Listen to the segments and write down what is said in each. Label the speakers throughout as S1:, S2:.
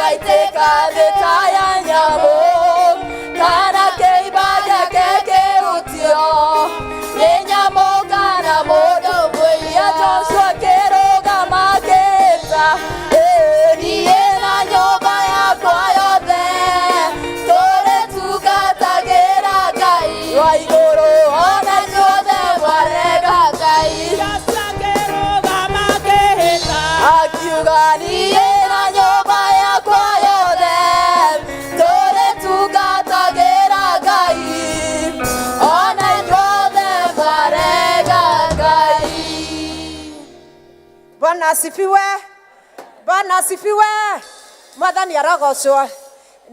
S1: Agaitĩka thĩ ta ya nyamũ, kana kĩimba gĩake kĩhutio nĩ nyamũ kana mũndũ mũiya. Joshua akĩrũgama akĩĩta, "Ĩ, niĩ na nyũmba yakwa yothe tũrĩtungatagĩra Ngai wa igũrũ." Ona inyuothe mwarega Ngai. Akiuga, "Niĩ na nyũmba yakwa yothe tũrĩtungatagĩra Ngai." Ona inyuothe mwarega Ngai.
S2: Bwana asifiwe. Bwana asifiwe. Mwathani arogocwo.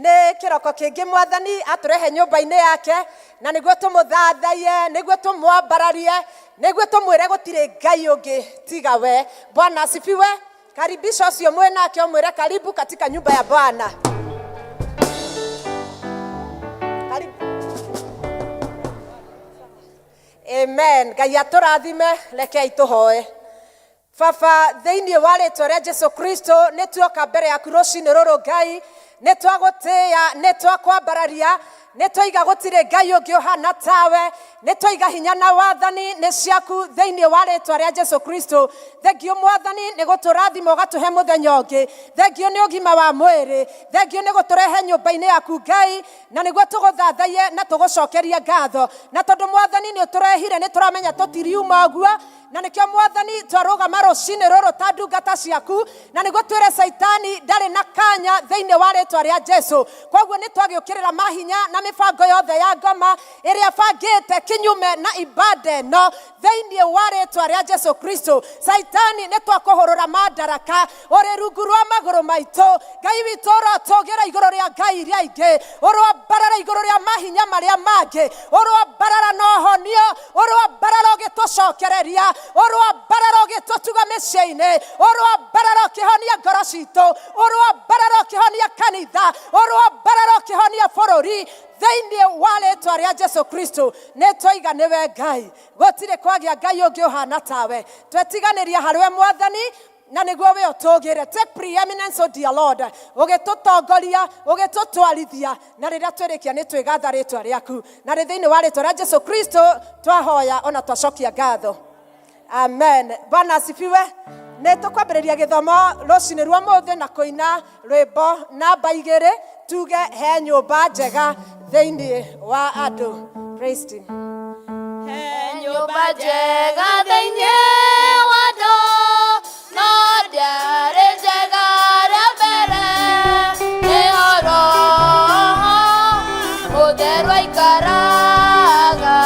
S2: Nĩ kĩroko kĩngĩ Mwathani atũrehe nyũmba-inĩ yake, na nĩguo tũmũthathaiye, nĩguo tũmwambararie, nĩguo tũmwĩre gũtirĩ Ngai ũngĩ tiga we. Bwana asifiwe. Karibisha ũcio mwĩ nake, ũmwĩre karibu katika nyumba ya Bwana. Karibu. Amen. Ngai atũrathime. Rekei tũhoe. Baba, thĩinĩ wa rĩtwa rĩa Jesu Kristo, nĩ tuoka mbere yaku rũcinĩ rũrũ. Ngai, nĩ twagũtĩĩa, nĩ twakwambararia, nĩ twaiga gũtirĩ Ngai ũngĩ ũhana tawe. Nĩ twaiga hinya na wathani nĩ ciaku thĩinĩ wa rĩtwa rĩa Jesu Kristo. Thengiũ, Mwathani, nĩ gũtũrathima ũgatũhe mũthenya ũngĩ. Thengiũ nĩ ũgima wa mwĩrĩ. Thengiũ nĩ gũtũrehe nyũmba-inĩ yaku, Ngai, na nĩguo tũgũthathaiye na tũgũcokerie ngatho. Na tondũ, Mwathani, nĩ ũtũrehire, nĩ tũramenya tũtiriuma ũguo, na nĩkĩo, Mwathani, twarũgama rũcinĩ rũrũ ta ndungata ciaku, na nĩguo twĩre Caitani ndarĩ na kanya thĩinĩ wa rĩtwa rĩa Jesu. Koguo nĩ twagĩũkĩrĩra mahinya na mĩbango yothe ya ngoma ĩrĩa bangĩte kinyume na ibada ĩno thĩinĩ wa rĩtwa rĩa Jesu Kristo. Caitani, nĩ twakũhũrũra mandaraka, ũrĩ rungu rwa magũrũ maitũ. Ngai witũ, ũrotũgĩra igũrũ rĩa ngai iria ingĩ, ũroambarara igũrũ rĩa mahinya marĩa mangĩ, ũroambarara na ũhonio, ũroambarara ũgĩtũcokereria, ũroambarara ũgĩtũtuga mĩciĩ-inĩ, ũroambarara ũkĩhonia ngoro citũ, ũroambarara ũkĩhonia kanitha, ũroambarara ũkĩhonia bũrũri thĩinĩ wa rĩtwa rĩa Jesu Kristo. Nĩ twaiga nĩwe Ngai, gũtirĩ kwagĩa Ngai ũngĩ ũhana tawe. Twetiganĩria harĩwe, Mwathani, na nĩguo we ũtũgĩre. Take preeminence, O dear Lord, ũgĩtũtongoria, ũgĩtũtwarithia, na rĩrĩa twĩrĩkia nĩ twĩgatha rĩtwa rĩaku. Na rĩ thĩinĩ wa rĩtwa rĩa Jesu Kristo twahoya ona twacokia ngatho. Amen. Bwana asifiwe. Nĩ tũkwambĩrĩria gĩthomo rũcinĩ rwa mũthĩ na kũina rwĩmbo namba 2, tuge he nyũmba njega thĩinĩ wa andũ. Praise team.
S1: He nyũmba njega thĩinĩ wa andũ, no ndĩarĩ njega rĩa mbere. Nĩho Roho Mũtheru aikaraga,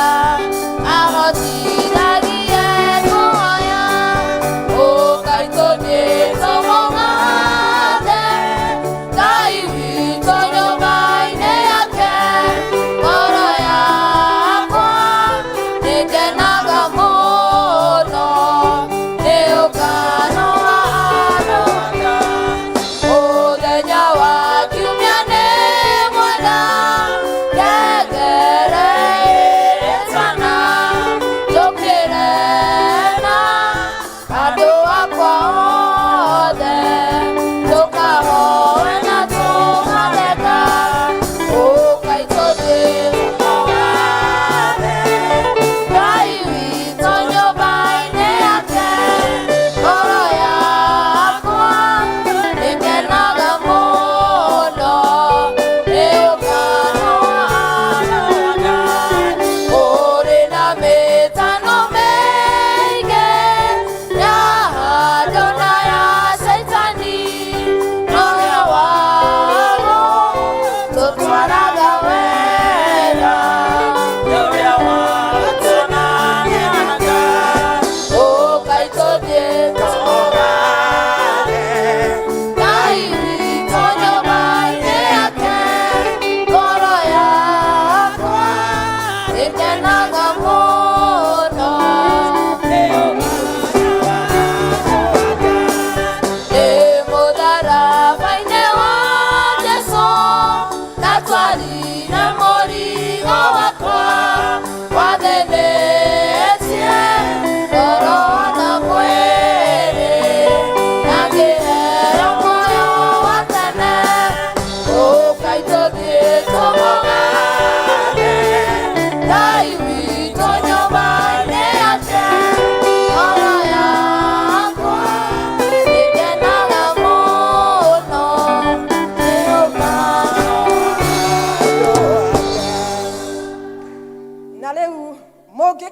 S1: ahotithagie kũhoya. Ũkai tũthiĩ tũmũmathe Ngai witũ nyũmba-inĩ yake. Ngoro yakwa nĩngenaga mũno.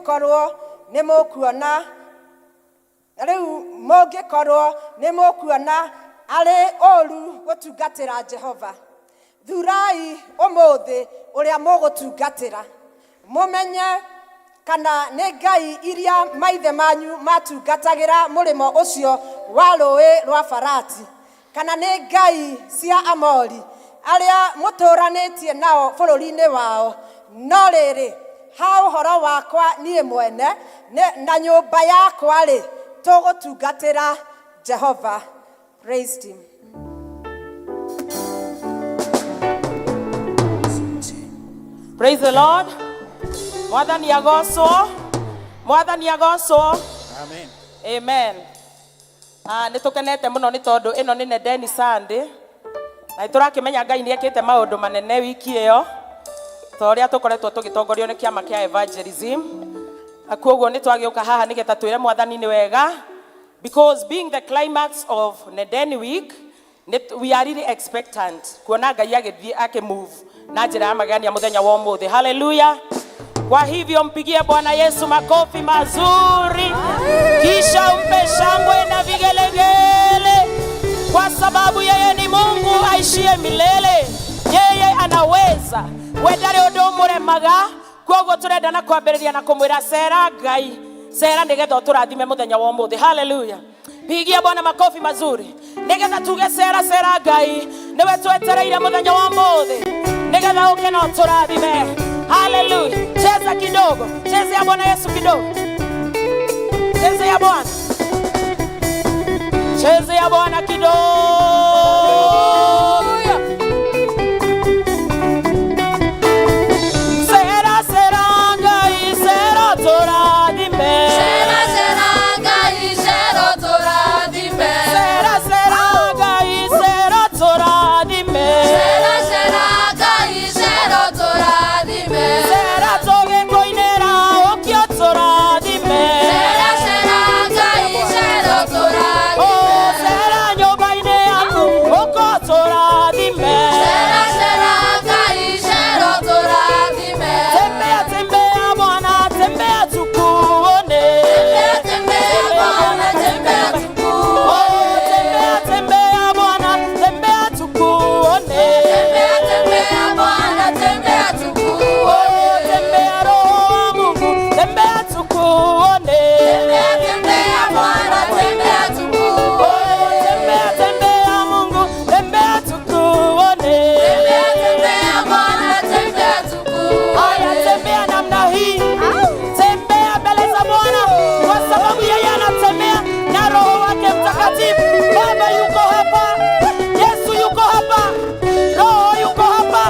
S2: mũngĩkorwo nĩ mũkuona rĩu mũngĩkorwo nĩ mũkuona arĩ ũru gũtungatĩra Jehova, thurai ũmũthĩ ũrĩa mũgũtungatĩra, mũmenye kana nĩ ngai iria maithe manyu matungatagĩra mũrĩmo ũcio wa rũĩ rwa Farati, kana nĩ ngai cia Amori arĩa mũtũũranĩtie nao bũrũri-inĩ wao. No rĩrĩ, ha ũhoro wakwa niĩ mwene na nyũmba yakwa-rĩ, tũgũtungatĩra Jehova. Praise him.
S3: Praise the Lord. Mwathani agocwo. Mwathani agocwo.
S4: Amen.
S3: Amen. Ah, nĩ tũkenete mũno nĩ tondũ ĩno nĩ Nedeni Sunday na nĩ tũrakĩmenya Ngai nĩ ekĩte maũndũ manene wiki ĩyo ta ũrĩa tũkoretwo tũgĩtongorio nĩ kĩama kĩa evangelism, na koguo nĩ twagĩũka haha nĩgetha twĩre Mwathani nĩ wega, because being the climax of Nedeni week, we are really expectant kuona Ngai agĩthiĩ akĩmove na njĩra ya magegania mũthenya wa ũmũthĩ. Hallelujah. Kwa hivyo mpigie Bwana Yesu makofi mazuri, kisha umpe shangwe na vigelegele, kwa sababu yeye ni Mungu aishie milele. Yeye anaweza. We ndarĩ ũndũ ũmũremaga. Koguo tũrenda na kwambĩrĩria na kũmwĩra cera Ngai, cera nĩgetha ũtũrathime mũthenya wa ũmũthĩ. Hallelujah. Pigia Bwana makofi mazuri nĩgetha tuge cera cera Ngai, nĩwe twetereire mũthenya wa ũmũthĩ nĩgetha ũke na ũtũrathime. Hallelujah. Cheza kidogo, chezea Bwana Yesu kidogo, chezea Bwana, chezea Bwana kidogo. Cera cera Ngai, cera tũrathime.
S1: Cera cera Ngai, cera tũrathime.
S3: Cera cera Ngai, cera tũrathime.
S1: Cera cera Ngai, cera tũrathime.
S3: Cera tũgĩkũinĩra ũkĩ ũtũrathime.
S1: Cera cera Ngai, cera tũrathime.
S3: Oh, cera nyũmba-inĩ yaku ũka ũtũrathime.
S1: Cera cera Ngai, cera tũrathime.
S3: Tembea tembea Bwana, tembea tukuone.
S1: Tembea tembea Bwana, tembea tukuone.
S3: Oh, tembea tembea Bwana, tembea tukuone.
S1: Tembea tembea Bwana, tembea tukuone.
S3: Oh, tembea Roho wa Mungu, tembea tukuone.
S1: Tembea tembea Bwana, tembea tukuone.
S3: Oh, tembea tembea Mungu, tembea tukuone.
S1: Tembea tembea Bwana, tembea tukuone.
S3: Haya, tembea namna hii, tembea mbele za Bwana, kwa sababu yeye anatembea na Roho wake Mtakatifu. Baba yuko hapa, Yesu yuko hapa, Roho yuko hapa.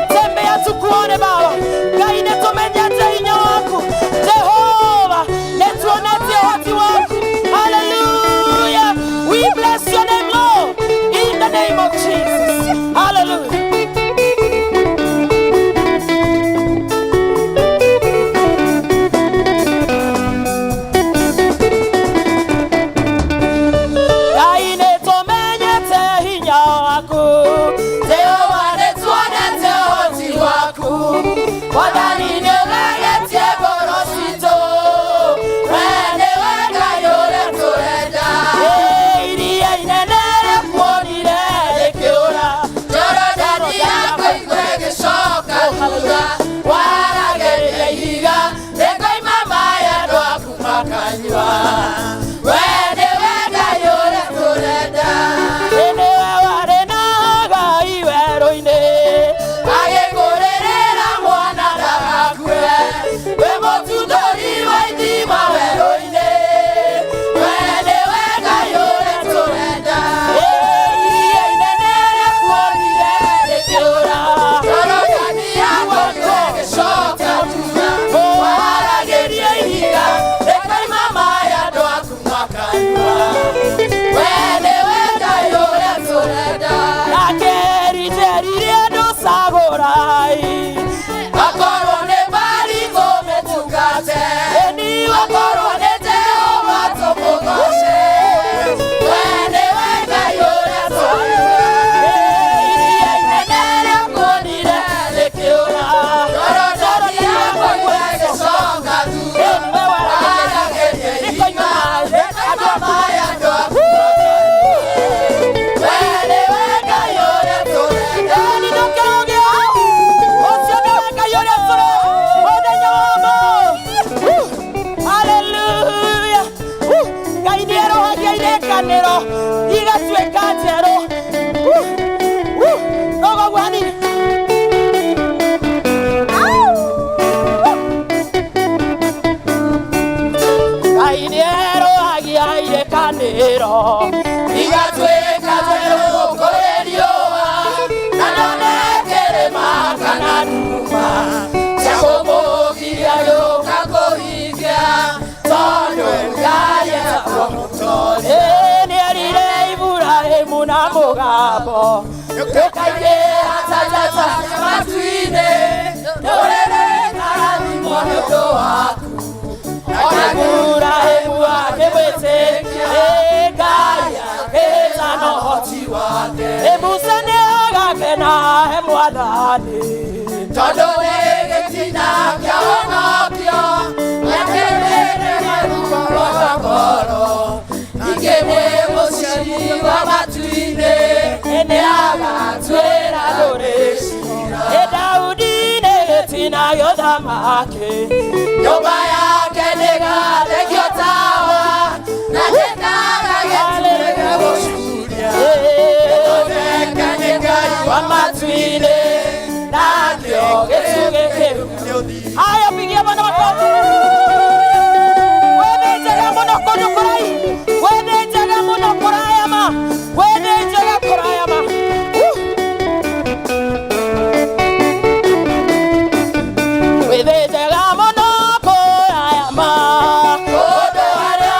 S3: Tembea tukuone Baba. Ngai nĩtũmenyete hinya waku Jehova, nĩtuonetie ũhoti waku. Hallelujah. We bless your name, Lord, in the name of Jesus. Hallelujah. Ngai nĩtũmenyete hinya waku.
S1: Jehova, nĩtuonete ũhoti waku. Mwathani, nĩũgeretie ngoro citũ. We nĩwe Ngai ũrĩa tũrenda.
S3: Iria inene rĩkuonire rĩkĩũra.
S1: Jorodani yakũigua ĩgĩcoka thutha. Warageria ihiga rĩkoima maĩ andũ aku makanyua. We nĩwe Ngai ũrĩa tũrenda.
S3: Nĩwe warĩ na Ngai werũ-inĩ.
S1: Agĩkũrĩrĩra mwana ndagakue. Wĩ mũtundũri wa ithima werũ-inĩ. We nĩwe Ngai ũrĩa tũrenda.
S3: Iria inene rĩkuonire rĩkĩũra.
S1: Jorodani yakũigua ĩgĩcoka thutha. Waragĩria ihiga rĩkoima maĩ andũ aku makanyua. We nĩwe Ngai ũrĩa tũrenda.
S3: Nake Elija andũ cagũrai.
S1: Akorwo nĩ Bali tũmĩtungate. Akorwo nĩ Jehova tũmũgoce. We nĩwe Ngai ũrĩa tũrenda.
S3: Iria inene rĩkuonire rĩkĩũra.
S1: Jorodani yakũigua ĩgĩcoka thutha.
S3: Mũgambo
S1: Ũkaingĩra ta njata cia matu-inĩ, ndũrĩrĩ ikarathimwo nĩ ũndũ waku.
S3: Ibrahimu akĩmwĩtĩkia Ngai akĩhĩta na ũhoti
S1: wake.
S3: Ĩ Musa nĩagakena he Mwathani.
S1: Tondũ nĩ gĩtina kĩa ũhonokio, nĩakĩrĩte ruo rwa ngoro. Ningĩ nĩ mũciari wa matu-inĩ, nĩagatuĩra ndũrĩrĩ ciira.
S3: Ĩ Daudi nĩ gĩtina gĩa ũthamaki.
S1: Nyũmba yake nĩgathekio tawa, na gĩtara gĩtuĩke gũcuria. Gĩthondeke nĩ Ngai wa matu-inĩ,
S3: nakĩo gĩtugĩ kĩu. Haya, pigia Bwana makofi. We nĩ njega mũno kũndũ kũraihu. We nĩ njega mũno kũraya ma. We nĩ njega kũraya ma. We nĩ njega mũno kũraya ma.
S1: Kũndũ arĩa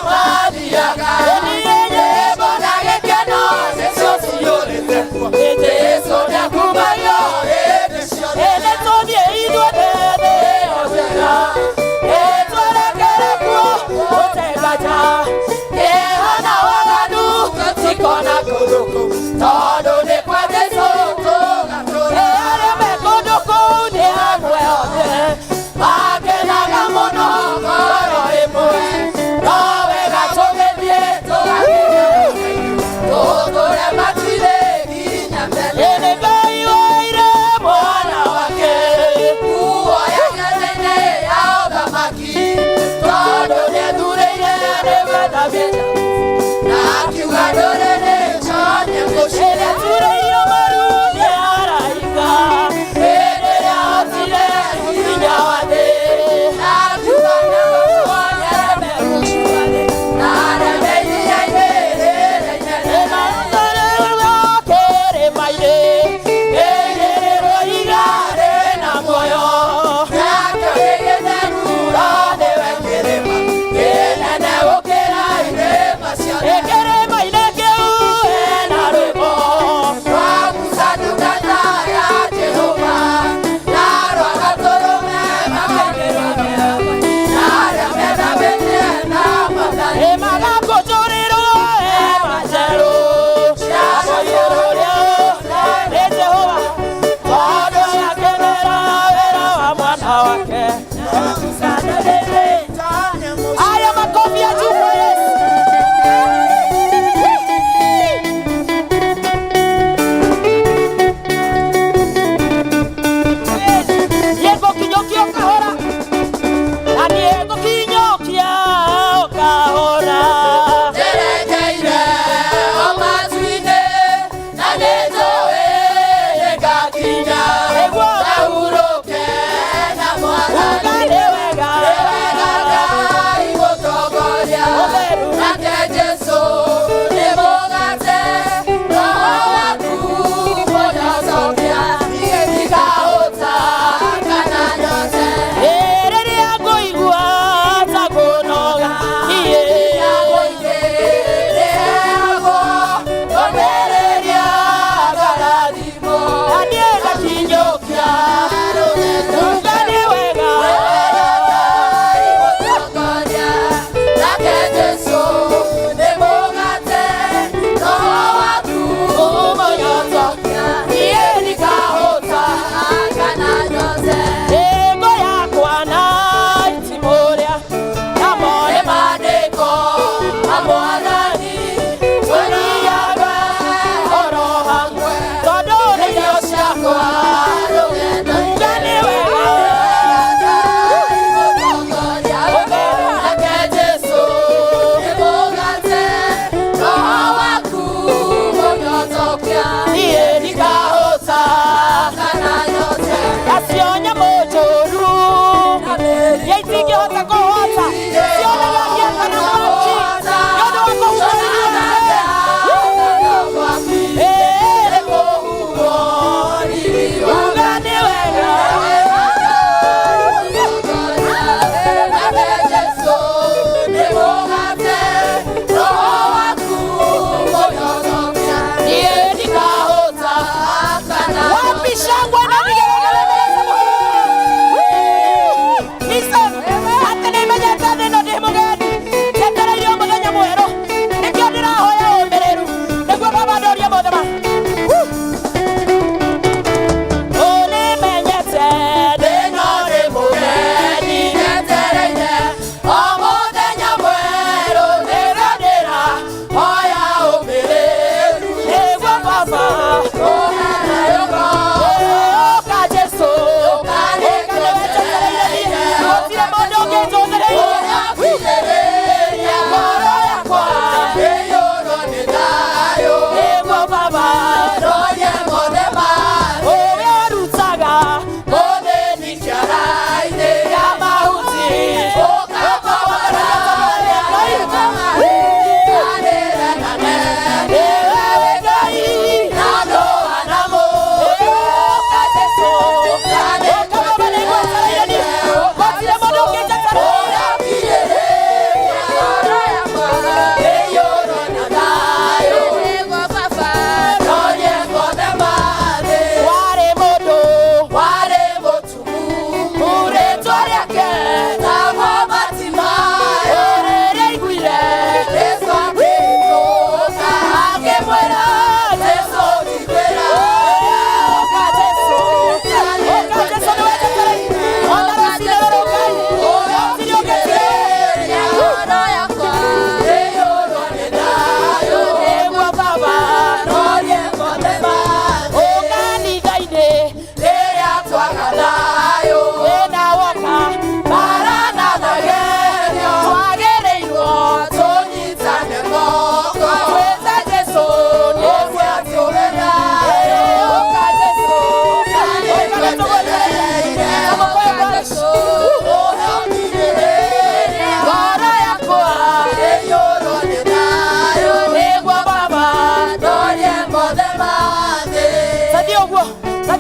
S1: mathiaga, nyĩmbo na gĩkeno nĩcio ciyũrĩte kuo. Jesũ nĩakumagio hĩndĩ ciothe.
S3: Ĩndĩ tũthiĩ ithuothe thĩ ĩyo njega. Ĩ twerekere kuo gũtengaja.
S1: Kĩeha na waganu tũtikona kũndũ kũu, tondũ nĩ kwa Jesũ tũgatũũra.
S3: Ĩ arĩa me kũndũ kũu nĩ hamwe othe.
S1: Makenaga mũno ngoro ĩmwe, no wega tũgĩthiĩ tũgakena, tũtũre matu-inĩ nginya tene.
S3: Ĩndĩ Ngai waire mwana wake.
S1: Nguo yake nene ya ũthamaki, tondũ nĩethurĩire nĩwethamĩte, na akiuga ndũrĩrĩ njonye mũciĩ.
S3: Ĩrĩa tureirwo maru nĩ araika.
S1: Hĩndĩ ĩrĩa ahotire hinya wa thĩ, na akiuga nĩegũtuonia rũciũ, na areme iria-inĩ rĩrĩa inene.
S3: Kĩrĩma-inĩ, ĩigĩrĩrwo ihiga rĩna muoyo.
S1: Nakĩo gĩ gĩtheru no nĩwe kĩrĩma kĩnene gũkĩra irĩma ciothe.
S3: Ĩ kĩrĩma-inĩ kĩu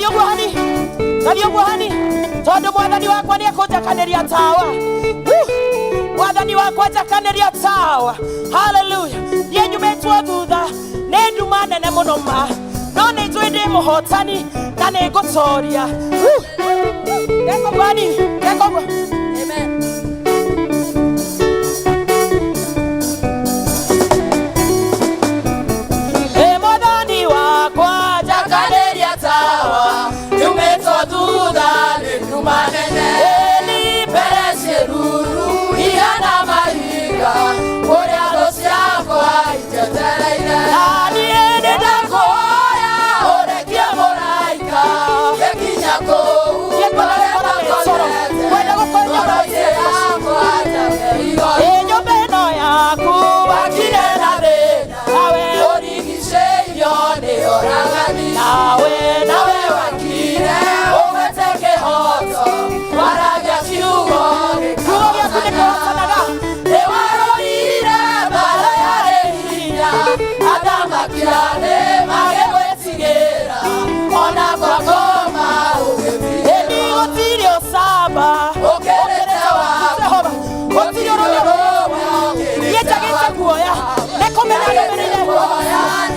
S3: Thathio guo hani, thathio guo hani, tondu mwathani wakwa ni ekunjakaniria tawa. Mwathani wakwa njakaniria tawa. Haleluya. Niĩ nyumĩtwo thutha nĩ nduma nene mũno ma, no nĩ njũĩ ndĩ mũhotani na nĩ ngũtoria. Ndeka hanini, ndeka ũguo.
S2: Amen.
S3: Ĩ mwathani wakwa
S1: Njakanĩria tawa nyumĩtwo thutha nĩ nduma nene.
S3: Ĩni
S1: mbere ciĩruru ihana mahiga kũrĩa thũ ciakwa ijetereire.
S3: Na niĩ nĩ
S1: Nĩndakũhoya ũrekie mũraika gĩkinya kũu
S3: Ngĩkwenda
S1: kũrĩa
S3: gũkorwo mĩcoro,
S1: makomete.
S3: kwenda gũkorwo
S1: Ngoro-inĩ yakwa njakĩirwo.
S3: Ĩ nyũmba ĩno yaku
S1: wakire na thĩna
S3: nawe
S1: ũrigicĩirio nĩ oragani.
S3: Nawe
S1: nawe wakire ũgwete kĩhoto waragia kiugo
S3: Kiugo gĩaku nĩ kĩhotanaga.
S1: Nĩwarũire mbara yarĩ hinya athamaki nĩ magĩgwĩtigĩra ona kwakoma ũgĩtigĩrwo.
S3: Ĩni gũtirĩ ũcamba
S1: Ũkĩrĩte waku.
S3: Jehova, gũtirĩ ũrũme niĩ njagĩte guoya nĩ kũmenya nũmĩrĩire.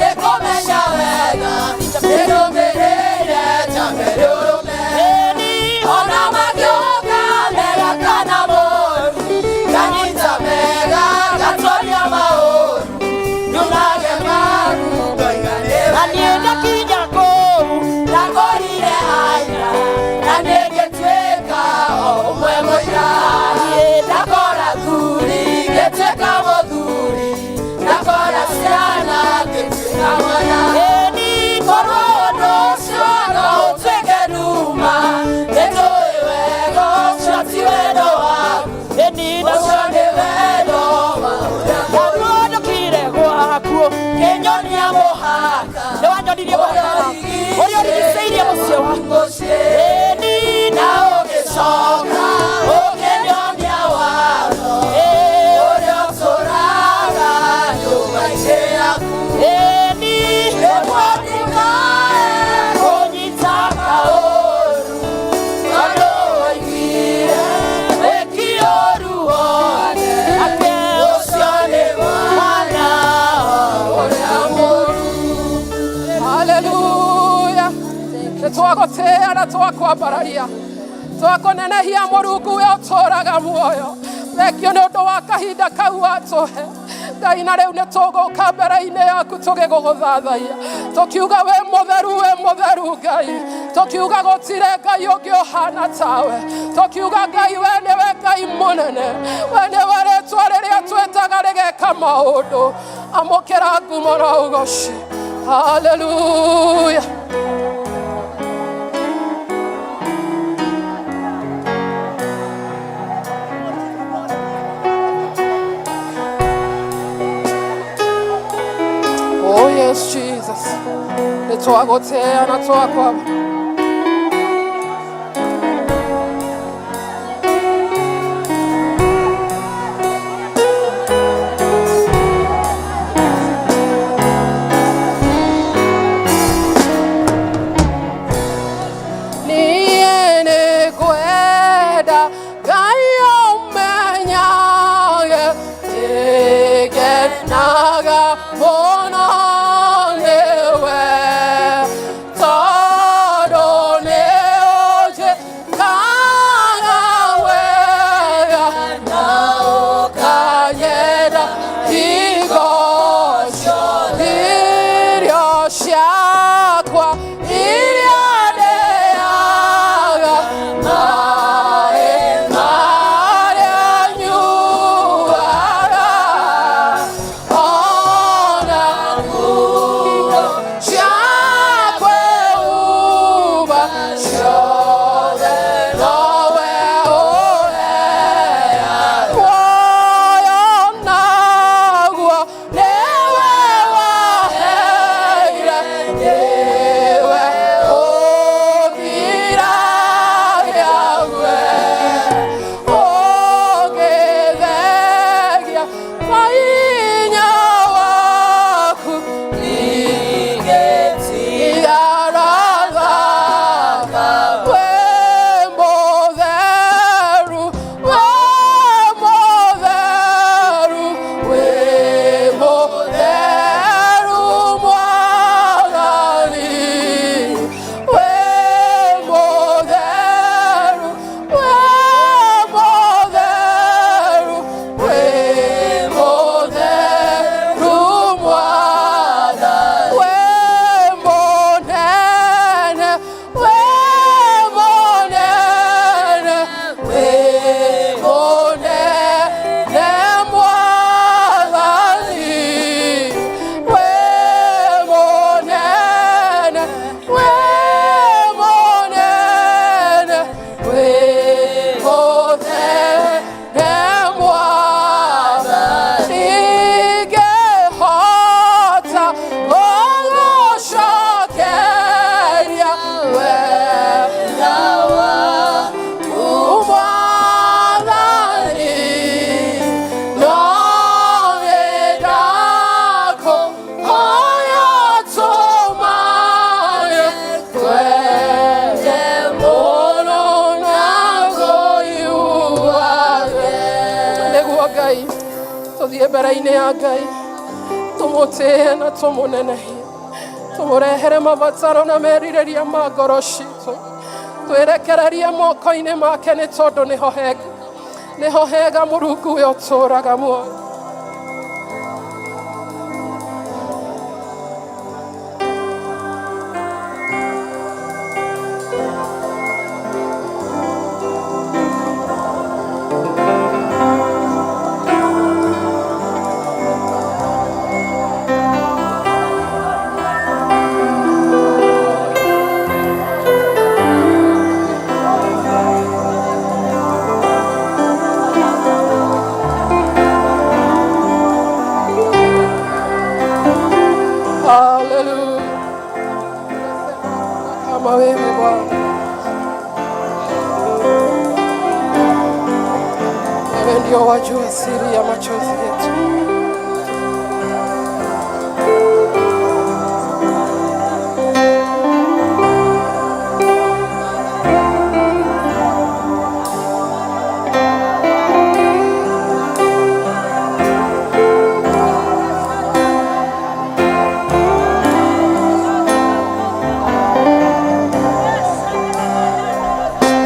S1: Nĩ kũmenya wega nĩnũmĩrĩire njambere ũrũme.
S3: Ĩni
S1: Ona mangĩũka mega kana moru, nganyita mega ngatoria maũru, nyunage maru ngoiga nĩ
S3: na niĩ
S1: wega.
S3: ndakinya kũu
S1: Ndakorire aira na niĩ ngĩtuĩka o ũmwe mũira. Ndakora thuri ngĩtuĩka mũthuri, ndakora ciana ngĩtuĩka mwana.
S3: Ĩni
S1: Korwo ũndũ ũcio no ũtuĩke nduma, nĩnjũĩ wega ũcio ti wendo waku.
S3: Ĩni na
S1: Ũcio nĩ wendo wa ũrĩa
S3: ndaruondũkire gwaku
S1: kĩnyonia mũhaka
S3: nĩ wanyonirie mũhaka ũrĩa ũrigicĩirie mũciĩ waku.
S1: Mũciĩ
S3: Ĩni
S1: na ũgĩcoka ũkĩnyonia watho ũrĩa ũtũraga nyũmba-inĩ yaku.
S3: Ĩni
S1: Nĩguo ndikae kũnyita kaũru, tondũ woigire wĩki ũũru wothe
S3: ake
S1: ũcio nĩ mwana ũrĩa mũũru.
S4: Haleluya. Nĩtwagũtĩĩa na twakwambararia twakũnenehia mũrungu we ũtũũraga muoyo. Thengio nĩ ũndũ wa kahinda kau watũhe Ngai, na rĩu nĩ tũgũka mbere-inĩ yaku tũgĩgũgũthathaia tũkiuga wĩ mũtheru, wĩ mũtheru Ngai, tũkiuga gũtirĩ Ngai ũngĩ ũhana tawe, tũkiuga Ngai we nĩwe Ngai mũnene, we nĩwe rĩtwa rĩrĩa twĩtaga rĩgeka maũndũ. Amũkĩra ngumo na ũgoci. Haleluya. Oh yes, Jesus. Nĩtwagũtĩĩa na twakwamba. Niĩ nĩngwenda Ngai ũmenyage nĩngenaga mũno nĩwe tondũ Tũthiĩ mbere-inĩ ya Ngai, tũmũtĩe na tũmũnenehie, tũmũrehere mabataro na merirĩria ma ngoro citũ, twĩrekererie moko-inĩ make, nĩ tondũ nĩho hega, nĩho hega Mũrungu we ũtũũraga muoyo. Haleluya. Kama wewe Bwana, wewe ndio wajua siri ya machozi yetu.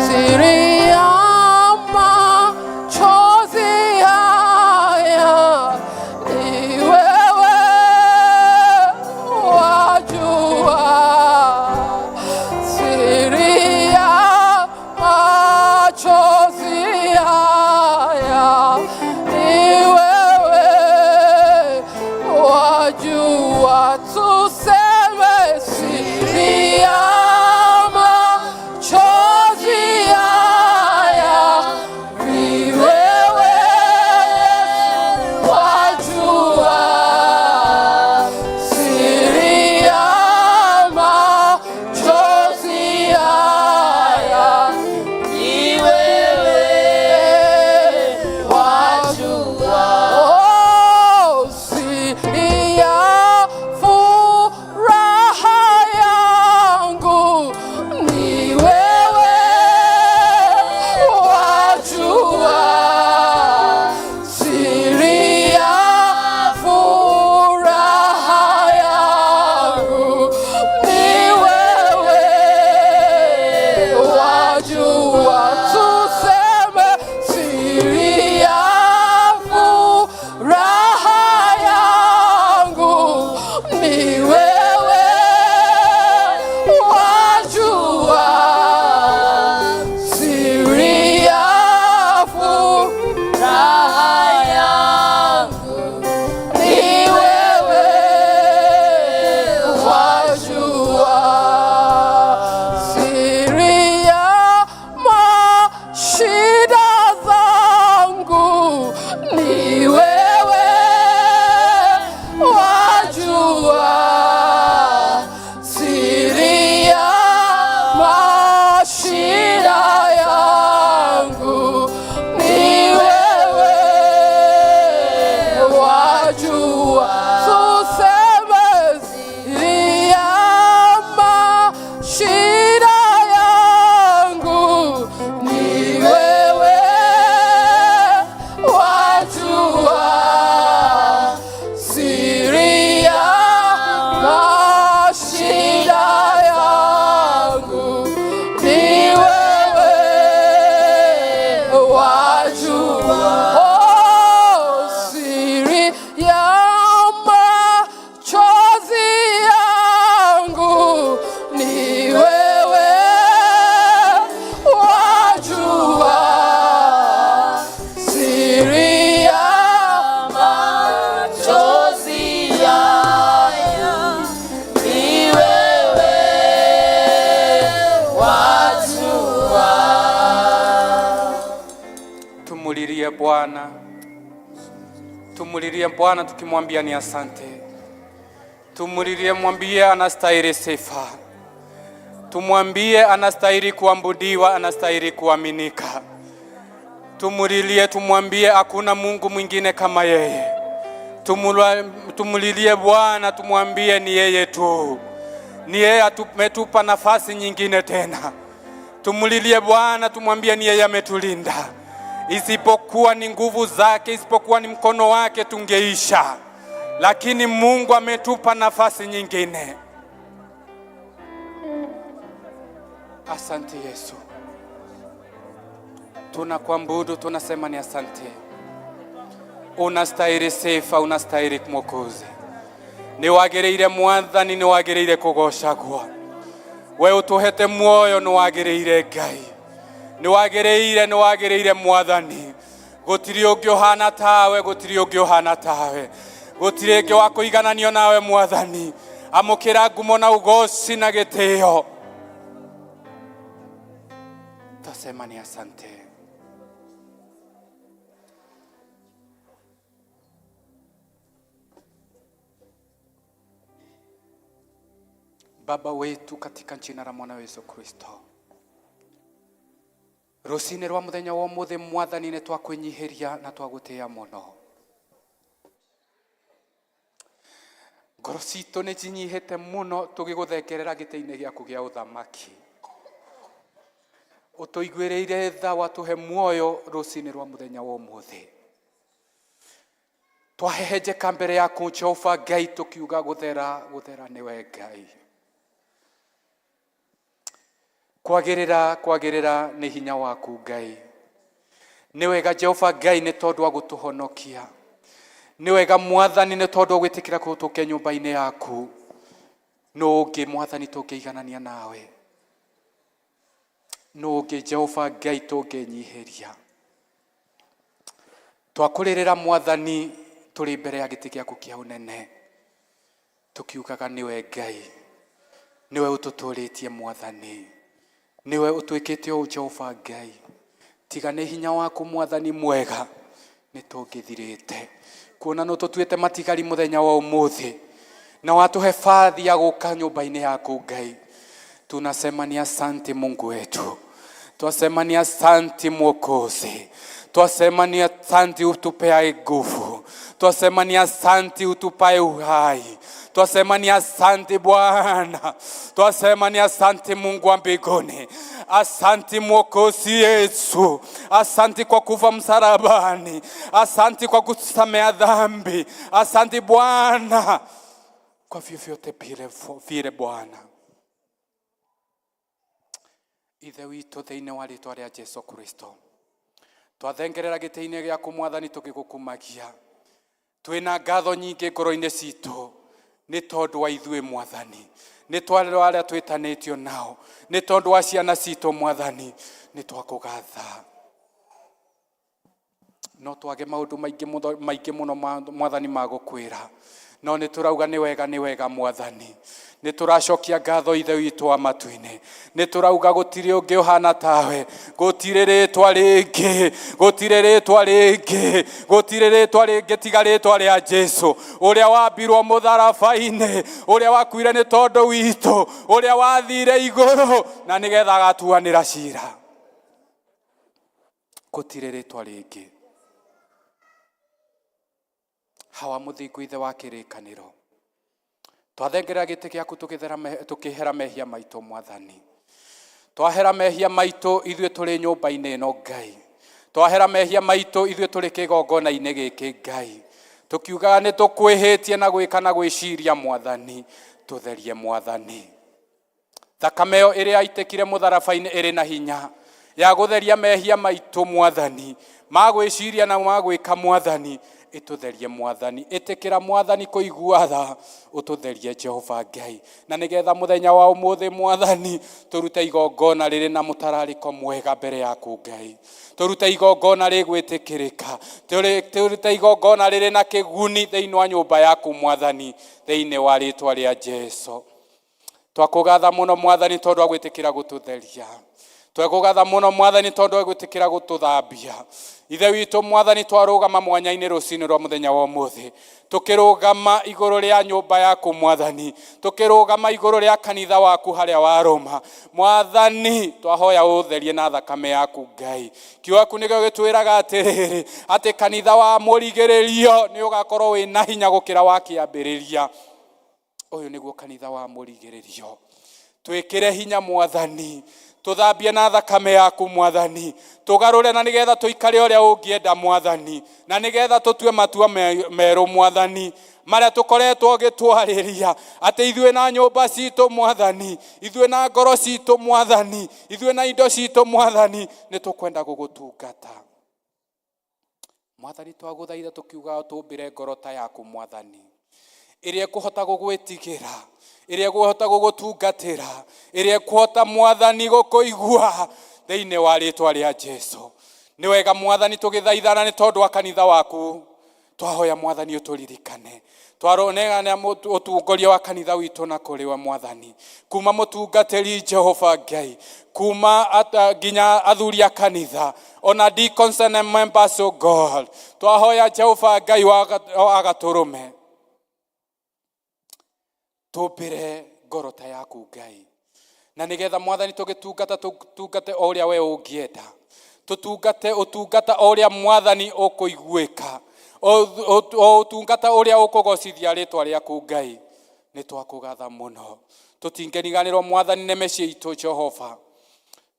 S4: Siri ya machozi haya ni wewe wajua. Siri ya machozi haya ni wewe wajua. Tuseme siri ya machozi haya ni wewe wajua. Siri ya machozi haya ni wewe wajua. Oh, siri ya furaha yangu ni wewe wajua. Siri ya furaha yangu ni wewe wajua. Tuseme siri ya furaha yangu ni wewe wajua. Siri ya furaha yangu ni wewe wajua. Siri ya mashida zangu ni wewe wajua. Siri ya mashida yangu ni wewe wajua. Tuseme siri ya mashida yangu ni wewe wajua. Siri ya mashida yangu ni wewe wajua. Oh, siri ya machozi yangu ni wewe wajua. Siri ya
S1: Machozi haya ni wewe wajua.
S5: Tumulilie Bwana, tumulilie Bwana tukimwambia ni asante. Tumulilie, mwambie anastahili sifa, tumwambie anastahili kuabudiwa, anastahili kuaminika. Tumulilie, tumwambie hakuna Mungu mwingine kama yeye. Tumulilie Bwana, tumwambie ni yeye tu, ni yeye ametupa nafasi nyingine tena. Tumulilie Bwana, tumwambie ni yeye ametulinda, Isipokuwa ni nguvu zake, isipokuwa ni mkono wake tungeisha, lakini Mungu ametupa nafasi nyingine. Asante Yesu, tunakuabudu, tunasema ni asante. Unastahili sifa, unastahili Mwokozi, nĩ wagĩrĩire Mwathani, nĩ wagĩrĩire kũgocagwo. We ũtũhete muoyo, nĩ wagĩrĩire Ngai, nĩ wagĩrĩire, nĩ wagĩrĩire Mwathani. Gũtirĩ ũngĩ ũhana tawe, gũtirĩ ũngĩ ũhana tawe, gũtirĩ ũngĩ wa kũigananio nawe Mwathani. Amũkĩra ngumo na ugoci na gĩtĩo. Twasema ni asante. Baba wetu, katika jina la mwana Yesu Kristo, rũcinĩ rwa mũthenya wa ũmũthĩ, Mwathani, nĩ twakwĩnyihĩria na twagũtĩĩa mũno. Ngoro citũ nĩ cinyihĩte mũno tũgĩgũthengerera gĩtĩ-inĩ gĩaku gĩa ũthamaki. Ũtũiguĩrĩire tha, watũhe muoyo rũcinĩ rwa mũthenya wa ũmũthĩ. Twahehenjeka mbere yaku, Jehova Ngai, tũkiuga gũthera, gũthera nĩwe Ngai, kwagĩrĩra, kwagĩrĩra nĩ hinya waku Ngai. Nĩ wega, Jehova Ngai, nĩ tondũ wa gũtũhonokia. Nĩ wega, Mwathani, nĩ tondũ wa gwĩtĩkĩra kũtũke nyũmba-inĩ yaku. Nũ ũngĩ, Mwathani, tũngĩiganania nawe? Nũ ũngĩ, Jehova Ngai, tũngĩnyihĩria? Twakũrĩrĩra, Mwathani, tũrĩ mbere ya gĩtĩ gĩaku kĩa ũnene, tũkiugaga nĩwe Ngai, nĩwe ũtũtũrĩtie, Mwathani, nĩwe ũtwĩkĩte ũũ, Jehova Ngai. Tiga nĩ hinya waku, Mwathani mwega, nĩ tũngĩthirĩte. Kuona nĩ ũtũtuĩte matigari mũthenya wa ũmũthĩ na watũhe bathi ya gũka nyũmba-inĩ yaku, Ngai, tunasema ni asante. Mungu wetu, twasema ni asante. Mwokozi, twasema ni asante utupeae nguvu, twasema ni asante utupae uhai, twasema ni asante Bwana, twasema ni asante Mungu wa mbinguni, asante Mwokozi Yesu, asante kwa kufa msalabani, asante kwa kutusamea dhambi, asante Bwana kwa vyovyote vile vile. Bwana Ithe witũ, thĩinĩ wa rĩtwa rĩa Jesu Kristo, twathengerera gĩtĩ-inĩ gĩaku, Mwathani, tũgĩgũkumagia. Twĩna ngatho nyingĩ ngoro-inĩ citũ nĩ tondũ wa ithuĩ, Mwathani, nĩ tondũ wa arĩa twĩtanĩtio nao, nĩ tondũ wa ciana citũ. Mwathani, nĩ twakũgatha. No twage maũndũ maingĩ mũno, maingĩ mũno Mwathani, ma gũkwĩra, no nĩ tũrauga nĩ wega, nĩ wega, Mwathani. Nĩ tũracokia ngatho, Ithe witũ wa matu-inĩ. Nĩ tũrauga gũtirĩ ũngĩ ũhana tawe, gũtirĩ rĩtwa rĩngĩ, gũtirĩ rĩtwa rĩngĩ, gũtirĩ rĩtwa rĩngĩ tiga rĩtwa rĩa Jesu, ũrĩa wambirwo mũtharaba-inĩ, ũrĩa wakuire nĩ tondũ witũ, ũrĩa wathire igũrũ na nĩgetha agatuanĩra cira. Gũtirĩ rĩtwa rĩngĩ. Hawa mũthingu, Ithe wa kĩrĩkanĩro, twathengerera gĩtĩ gĩaku tũkĩhera mehia maitũ. Mwathani, twahera mehia maitũ ithuĩ tũrĩ nyũmba-inĩ ĩno. Ngai, twahera mehia maitũ ithuĩ tũrĩ kĩgongona-inĩ gĩkĩ. Ngai, tũkiugaga nĩ tũkwĩhĩtie na gwĩka na gwĩciria. Mwathani, tũtherie. Mwathani, thakame ĩyo ĩrĩa yaitĩkire mũtharaba-inĩ ĩrĩ na hinya ya gũtheria mehia maitũ, Mwathani, ma gwĩciria na ma gwĩka. Mwathani, ĩtũtherie. Mwathani, ĩtĩkĩra, Mwathani, kũigua tha, ũtũtherie, Jehova Ngai, na nĩgetha mũthenya wa ũmũthĩ, Mwathani, tũrute igongona rĩrĩ na mũtararĩko mwega mbere yaku. Ngai, tũrute igongona rĩgwĩtĩkĩrĩka, tũrute igongona rĩrĩ na kĩguni thĩinĩ wa nyũmba yaku. Mwathani, thĩinĩ wa rĩtwa rĩa Jesu, twakũgatha mũno, Mwathani, tondũ wa gwĩtĩkĩra gũtũtheria. Twekũgatha mũno, Mwathani, tondũ wa gwĩtĩkĩra gũtũthambia. Ithe witũ, Mwathani, twarũgama mwanya-inĩ rũcinĩ rwa mũthenya wa ũmũthĩ, tũkĩrũgama igũrũ rĩa nyũmba yaku, Mwathani, tũkĩrũgama igũrũ rĩa kanitha waku harĩa warũma. Mwathani, twahoya ũtherie na thakame yaku. Ngai, kiugo gĩaku nĩkĩo gĩtwĩraga atĩrĩrĩ, atĩ kanitha wa mũrigĩrĩrio nĩ ũgakorwo wĩna hinya gũkĩra wa kĩambĩrĩria. Ũyũ nĩguo kanitha wa mũrigĩrĩrio. Twĩkĩre hinya, Mwathani. Tũthambie na thakame yaku, Mwathani. Tũgarũre na nĩgetha tũikare ũrĩa ũngĩenda, Mwathani, na nĩgetha tũtue matua merũ, Mwathani, marĩa tũkoretwo ũgĩtwarĩria atĩ ithuĩ na nyũmba citũ, Mwathani, ithuĩ na ngoro citũ, Mwathani, ithuĩ na indo citũ, Mwathani, nĩ tũkwenda gũgũtungata. Mwathani, twagũthaitha tũkiuga tũmbĩre ngoro ta yaku, Mwathani, ĩrĩa ĩkũhota gũgwĩtigĩra, ĩrĩa ĩkũhota gũgũtungatĩra, ĩrĩa ĩkũhota, Mwathani, gũkũigua thĩinĩ wa rĩtwa rĩa Jesu. Nĩ wega, Mwathani, tũgĩthaithana nĩ tondũ wa kanitha waku. Twahoya, Mwathani, ũtũririkane. Twaronegana ũtongoria wa kanitha witũ na kũrĩ we, Mwathani, kuma mũtungatĩri, Jehova Ngai, kuma nginya athuri a kanitha, ona deacons and members of God. Twahoya, Jehova Ngai wa Gatũrũme, tũmbĩre ngoro ta yaku, Ngai, na nĩgetha, Mwathani, tũgĩtungata tũtungate o ũrĩa we ũngĩenda tũtungate, ũtungata o ũrĩa, Mwathani, ũkũiguĩka, o ũtungata ũrĩa ũkũgocithia rĩtwa rĩaku. Ngai, nĩ twakũgatha mũno. Tũtingĩriganĩrwo, Mwathani, nĩ mĩciĩ itũ. Jehova,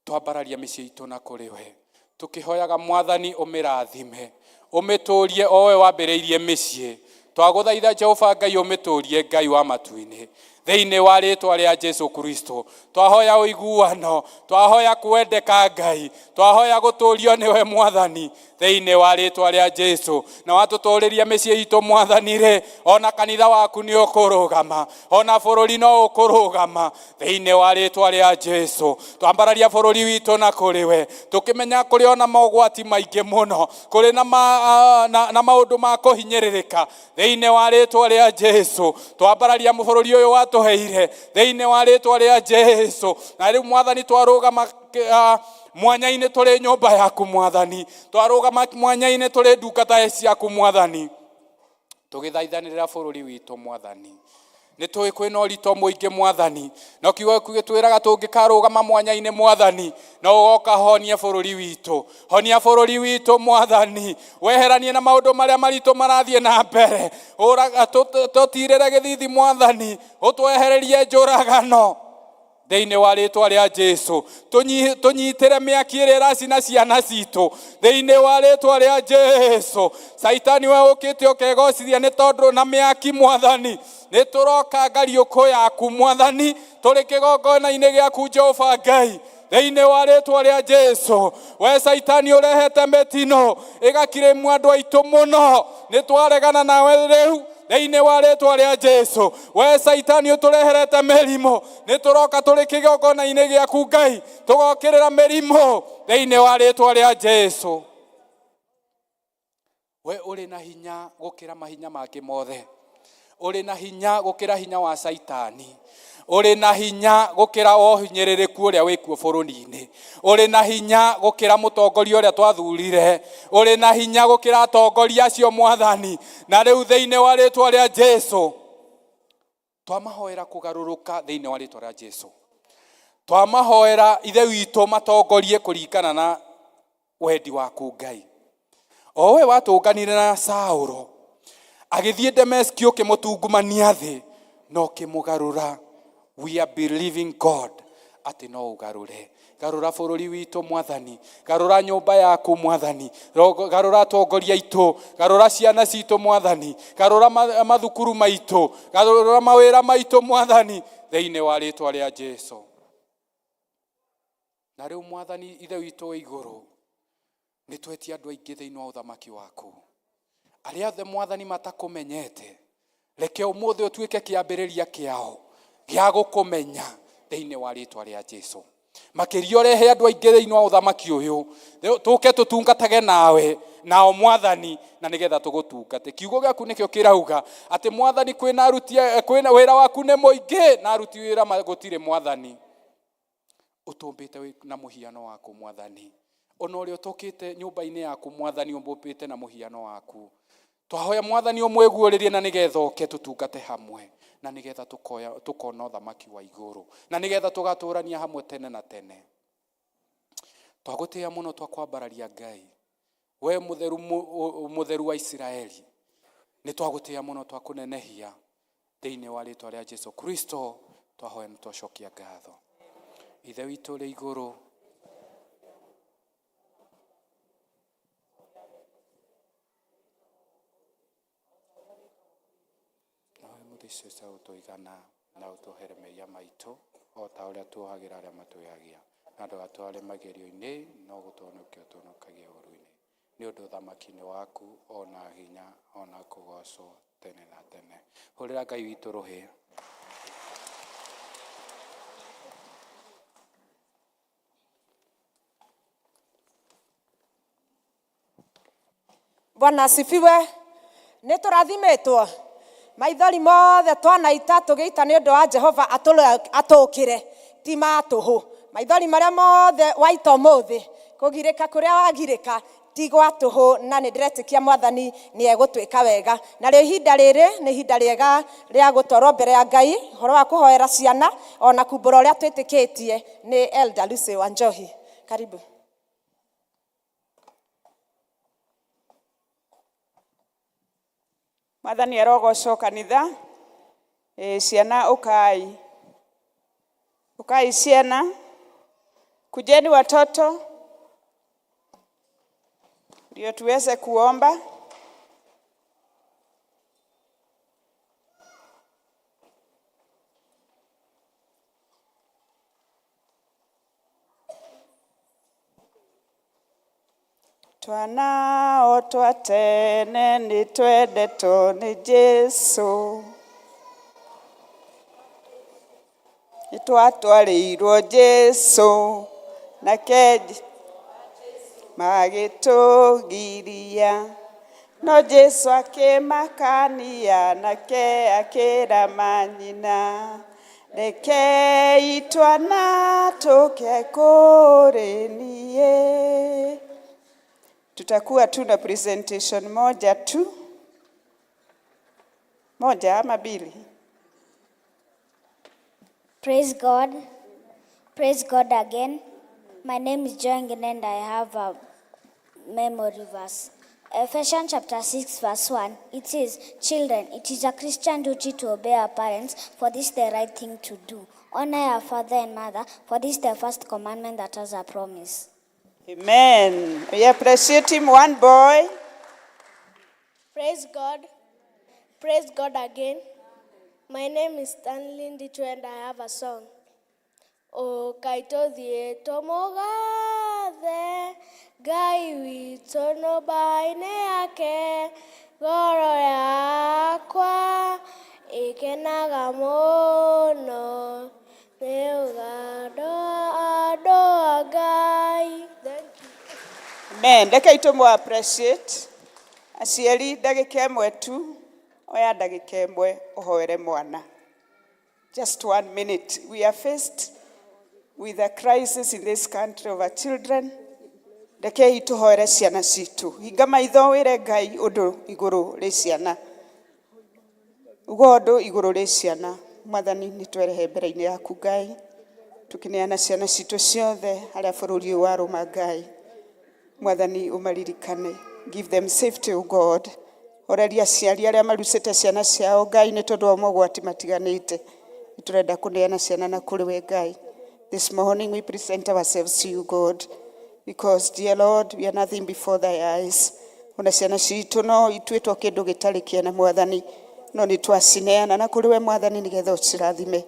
S5: twambararia mĩciĩ itũ na kũrĩ we, tũkĩhoyaga, Mwathani, ũmĩrathime, ũmĩtũrie, o we wambĩrĩirie mĩciĩ. Twagũthaitha, Jehova Ngai, ũmĩtũrie, Ngai wa matu-inĩ, thĩinĩ wa rĩtwa rĩa Jesu Kristo. Twahoya ũiguano, twahoya kwendeka, Ngai, twahoya gũtũrio nĩwe, Mwathani, thĩinĩ wa rĩtwa rĩa Jesu. Na watũtũrĩria mĩciĩ itũ, Mwathani rĩ, ona kanitha waku nĩ ũkũrũgama, ona bũrũri no ũkũrũgama, thĩinĩ wa rĩtwa rĩa Jesu. Twambararia bũrũri witũ na kũrĩ we, tũkĩmenya kũrĩ ona mogwati maingĩ mũno, kũrĩ na maũndũ ma kũhinyĩrĩrĩka. Thĩinĩ wa rĩtwa rĩa Jesu, twambararia bũrũri ũyũ watũheire, thĩinĩ wa rĩtwa rĩa Jesu. Na rĩu, Mwathani, twarũgama mwanya-inĩ tũrĩ nyũmba yaku, Mwathani, twarũgama mwanya-inĩ tũrĩ ndungata ciaku, Mwathani, tũgĩthaithanĩrĩra bũrũri witũ. Mwathani, nĩ tũĩ kwĩna ũritũ mũingĩ, Mwathani, no kiugo gĩaku gĩtwĩraga tũngĩkarũgama mwanya-inĩ, Mwathani, no ũgoka honie bũrũri witũ. Honia bũrũri witũ, Mwathani, weheranie na maũndũ marĩa maritũ marathiĩ na mbere. Tũtirĩre gĩthithi, Mwathani, ũtwehererie njũragano, thĩinĩ wa rĩtwa rĩa Jesu. Tũnyitĩre mĩaki ĩrĩa ĩracina ciana citũ, thĩinĩ wa rĩtwa rĩa Jesu. Caitani, we ũkĩte ũkegocithia nĩ tondũ na mĩaki, Mwathani, nĩ tũroka ngariũkũ yaku, Mwathani, tũrĩ kĩgongona-inĩ gĩaku, Jehova Ngai, thĩinĩ wa rĩtwa rĩa Jesu. We Caitani ũrehete mĩtino ĩgakirĩmu andũ aitũ mũno, nĩ twaregana nawe rĩu, thĩinĩ wa rĩtwa rĩa Jesu. We Caitani ũtũreherete mĩrimũ, nĩ tũroka tũrĩ kĩgongona-inĩ gĩaku, Ngai, tũgokĩrĩra mĩrimũ, thĩinĩ wa rĩtwa rĩa Jesu. We ũrĩ na hinya gũkĩra mahinya mangĩ mothe, ũrĩ na hinya gũkĩra hinya wa Caitani, ũrĩ na hinya gũkĩra ũhinyĩrĩrĩku ũrĩa wĩkuo bũrũri-inĩ, ũrĩ na hinya gũkĩra mũtongoria ũrĩa twathurire, ũrĩ na hinya gũkĩra atongoria acio, Mwathani. Na rĩu, thĩinĩ wa rĩtwa rĩa Jesu, twamahoera kũgarũrũka, thĩinĩ wa rĩtwa rĩa Jesu. Twamahoera, Ithe witũ, matongorie kũringana na wendi waku, Ngai. O we watũnganire na Saũlũ agĩthiĩ Dameski, ũkĩmũtungumania thĩ na ũkĩmũgarũra, we are believing God atĩ no ũgarũre. Garũra bũrũri witũ, Mwathani. Garũra nyũmba yaku, Mwathani. Garũra atongoria aitũ, garũra ciana citũ, Mwathani, garũra mathukuru maitũ, garũra mawĩra maitũ, Mwathani, thĩinĩ wa rĩtwa rĩa Jesu. Na rĩu, Mwathani Ithe witũ wa igũrũ, nĩ twetie andũ aingĩ thĩinĩ wa ũthamaki waku. Arĩa othe, Mwathani, matakũmenyete, reke ũmũthĩ ũtuĩke kĩambĩrĩria kĩao gĩa gũkũmenya, thĩinĩ wa rĩtwa rĩa Jesu. Makĩria ũrehe andũ aingĩ thĩinĩ wa ũthamaki ũyũ, tũke tũtungatage nawe nao, Mwathani, na nĩgetha tũgũtungate. Kiugo gĩaku nĩkĩo kĩrauga atĩ, Mwathani, kwĩna aruti, kwĩna wĩra waku nĩ mũingĩ na aruti wĩra gũtirĩ. Mwathani, ũtũmbĩte wĩ na mũhiano waku, Mwathani. Ona ũrĩa ũtũkĩte nyũmba-inĩ yaku, Mwathani, ũmbũmbĩte na mũhiano waku. Twahoya, Mwathani, ũmwĩguũrĩrie na nĩgetha oke tũtungate hamwe, na nĩgetha tũkona ũthamaki wa igũrũ, na nĩgetha tũgatũrania hamwe tene na tene. Twagũtĩĩa mũno, twakwambararia, Ngai, we mũtheru, mũtheru wa Isiraeli. Nĩ twagũtĩĩa mũno, twakũnenehia, thĩinĩ wa rĩtwa rĩa Jesu Kristo twahoya nĩ twacokia ngatho. Ithe witũ ũrĩ igũrũ. Nawe mũthĩ ũcio ũtũigana na ũtũhere mehia maitũ o ta ũrĩa tuohagĩra arĩa matwĩhagia, na ndũgatware magerio-inĩ, no gũtũhonokia ũtũhonokagie ũũru-inĩ. Nĩ ũndũ ũthamaki nĩ waku, ona hinya, ona kũgoocwo tene na tene. Hũrĩra Ngai witũ rũhĩ.
S2: Bwana asifiwe. Nĩ tũrathimĩtwo maithori mothe twanaita tũgĩita nĩ ũndũ wa Jehova atũkĩre ti ma tũhũ. Maithori marĩa mothe waita ũmũthĩ, kũgirĩka kũrĩa wagirĩka ti gwa tũhũ, na nĩ ndĩretĩkia Mwathani nĩ egũtwĩka wega. Narĩo ihinda rĩrĩ nĩ ihinda rĩega rĩa gũtwarwo mbere ya Ngai ũhoro wa kũhoera ciana ona kumbũra ũrĩa twĩtĩkĩtie. Nĩ Elder Lucy Wanjohi, karibu.
S6: Mwathani arogocwo kanitha. Ĩ, ciana ũkai, ũkai ciana, kujeni watoto ndio tuweze kuomba. Twana o twa tene nĩ twendetwo nĩ Jesũ, nĩ twatwarĩirwo Jesũ nake magĩtũgiria, no Jesũ akĩmakania nake akĩra manyina, rekei twana tũke kũrĩ niĩ. Tutakuwa tu na presentation moja tu, moja ama mbili.
S7: Praise God. Praise God again. My name is Joan and I have a memory verse. Ephesians chapter 6 verse 1. It says, "Children, it is a Christian duty to obey our parents, for this is the right thing to do. Honor your father and mother, for this is the first commandment that has a promise."
S6: Amen. We appreciate him, one boy.
S8: Praise God. Praise God again. My name is Stanley Ndichu and I have a song. O kaitũthiĩ tũmũgathe Ngai witũ nyũmba-inĩ yake, ngoro yakwa ĩkenaga mũno nĩ ũgando andũ a Ngai. Thank you.
S6: Amen. Rekei tũmũ appreciate. Aciari, ndagĩka ĩmwe tu, oya ndagĩka ĩmwe ũhoere mwana. Just one minute. We are faced with a crisis in this country of our children. Rekei tũhoere ciana citũ. Hinga maitho wĩre Ngai ũndũ igũrũ rĩ ciana. Uga ũndũ igũrũ rĩ ciana. Mwathani, nĩ twerehe mbere-inĩ yaku Ngai, tũkĩneana ciana citũ ciothe harĩa bũrũri ũyũ warũma Ngai. Mwathani, ũmaririkane. Give them safety, O God. Horeria aciari arĩa marucĩte ciana ciao Ngai nĩ tondũ wa mogwati matiganĩte. Nĩ tũrenda kũneana ciana na kũrĩ we Ngai. This morning we present ourselves to you, God, because, dear Lord, we are nothing before thy eyes. Ona ciana citũ no ituĩtwo kĩndũ gĩtarĩ kĩene Mwathani, no nĩ twacineana na kũrĩ we Mwathani nĩgetha ũcirathime.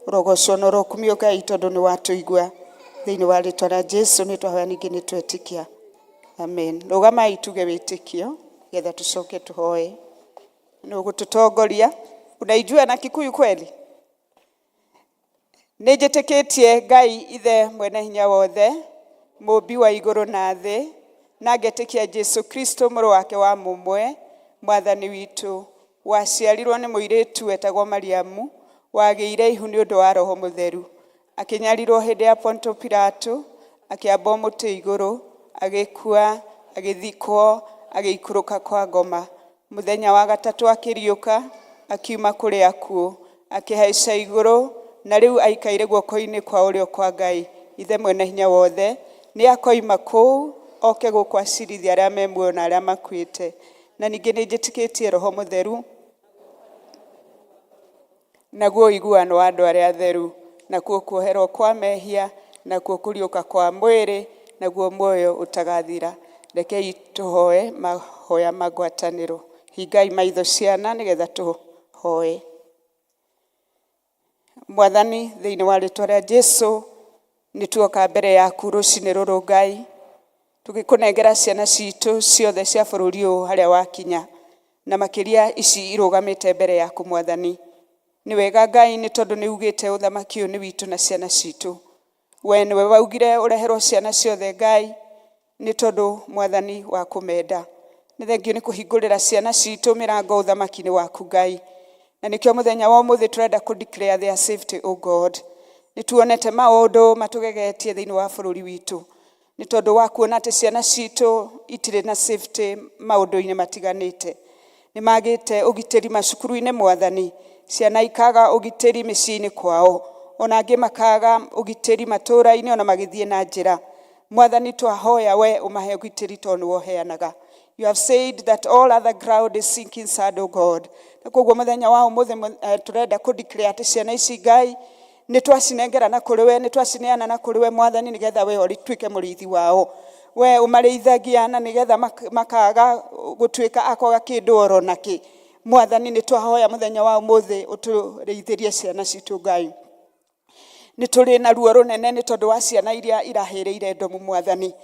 S6: Ũrogocwo na ũrokumio Ngai tondũ nĩ watũigua. Thĩinĩ wa rĩtwa rĩa Jesu nĩ twahoya ningĩ nĩ twetĩkia. Amen. Rũgamai tuge wĩtĩkio getha tũcoke tũhoe. Nĩ ũgũtũtongoria. Unaijua na Kikuyu kweli? Nĩ njĩtĩkĩtie Ngai Ithe mwene hinya wothe, mũmbi wa igũrũ na thĩ, na ngetĩkia Jesu Kristo mũrũ wake wa mũmwe, Mwathani witũ, waciarirwo nĩ mũirĩtu wetagwo Mariamu, wagĩire ihu nĩ ũndũ wa Roho Mũtheru, akĩnyarirwo hĩndĩ ya Ponto Pilato, akĩambwo mũtĩ igũrũ, agĩkua, agĩthikwo, agĩikũrũka kwa ngoma. Mũthenya wa gatatũ akĩriũka, akiuma kũrĩ akuũ, akĩhaica igũrũ, na rĩu aikaire guoko-inĩ kwa ũrĩo kwa Ngai Ithe mwene hinya wothe. Nĩ akoima kũu oke gũkũ acirithie arĩa me muoyo na arĩa makuĩte. Na ningĩ nĩ njĩtĩkĩtie Roho Mũtheru, naguo ũiguano wa andũ arĩa atheru, Nakuo kuoherwo kwa mehia, nakuo kũriũka kwa mwĩrĩ, naguo muoyo ũtagathira. Rekei tũhoe mahoya ma ngwatanĩro. Hingai maitho ciana nĩgetha tũhoe. Mwathani, thĩinĩ wa rĩtwa rĩa Jesu, nĩ tuoka mbere yaku rũcinĩ rũrũ Ngai, tũgĩkũnengera ciana citũ ciothe cia bũrũri ũyũ harĩa wakinya, na makĩria ici irũgamĩte mbere yaku Mwathani. Nĩ wega Ngai nĩ tondũ nĩ ugĩte ũthamaki ũyũ nĩ witũ na ciana citũ. We nĩwe waugire ũreherwo ciana ciothe Ngai, nĩ tondũ Mwathani wa kũmenda. Nĩ thengio nĩ kũhingũrĩra ciana citũ mĩrango ũthamaki-inĩ waku Ngai. Na nĩkĩo mũthenya wa ũmũthĩ tũrenda kũ declare their safety, O God. Nĩ tuonete maũndũ matũgegetie thĩinĩ wa bũrũri witũ. Nĩ tondũ wa kuona atĩ ciana citũ itirĩ na safety maũndũ-inĩ matiganĩte. Nĩ magĩte ũgitĩri macukuru-inĩ Mwathani, ciana ikaga ũgitĩri mĩciĩ-inĩ kwao, ona angĩ makaga ũgitĩri matũũra-inĩ ona magĩthiĩ na njĩra. Mwathani twahoya we ũmahe ũgitĩri tondũ nĩwe ũheanaga. You have said that all other ground is sinking sand, O God. Na koguo mũthenya wa ũmũthĩ tũrenda kũ declare atĩ ciana ici Ngai nĩ twacinengera na kũrĩ we, nĩ twacineana na kũrĩ we Mwathani, nĩgetha we ũtuĩke mũrĩithi wao. We ũmarĩithagia na nĩgetha makaga gũtuĩka akwaga kĩndũ oro nakĩ. Mwathani nĩ twahoya mũthenya wa ũmũthĩ ũtũrĩithĩrie ciana citũ Ngai. Nĩ tũrĩ na ruo rũnene nĩ tondũ wa ciana iria irahĩrĩire ndomu Mwathani.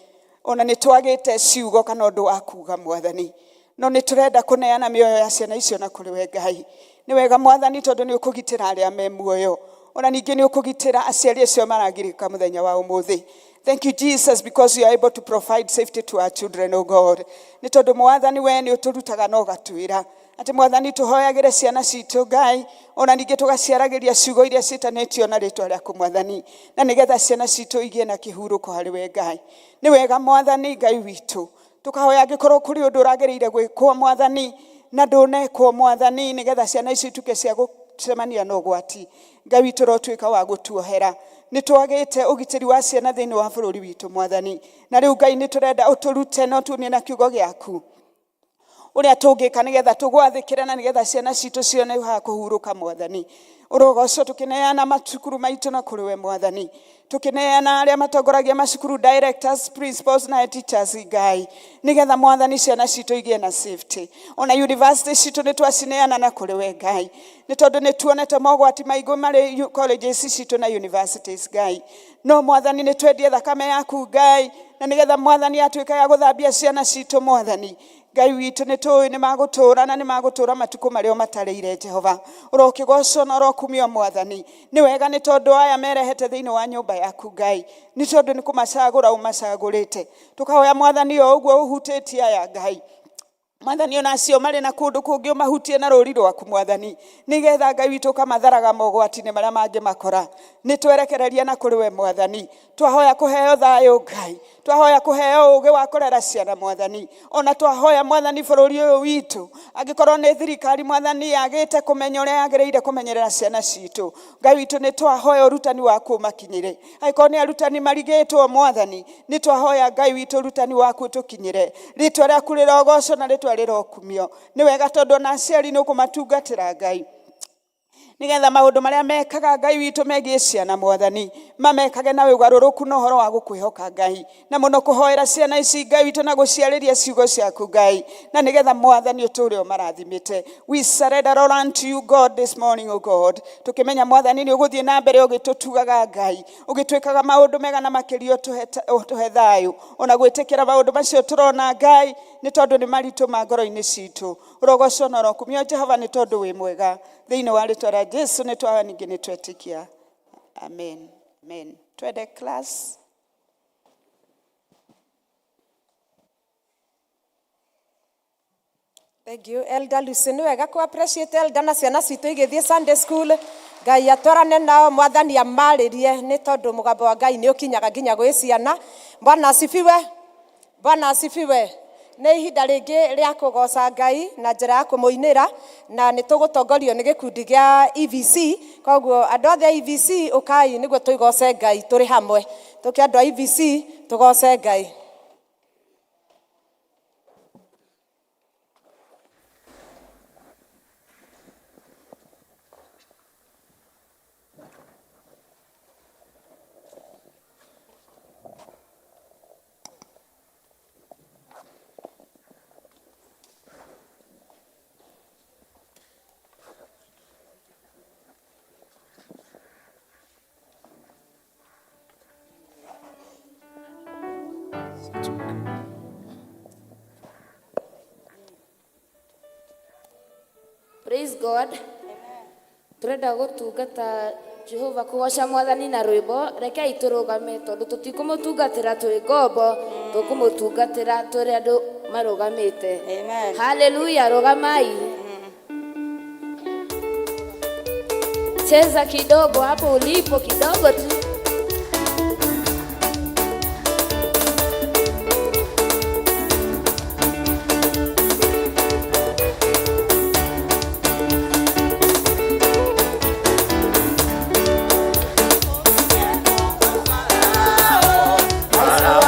S6: Ona nĩ twagĩte ciugo kana ũndũ wa kuga Mwathani. No nĩ tũrenda kũneana mĩoyo ya ciana icio na kũrĩ we Ngai. Nĩ wega Mwathani tondũ nĩ ũkũgitĩra arĩa me muoyo. Ona ningĩ nĩ ũkũgitĩra aciari acio maragirĩka mũthenya wa ũmũthĩ. Thank you Jesus because you are able to provide safety to our children, oh God. Nĩ tondũ Mwathani we nĩ ũtũrutaga na ũgatwĩra atĩ Mwathani tũhoyagĩre ciana citũ Ngai, ona ningĩ tũgaciaragĩria ciugo iria ciĩtanĩtio na rĩtwa rĩaku Mwathani, na nĩgetha ciana citũ igĩe na kĩhurũko harĩ we Ngai. Nĩ wega Mwathani Ngai witũ, tũkahoya angĩkorwo kũrĩ ũndũ ũragĩrĩire gwĩkwo Mwathani na ndũnekwo Mwathani, nĩgetha ciana ici ituĩke cia gũcemania na ũgwati. Ngai witũ ũrotuĩka wa gũtuohera. Nĩ twagĩte ũgitĩri wa ciana thĩinĩ wa bũrũri witũ Mwathani, na rĩu Ngai nĩ tũrenda ũtũrute na ũtuonie na kiugo gĩaku ũrĩa tũngĩka nĩgetha tũgwathĩkĩre na nĩgetha ciana citũ cione ha kũhurũka Mwathani. Ũrogocwo tũkĩneana macukuru maitũ na kũrĩ we Mwathani, tũkĩneana arĩa matongoragia macukuru, directors, principals na teachers Ngai, nĩgetha Mwathani ciana citũ igĩe na safety. Ona university citũ nĩ twacineana na kũrĩ we Ngai, nĩ tondũ nĩ tuonete mogwati maingĩ marĩ colleges citũ na universities Ngai. No Mwathani nĩ twendie thakame yaku Ngai, na nĩgetha Mwathani atuĩke ya gũthambia ciana citũ Mwathani. Ngai witũ nĩ tũĩ nĩ magũtũũra na nĩ magũtũũra matukũ marĩa ũmatarĩire Jehova. Ũrokĩgocwo na ũrokumio Mwathani. Nĩ wega nĩ tondũ aya merehete thĩinĩ wa nyũmba yaku Ngai, nĩ tondũ nĩ kũmacagũra ũmacagũrĩte. Tũkahoya Mwathani o ũguo ũhutĩtie aya Ngai. Mwathani ona acio marĩ na kũndũ kũngĩ ũmahutie na rũri rwaku Mwathani, nĩgetha Ngai witũ ũkamatharaga mogwati-inĩ marĩa mangĩmakora. Nĩ twerekereria na kũrĩ we Mwathani. Twahoya kũheo thayũ Ngai, twahoya kũheo ũgĩ wa kũrera ciana Mwathani. Ona twahoya Mwathani bũrũri ũyũ witũ, angĩkorwo nĩ thirikari Mwathani yagĩte kũmenya ũrĩa yagĩrĩire kũmenyerera ciana citũ, Ngai witũ nĩ twahoya ũrutani waku ũmakinyĩre. Angĩkorwo nĩ arutani marigĩtwo Mwathani, nĩ twahoya Ngai witũ ũrutani waku ũtũkinyĩre. Rĩtwa rĩaku rĩrogocwo na rĩtwa rĩrokumio. Nĩ wega tondũ ona aciari nĩ ũkũmatungatĩra Ngai, nĩgetha maũndũ marĩa mekaga Ngai witũ megiĩ ciana Mwathani mamekage na ũgarũrũku na ũhoro wa gũkwĩhoka Ngai, na mũno kũhoera ciana ici Ngai witũ na gũciarĩria ciugo ciaku Ngai, na nĩgetha Mwathani ũtũũre ũmarathimĩte. We surrender all unto you God this morning, O God, tũkĩmenya Mwathani nĩ ũgũthiĩ na mbere ũgĩtũtugaga Ngai, ũgĩtwĩkaga maũndũ mega na makĩria ũtũhe thayũ, ona gwĩtĩkĩra maũndũ macio tũrona Ngai, nĩ tondũ nĩ maritũ ma ngoro-inĩ citũ. Ũrogocwo na ũrokumio Jehova nĩ tondũ wĩ mwega. Thĩinĩ wa rĩtwa rĩa Jesu nĩ twahoya ningĩ nĩ twetĩkia. Amen. Amen. Twende class.
S2: Thank you, Elder Lucy. Nĩ wega kũ appreciate Elder na ciana citũ igĩthiĩ Sunday school. Ngai atwarane nao, Mwathani amarĩrie nĩ tondũ mũgambo wa Ngai nĩ ũkinyaga nginya gwĩ ciana. Bwana asifiwe. Bwana asifiwe. Nĩ ihinda rĩngĩ rĩa kũgoca Ngai na njĩra ya kũmũinĩra, na nĩ tũgũtongorio nĩ gĩkundi gĩa EVC. Koguo andũ othe a EVC ũkai nĩguo tũgoce Ngai tũrĩ hamwe. Tũke andũ a EVC tũgoce Ngai.
S9: God. Turenda gũtungata Jehova kũgoca mwathani na rwĩmbo. Rekei tũrũgame tondũ tũtikũmũtungatĩra twĩ ngombo, tũkũmũtungatĩra tũrĩ andũ marũgamĩte.
S10: Amen.
S9: Haleluya, rũgamai. Cheza kidogo hapo ulipo, kidogo tu.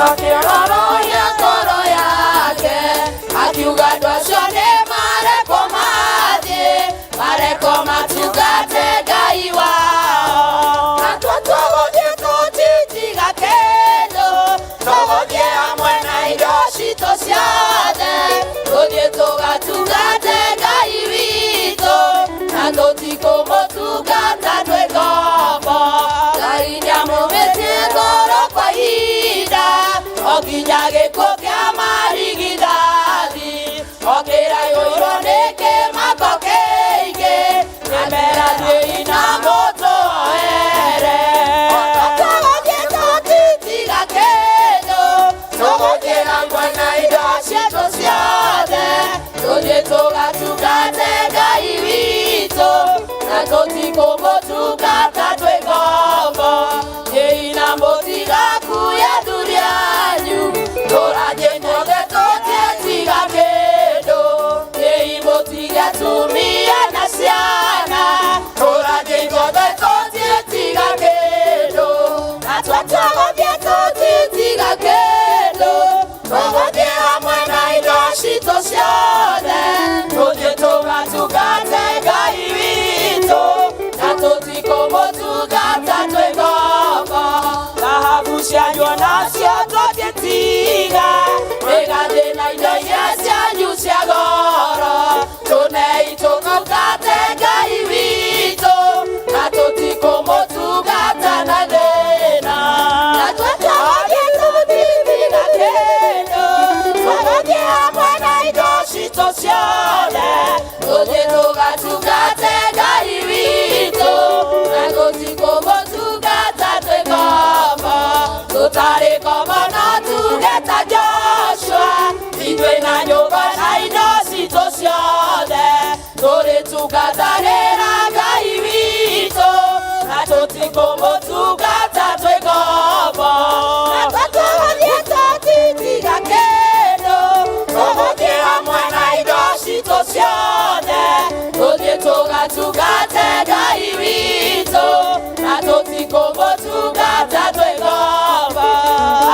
S1: Akĩororoia ngoro yake akiuga andũ acio nĩ marekwo mathiĩ marekwo matungate Ngai wao na tuo tũgũthiĩ tũtitiga kĩndũ tũgũthiĩ hamwe na indo citũ ciothe tũthiĩ tũgatungate Ngai witũ na tũtikũmũtungata twĩ ngombo. Ngai nĩamũmĩtie ngoro kwa ihinda o nginya gĩkuũ kĩa marigithathi o kĩraihũirwo nĩ kĩmako kĩingĩ nĩmera thiĩi na mũtũoere. Tũgũthiĩ tũtitiga kĩndũ tũgũthiĩ hamwe na indo ciitũ ciothe tũthiĩ tũgatungate Ngai witũ na tũtikũmũtungata twĩ ngombo. Thiĩi na mũtigakue athuri anyu tũrathiĩ inyuothe tũtietiga kĩndũ thiĩi mũtige atumia na ciana tũrathiĩ inyuothe tũtietiga kĩndũ na twatũgũthiĩ tũtitiga kĩndũ tũgũthiĩ hamwe na indo citũ ciothe tũthiĩ tũgatungate Ngai witũ na tũtikũmũtungata twĩ ngombo. Thahabu cianyu onacio tũngĩtiga mĩgathĩ na indo iria cianyu cia goro tũnei tũtungate Ngai witũ na tũtikũmũtungata na thĩna na twatũgũthiĩ tũtitiga kĩndũ tũgũthiĩ hamwe na indo citũ ciothe tũthiĩ tũgatungate Ngai witũ na tũtikũmũtungata twĩ ngombo. Tũtarĩ ngombo no tuge ta Joshua ithuĩ na nyũmba na indo citũ ciothe tũrĩtungatagĩra Ngai witũ na tũtikũmũtungata twĩ ngombo. Na twatũgũthiĩ tũtitiga kĩndũ tũgũthiĩ hamwe na indo citũ ciothe tũthiĩ tũgatungate Ngai witũ na tũtikũmũtungata twĩ ngombo.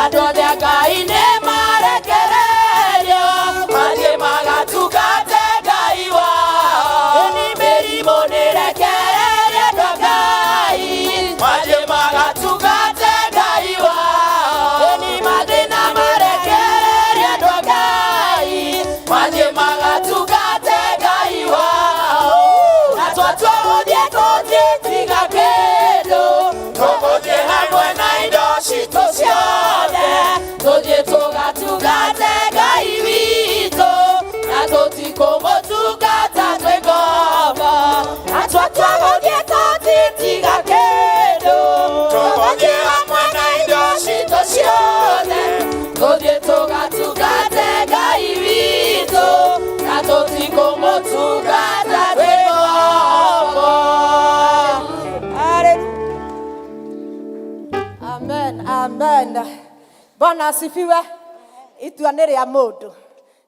S1: Andũ othe a Ngai nĩ marekererio mathiĩ magatungate Ngai wao nĩ mĩrimũ nĩrekererie andũ a Ngai mathiĩ magatungate Ngai wao nĩ mathĩna marekererie andũ a Ngai mathiĩ magatungate Ngai wao na twatũgũthiĩ tũtitiga kĩndũ tũgũthiĩ hamwe na indo citũ ciothe tũthiĩ tũgatungate Ngai witũ na tũtikũmũtungata twĩ ngombo. Na twatũgũthiĩ tũtitiga kĩndũ tũgũthiĩ hamwe na indo citũ ciothe tũthiĩ tũgatungate Ngai witũ na tũtikũmũtungata twĩ ngombo.
S2: Amen, amen. Bwana asifiwe. Itua nĩ rĩa mũndũ.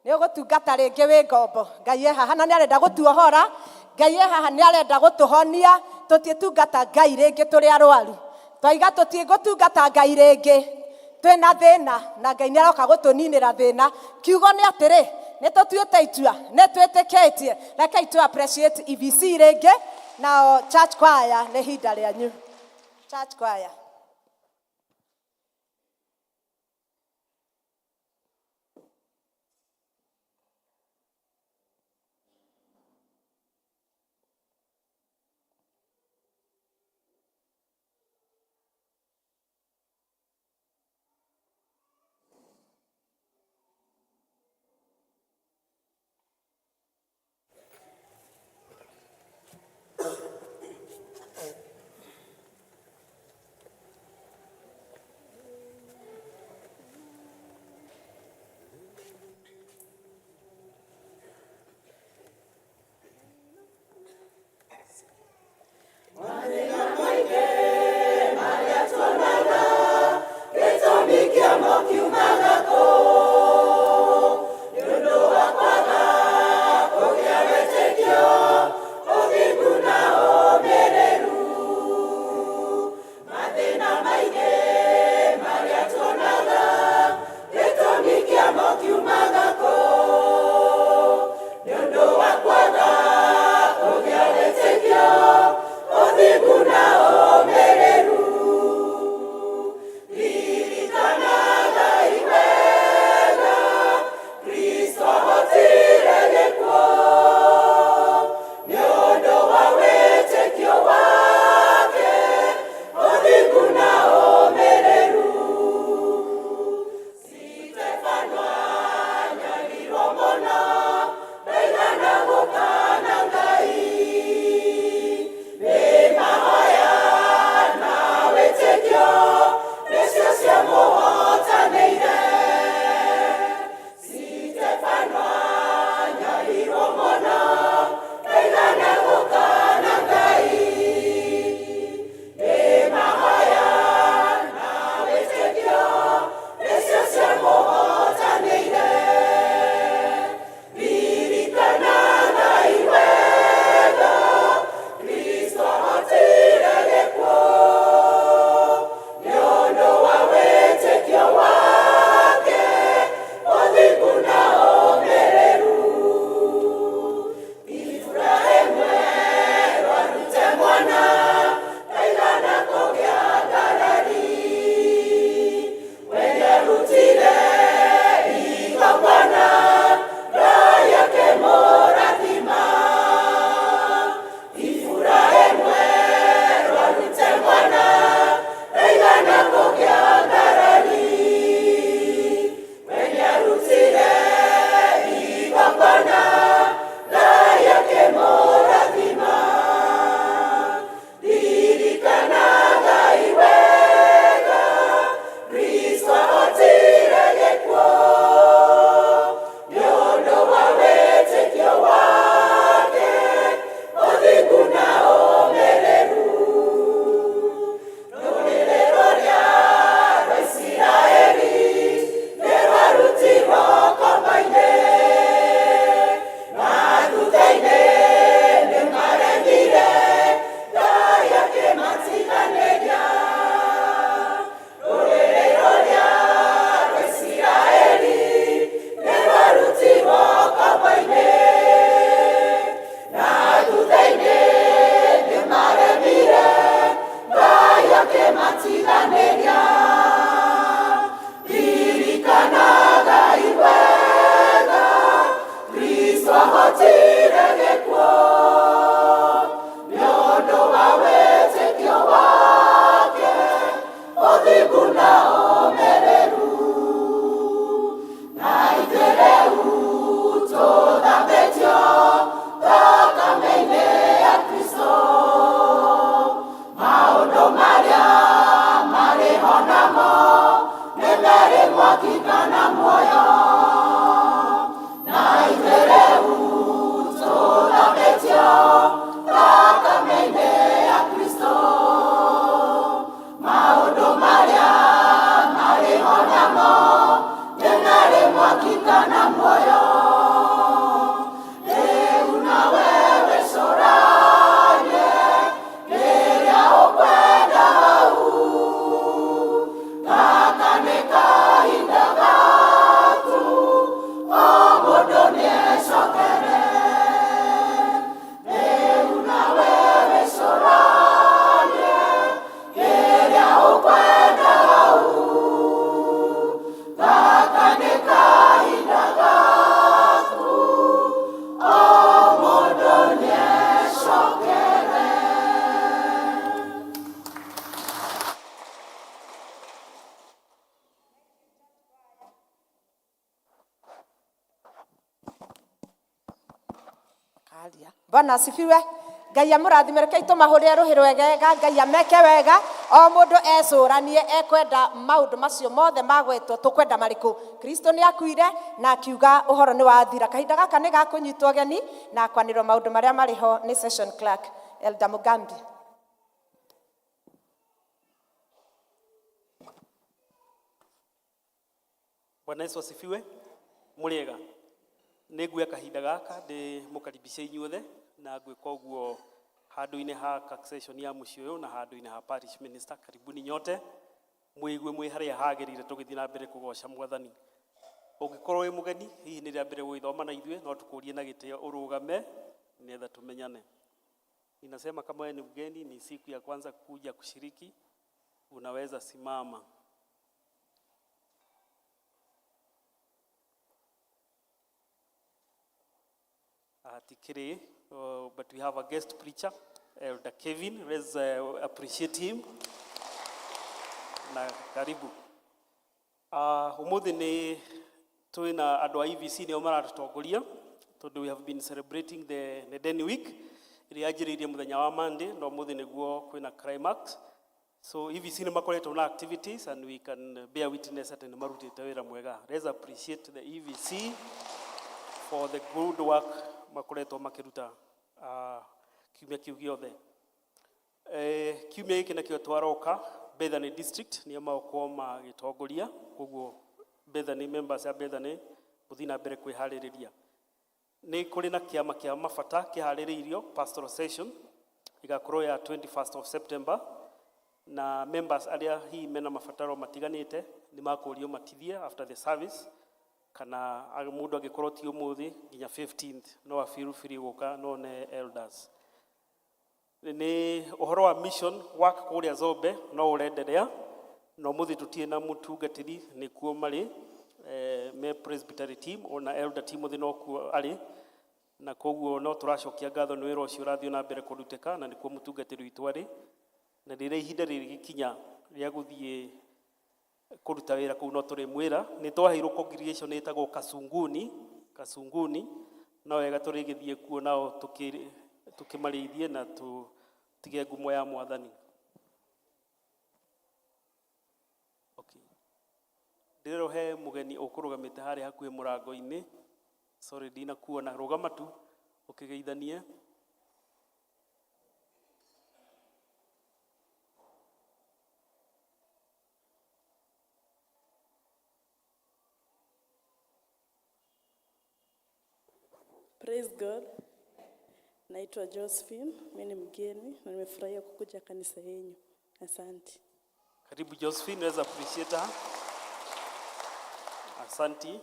S2: Nĩ ũgũtungata rĩngĩ wĩ ngombo. Ngai e haha na nĩ arenda gũtuohora. Ngai e haha nĩ arenda gũtũhonia. Tũtiĩtungata Ngai rĩngĩ tũrĩ arwaru. Twaiga tũtigũtungata Ngai rĩngĩ twĩna thĩna na Ngai nĩ aroka gũtũninĩra thĩna. Kiugo nĩ atĩrĩ, nĩ tũtuĩte itua, nĩ twĩtĩkĩtie. Rekei tũ appreciate EBC rĩngĩ nao church choir nĩ ihinda rĩanyu. Church choir. Bwana asifiwe. Ngai amũrathime, rekei tũmahũrĩre rũhĩ rwegega. Ngai ameke wega, o mũndũ ecũranie ekwenda maũndũ macio mothe magwetwo, tũkwenda marĩkũ. Kristo nĩ akuire na akiuga ũhoro nĩ wathira. Kahinda gaka nĩ gakũnyitwo ũgeni na kwanĩrwo maũndũ marĩa marĩ ho nĩ session clerk Elder Mugambi.
S10: Bwana Yesu asifiwe. Mũrĩega. Nĩ nguoya kahinda gaka ndĩ mũkaribishe inyuothe na ngwĩka ũguo handũ-inĩ ha succession ya mũciĩ ũyũ na handũ-inĩ ha parish minister. Karibuni nyote mwĩigue mwĩ harĩa hagĩrĩire tũgĩthiĩ na mbere kũgoca Mwathani. Ũngĩkorwo wĩ mũgeni, hihi nĩ rĩa mbere gũgĩthoma na ithuĩ, no tũkũrie na gĩtĩo ũrũgame nĩgetha tũmenyane. Ninasema kama wewe ni mgeni, ni siku ya kwanza kuja kushiriki, unaweza simama. Tikiri, but we have a guest preacher, Elder Kevin. Let's appreciate him. Na karibu. Umuthi ni twina andu a EVC nio maratutongoria tondu we have been celebrating the Nedeni Week ĩrĩa yanjĩrĩirie mũthenya wa Monday no mũthĩ nĩguo kwĩna climax. So EVC nĩ makoretwo na activities and we can bear witness atĩ nĩ marutĩte wĩra mwega. Let's appreciate the EVC for the good work makoretwo makĩruta kiumia kĩu gĩothe. Kiumia gĩkĩ nakĩo twaroka Bethany District nĩo magũkorwo magĩtongoria, koguo Bethany members ya Bethany mũthiĩ na mbere kwĩharĩrĩria. Nĩ kũrĩ na kĩama kĩa mabata kĩharĩrĩirio pastoral session ĩgakorwo ya 21st of September na members arĩa hihi mena mabataro matiganĩte nĩ makũrio matithie after the service kana mũndũ angĩkorwo ti ũmũthĩ nginya 15th no a feel free gũka no ne elders. Nĩ ũhoro wa mission work kũrĩa Zombe no ũrenderea na ũmũthĩ tũtirĩ na mũtungatĩri nĩkuo marĩ me presbytery team ona elder Timothy no kuo arĩ na koguo no tũracokia ngatho nĩ wĩra ũcio ũrathiĩ na mbere kũrutĩka na nĩkuo mũtungatĩri witũ arĩ na rĩrĩa ihinda rĩgĩkinya rĩa gũthiĩ kũruta wĩra kũu no tũrĩmwĩra. Nĩ twaheirwo congregation ĩtagwo Kasunguni. Kasunguni no wega tũrĩgĩthiĩ kuo nao tũkĩmarĩithie na tũtige ngumo ya Mwathani. Okay. Ndĩrerwo he mũgeni ũkũrũgamĩte harĩa hakuhĩ mũrango-inĩ. Sorry, ndinakuona. Rũgama tu ũkĩgeithanie.
S11: Praise God. Naitwa Josephine, mimi ni mgeni na nimefurahia kukuja kanisa yenu. Asante.
S10: Karibu Josephine, let's appreciate her. Asanti.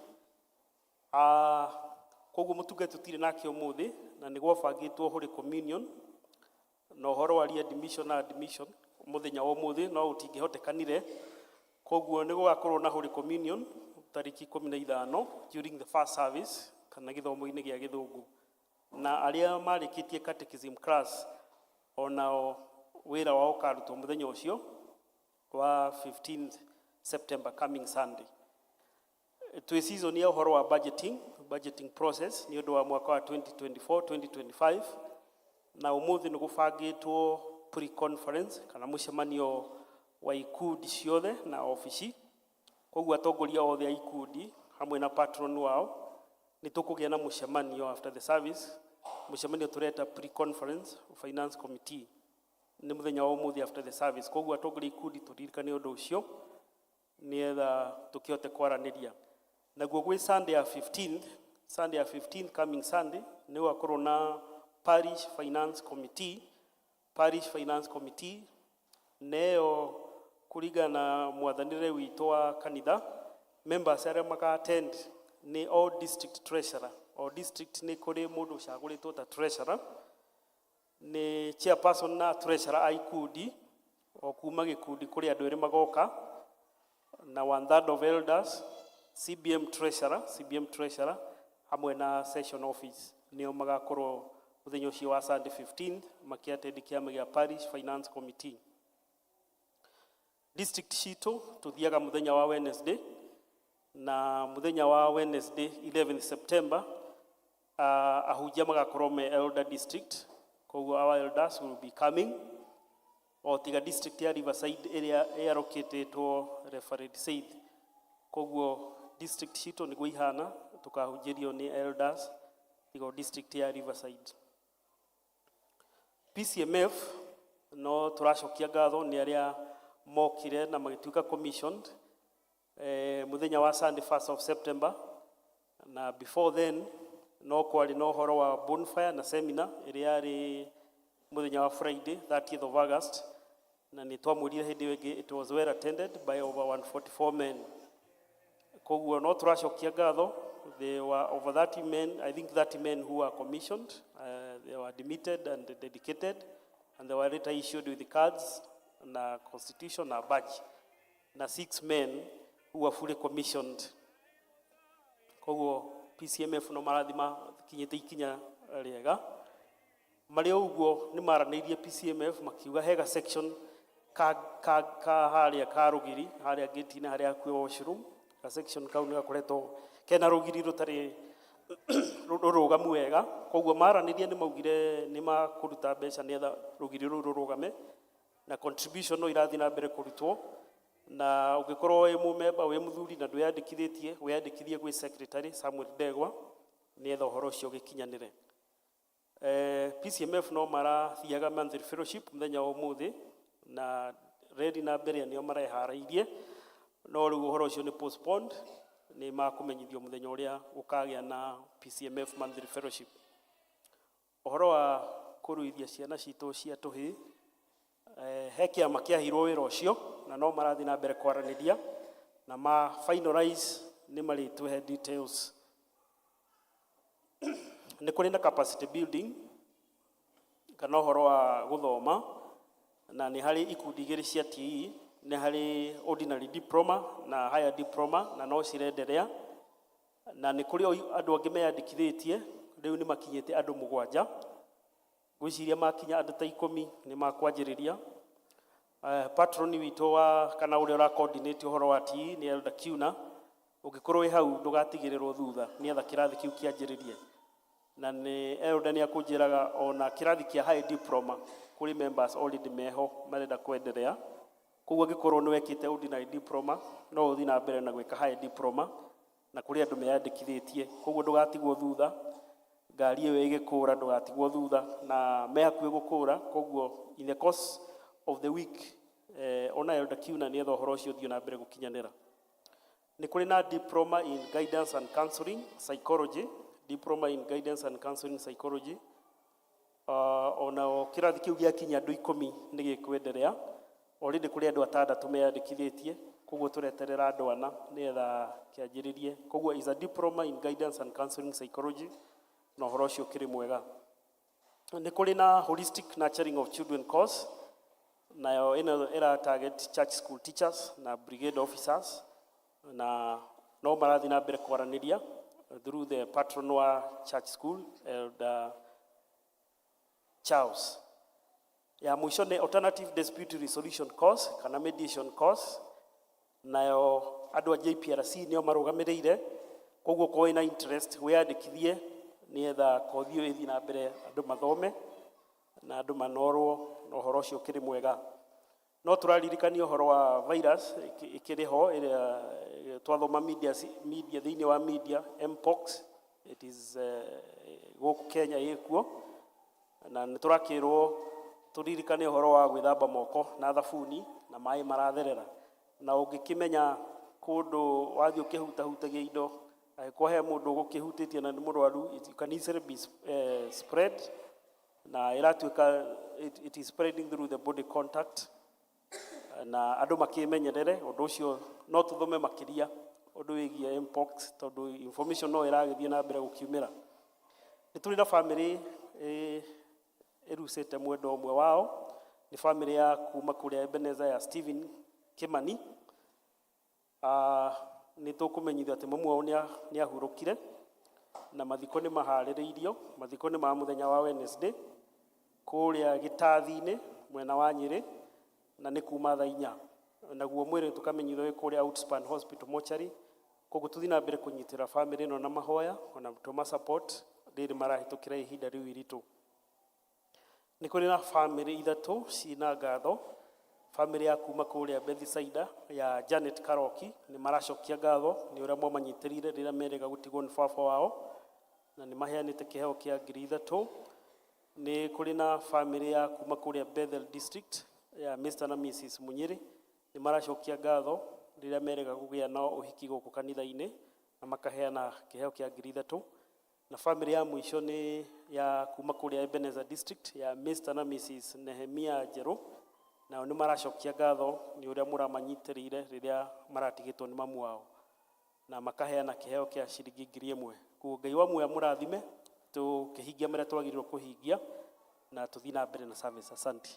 S10: Koguo mũtungati tũtirĩ nake ũmũthĩ na nĩ gwabangĩtwo Holy Communion na ũhoro wa readmission na admission mũthenya wa ũmũthĩ no ũtingĩhotekanire, koguo nĩ gũgakorwo na Holy Communion tarĩki 15 during the first service kana gĩthomo-inĩ gĩa gĩthũngũ, na arĩa marĩkĩtie catechism class onao wĩra wao ũkarutwo mũthenya ũcio wa 15th September, coming Sunday. Twĩ season ya ũhoro wa budgeting process nĩ ũndũ wa mwaka wa 2024 2025 na ũmũthĩ nĩ gũbangĩtwo pre-conference kana mũcemanio wa ikundi ciothe na obici, koguo atongoria othe a ikundi hamwe na patron wao nĩ tũkũgĩa na mũcemanio after the service, mũcemanio tũreta pre-conference finance committee nĩ mũthenya wa ũmũthĩ after the service, koguo atongoria ikundi tũririkane ũndũ ũcio nĩgetha tũkĩhote kwaranĩria. Naguo gwĩ Sunday ya 15th, Sunday ya 15th, coming Sunday, nĩ gũgakorwo na parish finance committee. Parish finance committee neyo kũringana na mwathanĩre witũ wa kanitha, members arĩa maka attend nĩ all district treasurer. O district nĩ kũrĩ mũndũ ũcagũrĩtwo ta treasurer, nĩ chairperson na treasurer a ikundi, o kuma gĩkundi kũrĩ andũ erĩ magoka, na one third of elders, CBM treasurer, CBM treasurer hamwe na session office nĩo magakorwo mũthenya ũcio wa Sunday 15th makĩattend kĩama gĩa parish finance committee. District citũ tũthiaga mũthenya wa Wednesday, na mũthenya wa Wednesday 11th September ahunjia magakorwo me elder district, koguo our elders will be coming o tiga district ya Riverside ĩrĩa ĩarokĩtĩtwo Reverend Said. Koguo district citũ nĩguo ihana, tũkahunjĩrio nĩ elders tiga o district ya Riverside. PCMF no tũracokia ngatho nĩ arĩa mokire na magĩtuĩka commissioned. Muthenya wa Sunday 1st of September, na before then no kwarĩ na ũhoro wa bonfire na seminar ĩrĩa yarĩ mũthenya wa Friday 30th of August, na nĩ twamwĩrire hĩndĩ ĩyo ĩngĩ it was well attended by over 144 men. Koguo no tũracokia ngatho. There were over 30 men, I think 30 men who were commissioned. They were admitted and dedicated, and they were later issued with cards na constitution na badge, na six men who were fully commissioned. Koguo PCMF no marathi makinyĩte ikinya rĩega. Marĩ o ũguo nĩ maranĩirie PCMF makiuga hega section ka harĩa ka rũgiri harĩa gate-inĩ harĩa hakuhĩ washroom. Ka section kau nĩ gakoretwo kena rũgiri rũtarĩ rũrũgamu wega. Koguo maranĩria nĩ maugire nĩ makũruta mbeca nĩgetha rũgiri rũu rũrũgame, na contribution no irathiĩ na mbere kũrutwo. Na ũngĩkorwo wĩ mũmemba, wĩ mũthuri na ndwĩyandĩkithĩtie, wĩyandĩkithie gwĩ secretary Samuel Ndegwa nĩgetha ũhoro ũcio ũgĩkinyanĩre. PCMF no marathiaga monthly fellowship mũthenya wa ũmũthĩ, na reri na mbere nĩo mareharĩirie, no rĩu ũhoro ũcio nĩ postponed. Nĩ makũmenyithio mũthenya ũrĩa gũkagĩa na PCMF monthly fellowship. Ũhoro wa kũruithia ciana citũ cia tũhĩĩ, he kĩama kĩaheirwo wĩra ũcio na no marathiĩ na mbere kwaranĩria na ma finalize nĩ marĩtũhe details. Nĩ kũrĩ na capacity building kana ũhoro wa gũthoma, na nĩ harĩ ikundi igĩrĩ cia TE. Nĩ harĩ ordinary diploma na higher diploma, na no cirenderea, na nĩ kũrĩ andũ angĩ meyandĩkithĩtie. Rĩu nĩ makinyĩte andũ 7. Ngwĩciria makinya andũ ta 10 nĩ makwanjĩrĩria. Patron witũ wa kana ũrĩa ũra coordinate ũhoro wa TE nĩ Elder Kiuna. Ũngĩkorwo wĩ hau ndũgatigĩrĩrwo thutha nĩgetha kĩrathi kĩu kĩanjĩrĩrie. Na nĩ Elder nĩ akũnjĩraga ona kĩrathi kĩa high diploma kũrĩ members already meho marenda kwenderea. Koguo angĩkorwo nĩ wekĩte ordinary diploma, no ũthiĩ na mbere na gwĩka high diploma, na kũrĩ andũ meyandĩkithĩtie. Koguo ndũgatigwo thutha, ngari ĩyo ĩgĩkũra ndũgatigwo thutha, na me hakuhĩ gũkũra. Koguo in the course of the week, ona Elder Kiuna nĩetha ũhoro ũcio ũthiĩ na mbere gũkinyanĩra. Nĩ kũrĩ na diploma in guidance and counseling psychology, diploma in guidance and counseling psychology. Ona kĩrathi kĩu gĩakinya andũ 10 nĩ gĩkwenderea. Already kũrĩ andũ atandatũ meyandĩkithĩtie, koguo tũreterera andũ 4 nĩgetha kĩanjĩrĩrie. Koguo is a diploma in guidance and counseling psychology, na ũhoro ũcio ũkĩrĩ mwega. Nĩ kũrĩ na holistic nurturing of children course, nayo ĩno ĩra target church school teachers na brigade officers, na no marathiĩ na mbere kwaranĩria through the patron wa church school, Elder Charles. Ya mũico nĩ alternative dispute resolution course kana mediation course, nayo andũ a JPRC nĩo marũgamĩrĩire. Koguo korwo wĩna interest wĩyandĩkithie nĩgetha kothi ĩyo ĩthiĩ na mbere, andũ mathome na andũ manorwo, na ũhoro ũcio ũkĩrĩ mwega. No tũraririkania ũhoro wa virus ĩkĩrĩ ho ĩrĩa twathoma media, thĩinĩ wa media, mpox. It is gũkũ Kenya ĩkuo, na nĩ tũrakĩrwo tũririkane ũhoro wa gwĩthamba moko na thabuni na maĩ maratherera. Na ũngĩkĩmenya kũndũ wathiĩ ũkĩhutahutagia indo, angĩkorwo he mũndũ ũgũkĩhutĩtie na nĩ mũrwaru, it can easily be spread, na ĩratuĩka it is spreading through the body contact, na andũ makĩmenyerere ũndũ ũcio. No tũthome makĩria ũndũ wĩgiĩ mpox tondũ information no ĩragĩthiĩ na mbere gũkiumĩra. Nĩ tũrĩ na bamĩrĩ ĩrucĩte mwendwa ũmwe wao. Nĩ bamĩrĩ ya kuma kũrĩa Ebenezer ya Stephen Kimani. Nĩ tũkũmenyithio atĩ mamu wao nĩ ahurũkire na mathiko nĩ maharĩrĩirio. Mathiko nĩ ma mũthenya wa Wednesday kũrĩa Gĩtathi-inĩ mwena wa Nyĩrĩ, na nĩ kuma thaa 4. Naguo mwĩrĩ tũkamenyithio wĩ kũrĩa Outspan Hospital mortuary. Koguo tũthiĩ na mbere kũnyitĩra bamĩrĩ ĩno na mahoya ona tũma support rĩrĩ marahĩtũkĩra ihinda rĩu iritũ. Nĩ kũrĩ na bamĩrĩ ithatũ ciĩna ngatho. Bamĩrĩ ya kuma kũrĩa Bethsaida ya Janet Karoki nĩ maracokia ngatho nĩ ũrĩa mwamanyitĩrĩire rĩrĩa merĩga gũtigwo nĩ baba wao, na nĩ maheanĩte kĩheo kĩa 3000. Nĩ kũrĩ na bamĩrĩ ya kuma kũrĩa Bethel District ya Mr na Mrs Munyĩrĩ, nĩ maracokia ngatho Rĩrĩa merĩga kũgĩa na ũhiki gũkũ kanitha-inĩ na makaheana kĩheo kĩa 3000. Na family ya mũico nĩ ya kuma kũrĩa Ebenezer District ya Mr na Mrs Nehemia Njerũ, nao nĩ maracokia ngatho nĩ ũrĩa mũramanyitĩrĩire rĩrĩa maratigĩtwo nĩ mamu wao, na makaheana kĩheo kĩa ciringi 1000. Koguo Ngai wa muoyo amũrathime, tũkĩhingia marĩa twagĩrĩirwo kũhingia na tũthiĩ na mbere na service. Asante.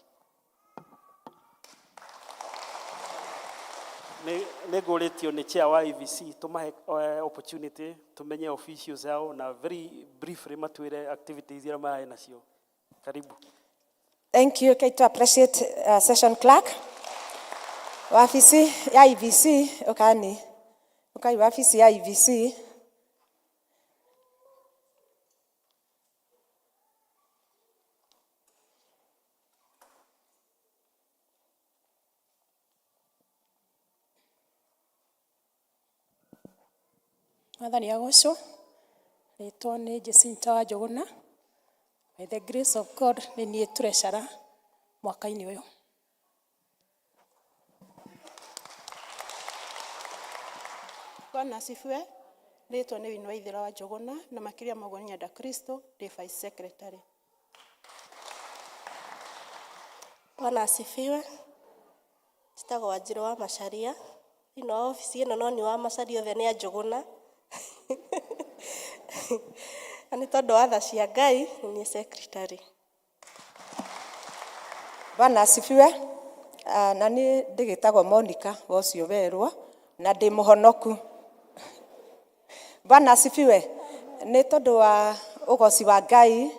S10: Nĩ ngũrĩtio nĩ chair wa IVC tũmahe opportunity tũmenye officials yao na very briefly matwĩre activities iria mararĩ nacio. Karibu.
S2: Thank you. Okay, to appreciate session clerk. Wabici ya IVC, ukani. Ukai wabici ya IVC.
S12: Mwathani agocwo. Rĩtwa nĩ Jacinta wa Njũgũna. By the grace of God nĩ niĩ treasurer mwaka-inĩ ũyũ.
S11: Bwana asifiwe. Rĩtwa nĩ Winnie Waithera wa Njũgũna na makĩria ma ũguo nĩ nyenda Kristo, ndĩ vice secretary.
S8: Bwana asifiwe. Njĩtagwo Wanjirũ wa Macharia. Thĩinĩ wa obici ĩno no nĩ wa Macharia othe nĩ a Njũgũna. Na nĩ tondũ wa tha cia Ngai nĩ niĩ secretary.
S2: Bwana asifiwe. Na niĩ ndĩgĩtagwo Monica wa ũcio werwo na ndĩ mũhonoku. Bwana asifiwe. Nĩ tondũ wa ũgoci wa Ngai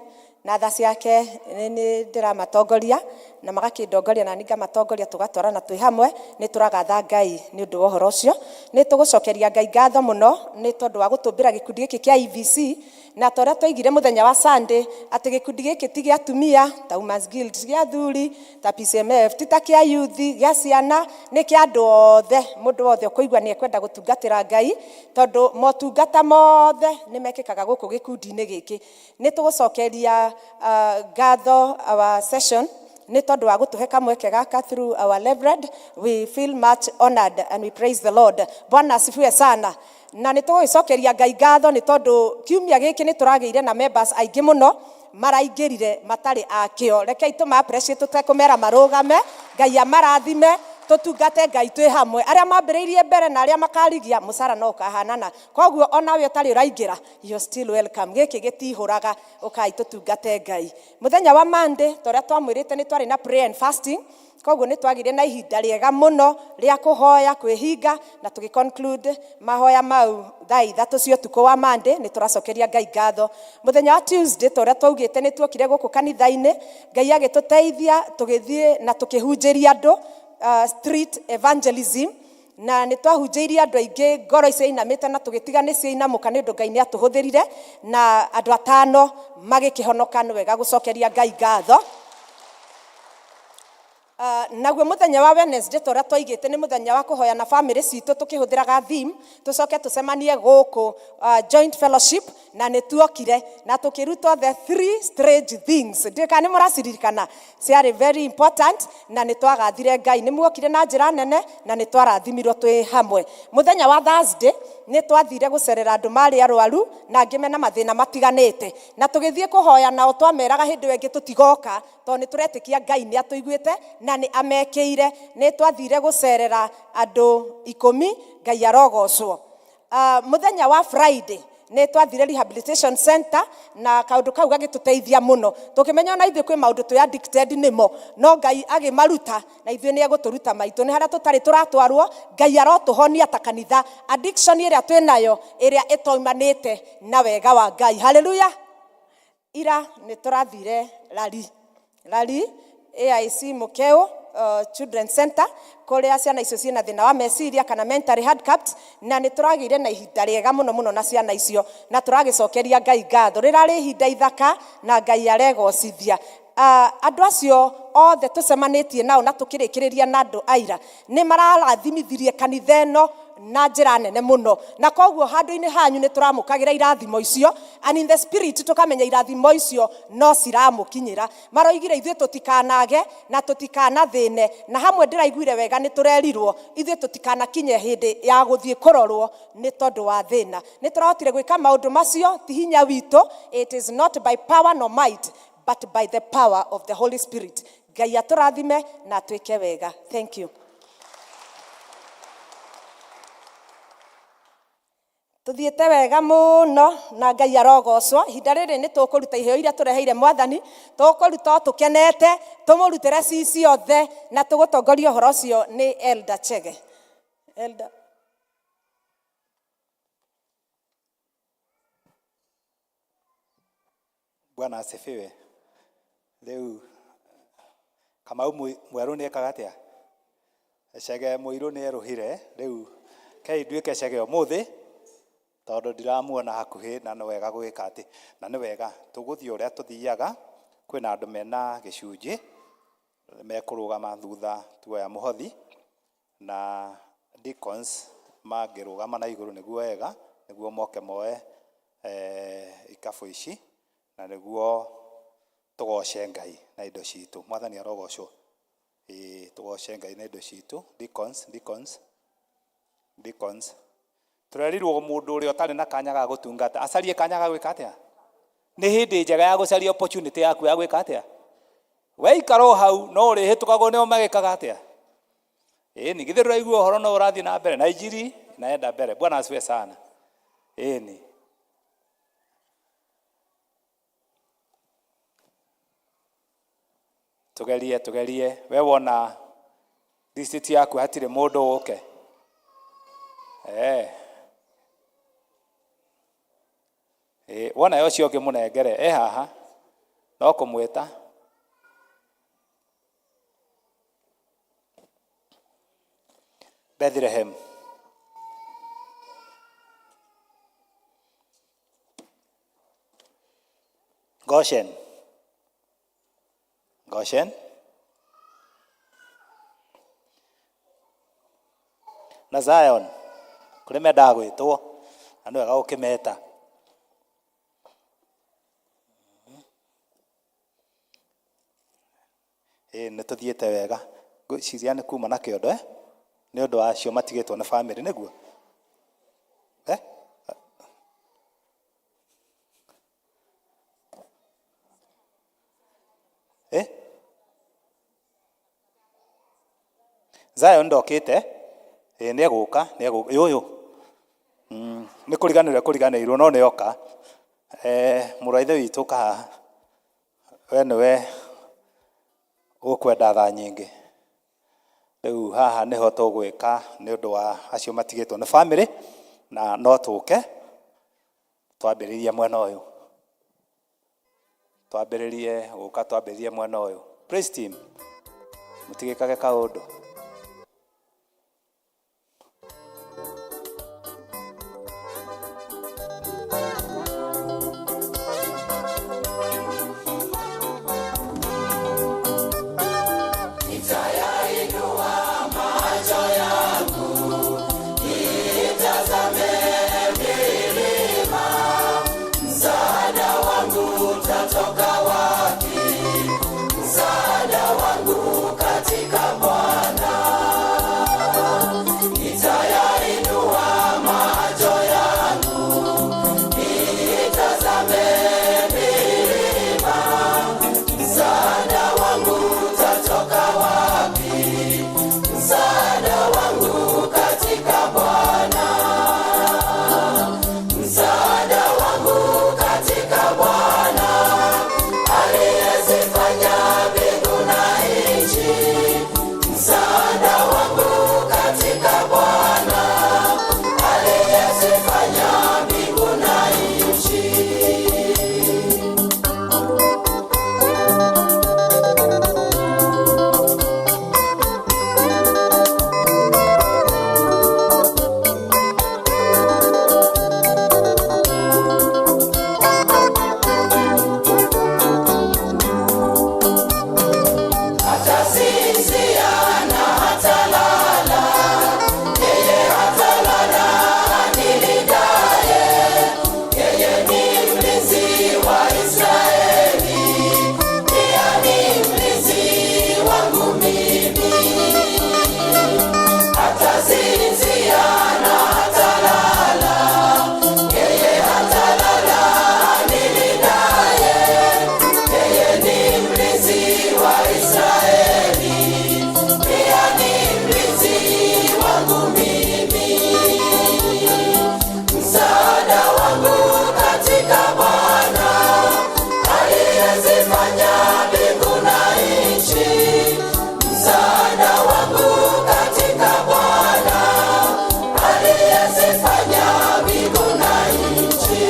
S2: na tha ciake nĩ ndĩramatongoria na magakĩndongoria na niĩ ngamatongoria tũgatwarana twĩ hamwe. Nĩ tũragatha Ngai nĩ ũndũ wa ũhoro ũcio. Nĩ tũgũcokeria Ngai ngatho mũno nĩ tondũ wa gũtũmbĩra gĩkundi gĩkĩ kĩa IVC, na ta ũrĩa twaigire mũthenya wa Sunday atĩ gĩkundi gĩkĩ ti gĩa atumia ta Women's Guild, ti gĩa athuri ta PCMF, ti ta kĩa youth, gĩa ciana, nĩ kĩa andũ othe. Mũndũ wothe ũkũigua nĩ ekwenda gũtungatĩra Ngai, tondũ motungata mothe nĩ mekĩkaga gũkũ gĩkundi-inĩ gĩkĩ. Nĩ tũgũcokeria ngatho our session nĩ tondũ wa gũtũhe kamweke gaka through our Reverend. We feel much honored and we praise the Lord. Bwana asifiwe sana. Na nĩ tũgũgĩcokeria Ngai ngatho nĩ tondũ kiumia gĩkĩ nĩ tũragĩire na members aingĩ mũno maraingĩrire matarĩ akĩo. Rekei tũma appreciate tũtekũmera marũgame, Ngai amarathime, tũtungate Ngai twĩ hamwe. Arĩa mambĩrĩirie mbere na arĩa makarigia mũcara no ũkahanana. Koguo onawe ũtarĩ ũraingĩra, you're still welcome. Gĩkĩ gĩtihũraga, ũkai tũtungate Ngai. Mũthenya wa Monday, ta ũrĩa twamwĩrĩte, nĩ twarĩ na prayer and fasting. Koguo nĩ twagĩire na ihinda rĩega mũno rĩa kũhoya, kwĩhinga, na tũgĩ conclude mahoya mau thaa 3 cia ũtukũ wa Monday. Nĩ tũracokeria Ngai ngatho. Mũthenya wa Tuesday, ta ũrĩa twaugĩte, nĩ tuokire gũkũ kanitha-inĩ, Ngai agĩtũteithia tũgĩthiĩ na tũkĩhunjĩria andũ, street evangelism, na nĩ twahunjĩirie andũ aingĩ ngoro ciainamĩte na tũgĩtiga nĩ ciainamũka nĩ ũndũ Ngai nĩ atũhũthĩrire, na andũ 5 magĩkĩhonoka. Nĩ wega gũcokeria Ngai ngatho. Naguo mũthenya wa Wednesday, ta ũrĩa twaigĩte, nĩ mũthenya wa kũhoya na family citũ tũkĩhũthĩraga theme, tũcoke tũcemanie gũkũ, joint fellowship, na nĩ tuokire na tũkĩrutwo the 3 strange things. Ndiũĩ kana nĩ mũraciririkana, ciarĩ very important, na nĩ twagathire Ngai. Nĩ muokire na njĩra nene na nĩ twarathimirwo twĩ hamwe. Mũthenya wa Thursday nĩ twathire gũcerera andũ marĩ arwaru na angĩ mena mathĩna matiganĩte, na tũgĩthiĩ kũhoya nao. Twameraga hĩndĩ ĩyo ĩngĩ tũtigoka tondũ nĩ tũretĩkia Ngai nĩ atũiguĩte na nĩ amekĩire. Nĩ twathire gũcerera andũ 10, Ngai arogocwo. Mũthenya wa Friday nĩ twathire rehabilitation center, na kaũndũ kau gagĩtũteithia mũno, tũkĩmenya ona ithuĩ kwĩ maũndũ twĩ addicted nĩmo, no Ngai agĩmaruta na ithuĩ nĩ egũtũruta maitũ. Nĩ harĩa tũtarĩ tũratwarwo, Ngai arotũhonia ta kanitha addiction ĩrĩa twĩ nayo, ĩrĩa ĩtoimanĩte na wega wa Ngai. Haleluya. Ira nĩ tũrathire rally, rally AIC Mukeu Children Center, kũrĩa ciana icio ciĩna thĩna wa meciria kana mentally handicapped, na nĩ tũragĩire na ihinda rĩega mũno mũno na ciana icio, na tũragĩcokeria Ngai ngatho. Rĩrarĩ ihinda ithaka na Ngai aregocithia. Andũ acio othe tũcemanĩtie nao na tũkĩrĩkĩrĩria na andũ aira nĩ mararathimithĩrie kanitha ĩno Na njĩra nene mũno. Na koguo handũ-inĩ hanyu nĩ tũramũkagĩra irathimo icio, and in the spirit tũkamenya irathimo icio no ciramũkinyĩra. Maroigire ithuĩ tũtikanage na tũtikanathĩne, na hamwe ndĩraiguire wega nĩ tũrerirwo ithuĩ tũtikanakinye hĩndĩ ya gũthiĩ kũrorwo nĩ tondũ wa thĩna. Nĩ tũrahotire gwĩka maũndũ macio, ti hinya witũ, it is not by power nor might, but by the power of the Holy Spirit. Ngai atũrathime na atwĩke wega. Thank you. Tuthiĩte wega mũno na Ngai arogocwo. Ihinda rĩrĩ nĩ tũkũruta iheo iria tũreheire Mwathani, tũkũruta o tũkenete, tũmũrutĩre ci ciothe, na tũgũtongoria ũhoro ũcio nĩ Elder Chege. Elder.
S13: Bwana asifiwe. Rĩu Kamau mwerũ nĩ ekaga atĩa? Chege mũirũ nĩ erũhire, rĩu kei nduĩke Chege ũmũthĩ, tondũ ndiramuona hakuhĩ, na nĩ wega gwĩka atĩ, na nĩ wega tũgũthiĩ ũrĩa tũthiaga, kwĩna andũ mena gĩcunjĩ, mekũrũgama thutha tuoya mũhothi, na deacons mangĩrũgama na igũrũ nĩguo wega, nĩguo moke moe ikabũ ici, na nĩguo tũgoce Ngai na indo citũ. Mwathani arogocwo. Ĩĩ, tũgoce Ngai na indo citũ. Deacons, deacons, deacons. Tũrerirwo mũndũ ũrĩa ũtarĩ na kanya ga gũtungata acarie kanya ga gwĩka atĩa? Nĩ hĩndĩ njega ya gũcaria opportunity yaku ya gwĩka atĩa? Weikara o hau no ũrĩhĩtũkagwo nĩo magĩkaga atĩa? Ĩni, githĩ ndũraigua ũhoro no ũrathiĩ na mbere na injiri inaenda mbere. Bwana asifiwe sana. Ĩni. Tugerie, tugerie. We wona receipt yaku hatirĩ mũndũ ũke. Eh. Eh, wona ũcio ũngĩ mũnengere e haha no kũmwĩta. Bethlehem. Goshen. Goshen. Na Zion. Kũrĩ mendaga gwĩtwo na nĩ wega gũkĩmeta. Ĩĩ nĩ tũthiĩte wega. Ngwĩciria nĩ kuma na kĩondo eh? Nĩ ũndũ wa acio matigĩtwo nĩ bamĩrĩ nĩguo? Eh? Eh? Zion ndokĩte ĩĩ nĩ egũka, nĩ egũka, ĩ ũyũ nĩ kũriganĩrwo ekũriganĩirwo no nĩ oka. Mũrũ wa ithe witũ ũka haha, we nĩwe ũkwenda tha nyingĩ. Rĩu haha nĩho tũgwĩka nĩ ũndũ wa acio matigĩtwo nĩ bamĩrĩ, na no tũke twambĩrĩrie mwena ũyũ. Twambĩrĩrie gũka twambĩrĩrie mwena ũyũ. Praise team, mũtigĩkage kaũndũ.
S1: Nitayainua macho yangu nitazame milima, msaada wangu utatoka wapi? Msaada wangu katika Bwana. Aliyezifanya mbingu na nchi.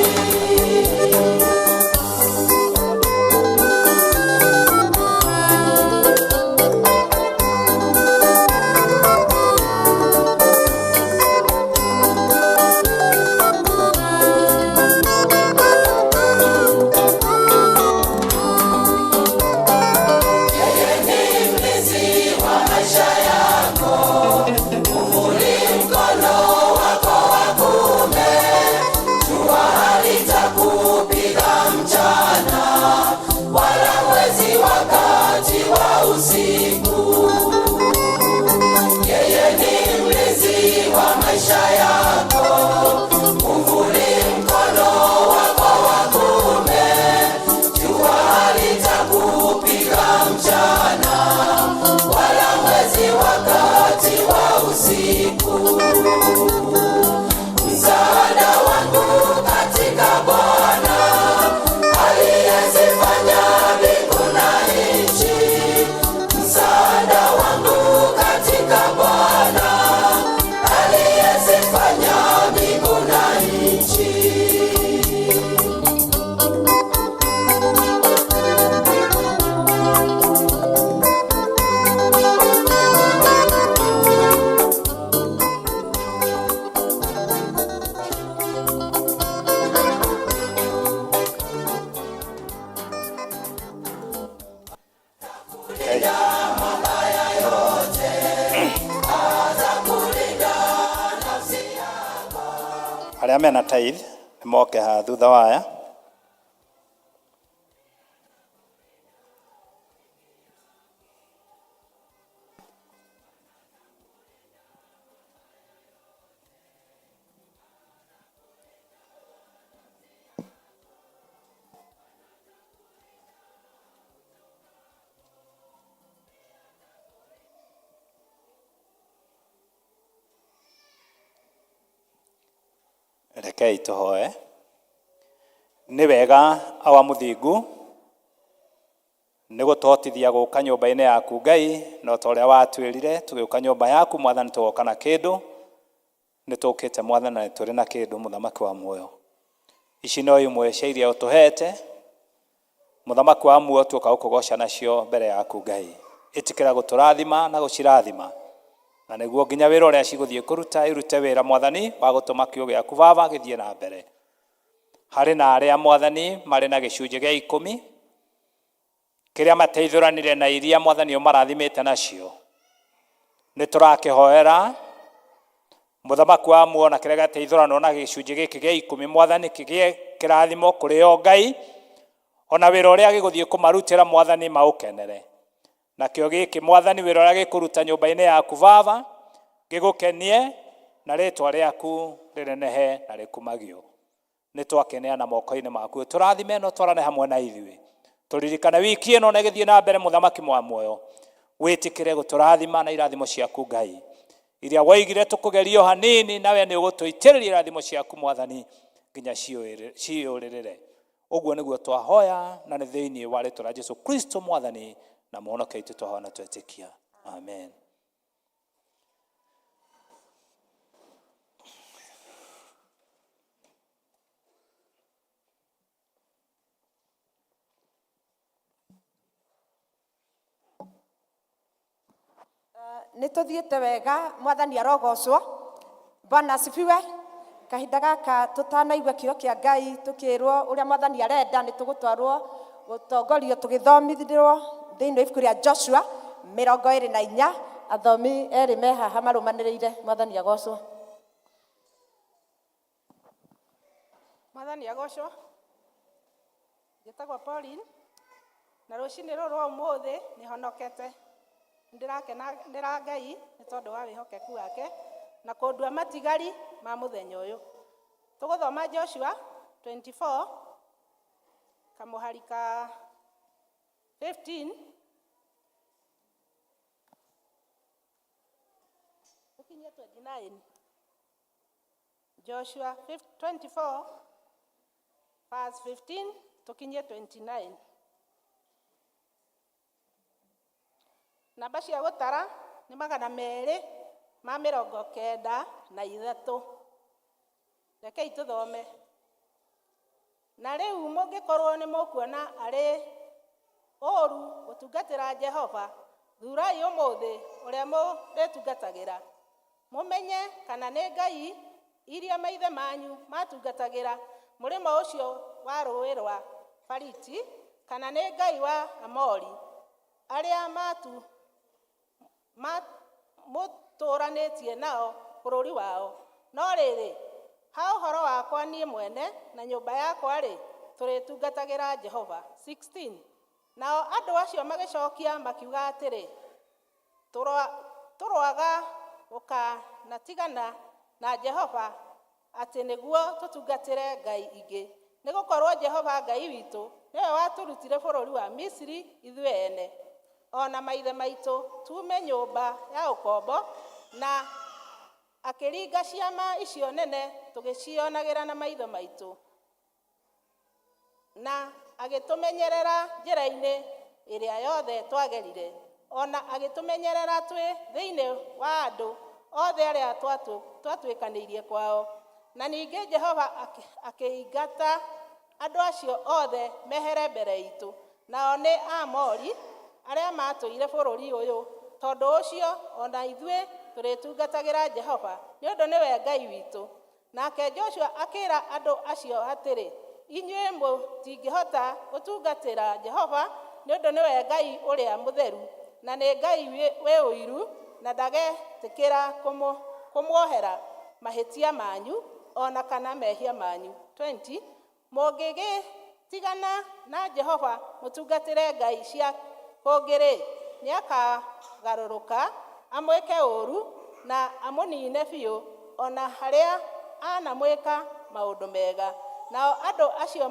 S1: Yeye ni mlinzi wa maisha yako, uvuli mkono wako wa kuume. Jua halitakupiga mchana, wala mwezi wakati wa usiku. Yeye ni mlinzi wa maisha yako, uvuli mkono wako wa kuume. Jua halitakupiga mchana, wala mwezi wakati wa usiku. Msaada wangu katika Bwana, aliyezifanya mbingu na nchi. Msaada wangu katika Bwana, aliyezifanya mbingu na nchi.
S13: Arĩa mena tithe nĩ moke haha thutha wa aya. Rekei tũhoe. Nĩ wega awa mũthingu nĩ gũtũhotithia gũka nyũmba-inĩ yaku Ngai, no ta ũrĩa watwĩrire tũgĩũka nyũmba yaku Mwathani tũgoka na kĩndũ, nĩ tũkĩte Mwathani na nĩ tũrĩ na kĩndũ mũthamaki wa muoyo. Ici no imwe cia iria ũtũhete mũthamaki wa muoyo, tuoka gũkũgoca nacio mbere yaku Ngai. Ĩtĩkĩra gũtũrathima na gũcirathima, na nĩguo nginya wĩra ũrĩa cigũthiĩ kũruta irute wĩra Mwathani wa gũtũma kiugo gĩaku Baba gĩthiĩ na mbere. Harĩ na arĩa Mwathani marĩ na gĩcunjĩ gĩa ikũmi kĩrĩa mateithũranire na iria Mwathani ũmarathimĩte nacio, nĩ tũrakĩhoera mũthamaki wa muoyo na kĩrĩa gĩateithũranwo na gĩcunjĩ gĩkĩ gĩa ikũmi Mwathani kĩgĩe kĩrathimo kũrĩ o Ngai, ona wĩra ũrĩa gĩgũthiĩ kũmarutĩra Mwathani maũkenere. Nakĩo gĩkĩ Mwathani wĩra ũrĩa gĩkũruta nyũmba-inĩ yaku Baba gĩgũkenie na rĩtwa rĩaku rĩnenehe na rĩkumagio. Nĩ twakĩneana moko-inĩ maku, tũrathime no twarane hamwe na ithuĩ, tũririkane wiki ĩno na ĩgĩthiĩ na mbere mũthamaki wa muoyo, wĩtĩkĩre gũtũrathima na irathimo ciaku Ngai iria woigire tũkũgerio hanini, nawe nĩ ũgũtũitĩrĩria irathimo ciaku Mwathani nginya ciyũrĩrĩre. Ũguo nĩguo twahoya na nĩ thĩinĩ wa rĩtwa rĩa Jesu Kristo Mwathani na mũhonokia witũ twahoya na twetĩkia, amen.
S2: Nĩ tũthiĩte wega, Mwathani arogocwo. Bwana asifiwe. Kahinda gaka tũtanaigua kiugo kĩa Ngai tũkĩrwo ũrĩa Mwathani arenda, nĩ tũgũtwarwo gũtongorio tũgĩthomithio thĩinĩ wa ibuku rĩa Joshua 24. Athomi erĩ me haha marũmanĩrĩire. Mwathani agocwo.
S14: Mwathani agocwo. Njĩtagwo Pauline na rũcinĩ rũrũ rwa ũmũthĩ nĩ honokete. Nĩndĩrakenera Ngai nĩ tondũ wa wĩhokeku wake na kũndua matigari ma mũthenya ũyũ. Tũgũthoma Joshua 24 kamũhari ka 15 ũkinyie 29. Joshua 24 verse 15 tũkinyie 29. Namba cia gũtara nĩ 293. Rekei tũthome. Na rĩu mũngĩkorwo nĩ mũkuona arĩ ũũru gũtungatĩra Jehova, thurai ũmũthĩ ũrĩa mũrĩtungatagĩra. Mũmenye kana nĩ ngai iria maithe manyu matungatagĩra mũrĩmo ũcio wa rũũĩ rwa Fariti, kana nĩ Ngai wa Amori arĩa matu, ma, mũtũũranĩtie nao bũrũri wao. No rĩrĩ, ha ũhoro wakwa niĩ mwene na nyũmba yakwa-rĩ, tũrĩtungatagĩra Jehova. 16 Nao andũ acio magĩcokia makiuga atĩrĩ, Tũroaga gũkanatigana na Jehova atĩ nĩguo tũtungatĩre ngai ingĩ, nĩ gũkorũo Jehova Ngai witũ nĩwe watũrutire bũrũri wa Misiri ithuĩ ene, o na maithe maitũ, tuume nyũmba ya ũkombo, na akĩringa ciama icio nene tũgĩcionagĩra na maitho maitũ. Na agĩtũmenyerera njĩra-inĩ ĩrĩa yothe twagerire, o na agĩtũmenyerera twĩ thĩinĩ wa andũ othe arĩa twatuĩkanĩirie kwao. Na ningĩ Jehova akĩingata andũ acio othe mehere mbere itũ, nao nĩ Aamori arĩa maatũire bũrũri ũyũ, tondũ ũcio o na ithuĩ tũrĩtungatagĩra Jehova, nĩ ũndũ nĩwe Ngai witũ. Nake Joshua akĩra andũ acio atĩrĩ, Inyuĩ mũtingĩhota gũtungatĩra Jehova, nĩ ũndũ nĩwe Ngai ũrĩa mũtheru, na nĩ Ngai wĩ ũiru, na ndagetĩkĩra kũmuohera mahĩtia manyu o na kana mehia manyu. 20 Mũngĩgĩtigana na Jehova mũtungatĩre ngai cia kũngĩ-rĩ, nĩakagarũrũka amwĩke ũũru na amũniine biũ, o na harĩa aanamwĩka maũndũ mega. Nao andũ acio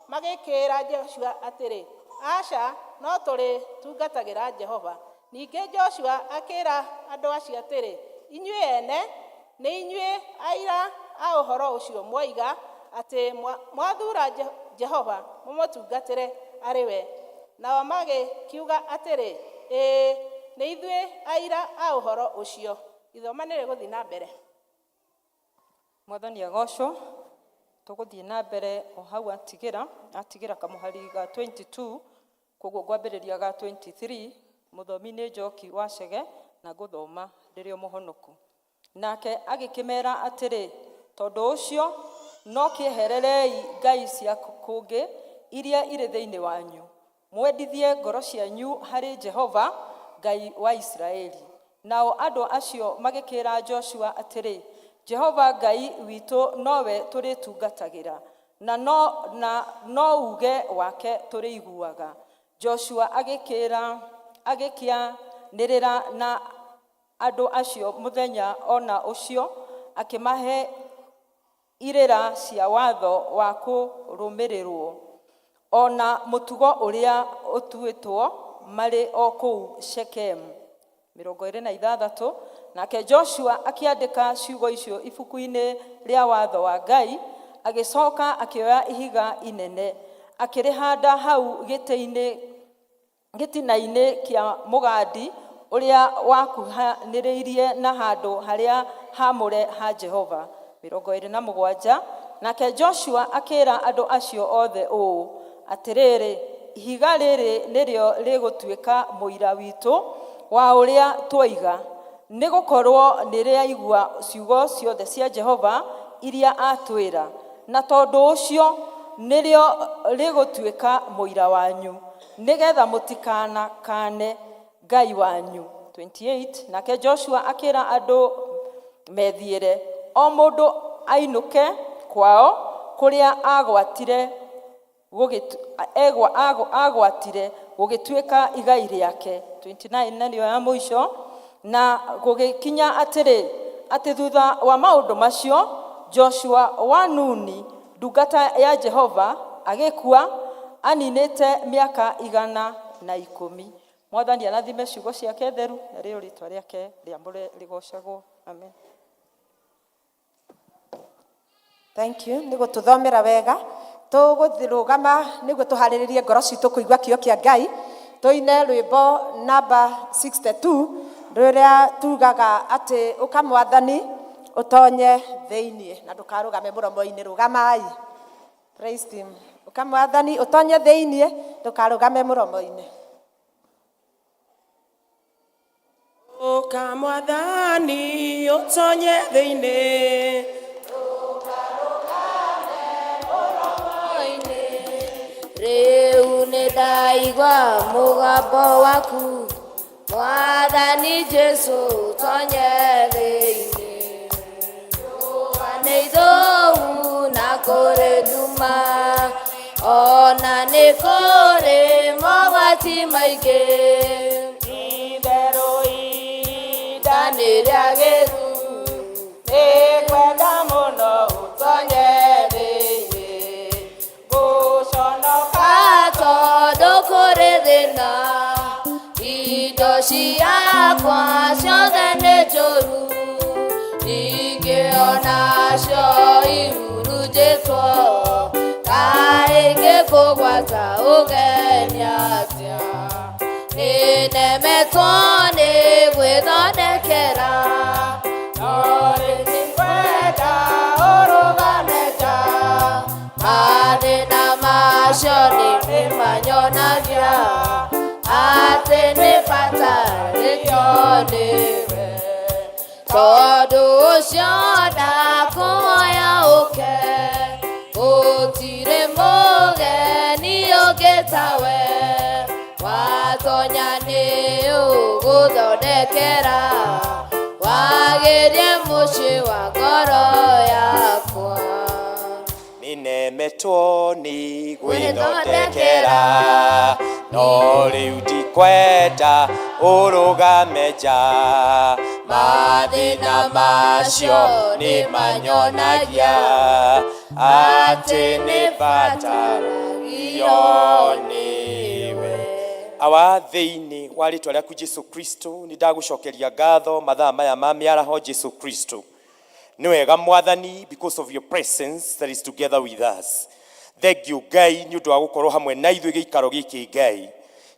S14: magĩkĩĩra Joshua atĩrĩ, Aca, no tũrĩtungatagĩra Jehova. Ningĩ Joshua akĩĩra andũ acio atĩrĩ, Inyuĩ ene nĩ inyuĩ aira a ũhoro ũcio mwoiga atĩ mwathuura Jehova mũmũtungatĩre arĩ we. Nao magĩkiuga atĩrĩ, Ĩĩ, nĩ ithuĩ aira a ũhoro ũcio. Ithoma nĩ rĩgũthiĩ na mbere.
S15: Mwathani agocwo. Tũgũthiĩ na mbere o hau atigĩra, atigĩra kamũhari ga 22, koguo ngwambĩrĩria ga 23. Mũthomi nĩ Njoki wa Chege na ngũthoma ndĩrĩ o mũhonoku. Nake agĩkĩmera atĩrĩ, Tondũ ũcio no kĩehererei ngai cia kũngĩ iria irĩ thĩinĩ wanyu, Mwendithie ngoro cianyu harĩ Jehova, Ngai wa Isiraeli. Nao andũ acio magĩkĩĩra Joshua atĩrĩ, Jehova Ngai witũ nowe tũrĩtungatagĩra, na no, na no uuge wake tũrĩiguaga. Joshua agĩkĩĩra, agĩkĩanĩrĩra na andũ acio mũthenya o na ũcio, akĩmahe irĩra cia watho wa kũrũmĩrĩrũo, o na mũtugo ũrĩa ũtuĩtwo marĩ o kũu Shekemu. 26 Nake Joshua akĩandĩka ciugo icio ibuku-inĩ rĩa watho wa Ngai, agĩcoka akĩoya ihiga inene, akĩrĩhanda hau gĩtĩ-inĩ gĩtina-inĩ kĩa mũgandi ũrĩa wakuhanĩrĩirie na handũ harĩa haamũre ha Jehova. 27 Nake Joshua akĩĩra andũ acio othe ũũ, Atĩrĩrĩ, ihiga rĩrĩ nĩrĩo rĩgũtuĩka mũira witũ wa ũrĩa tuoiga, nĩ gũkorũo nĩrĩaigua ciugo ciothe cia Jehova iria aatwĩra, na tondũ ũcio nĩrĩo rĩgũtuĩka mũira wanyu. Nĩ getha mũtikanakaane Ngai wanyu. 28 Nake Joshua akĩra andũ methiĩre, o mũndũ ainũke kwao kũrĩa aagwatire aagwatire gũgĩtuĩka igai rĩake. 29 Na nĩyo ya mũico. Na gũgĩkinya atĩrĩ, atĩ thutha wa maũndũ macio, Joshua wa Nuni, ndungata ya Jehova, agĩkua, aninĩte mĩaka 110. Mwathani arathime ciugo ciake theru, narĩo rĩĩtwa rĩake rĩamũre rĩgoocagwo. Amen.
S2: Thank you nĩ gũtũthomera wega. Tũgũrũgama nĩguo tũharĩrĩrie ngoro citũ kũigua kĩo kĩa Ngai. Tũine rwĩmbo namba 62 rũrĩa tugaga atĩ ũka Mwathani. Ũtonye thĩinĩ na ndũkarũgame mũromo-inĩ, rũgamai. Praise team. Ũka Mwathani ũtonye thĩinĩ, ndũkarũgame mũromo-inĩ.
S3: Ũka Mwathani ũtonye thĩinĩ.
S9: Rĩu nĩ ndaigua mũgambo waku, Mwathani Jesu, tonye thĩinĩ. Riũa nĩ ithũu na kũrĩ nduma, ona nĩ kũrĩ mogwati maingĩ.
S3: Itherũ
S9: ihinda nĩ rĩagĩru,
S3: nĩngwenda mũno ũtonye thĩinĩ. Ngũconoka
S9: tondũ kũrĩ thĩna, indo ciakwa ciothe nĩ njũru, ningĩ onacio ihurunjĩtwo, kaĩ ingĩkũgwata ũgeni atĩa? Nĩnemetwo nĩ gwĩthondekera,
S3: no rĩu nĩngwenda ũrũgame nja.
S9: Mathĩna macio nĩmanyonagia atĩ nĩ batarĩtio nĩwe. Tondũ ũcio ndakũhoya ũke, gũtirĩ mũgeni ũngĩ tawe. Watonya nĩ ũgũthondekera, wagĩrie mũciĩ wa ngoro yakwa.
S16: Nĩnemetwo nĩ gwĩthondekera, no rĩu ndikwenda ũrũgame nja. Mathĩna macio nĩmanyonagia atĩ nĩ bataragio nĩwe. Awa thĩinĩ wa rĩtwa rĩaku Jesu Kristo, nĩ ndagũcokeria ngatho mathaa maya ma mĩaraho. Jesu Kristo nĩ wega Mwathani, because of your presence that is together with us. Thank you Ngai nĩ ũndũ wa gũkorwo hamwe na ithuĩ gĩikaro gĩkĩ. Ngai,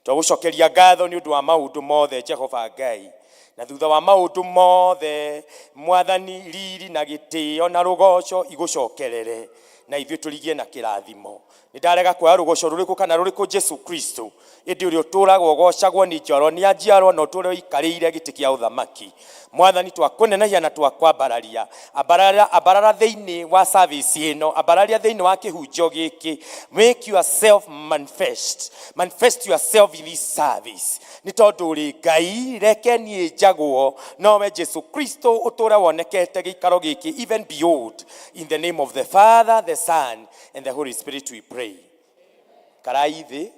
S16: twagũcokeria ngatho nĩ ũndũ wa maũndũ mothe. Jehova Ngai, na thutha wa maũndũ mothe Mwathani, riri na gĩtĩo na rũgoco igũcokerere, na ithuĩ tũrigie na kĩrathimo. Nĩ ndarega kuoya rũgoco rũrĩkũ kana rũrĩkũ, Jesu Kristo, ĩndĩ ũrĩa ũtũũraga ũgocagwo nĩ njiarwa nĩ njiarwa na ũtũũre ũikarĩire gĩtĩ kĩa ũthamaki. Mwathani, twakũnenehia na twakwambararia. Ambarara, ambarara thĩinĩ wa service ĩno, ambararia thĩinĩ wa kĩhunjio gĩkĩ. Make yourself manifest, manifest yourself in this service, nĩ tondũ ũrĩ Ngai. Reke niĩ njagwo, nowe Jesu Kristo ũtũũre wonekete gĩikaro gĩkĩ, even beyond. In the name of the Father, the Son and the Holy Spirit we pray. Karai thĩ.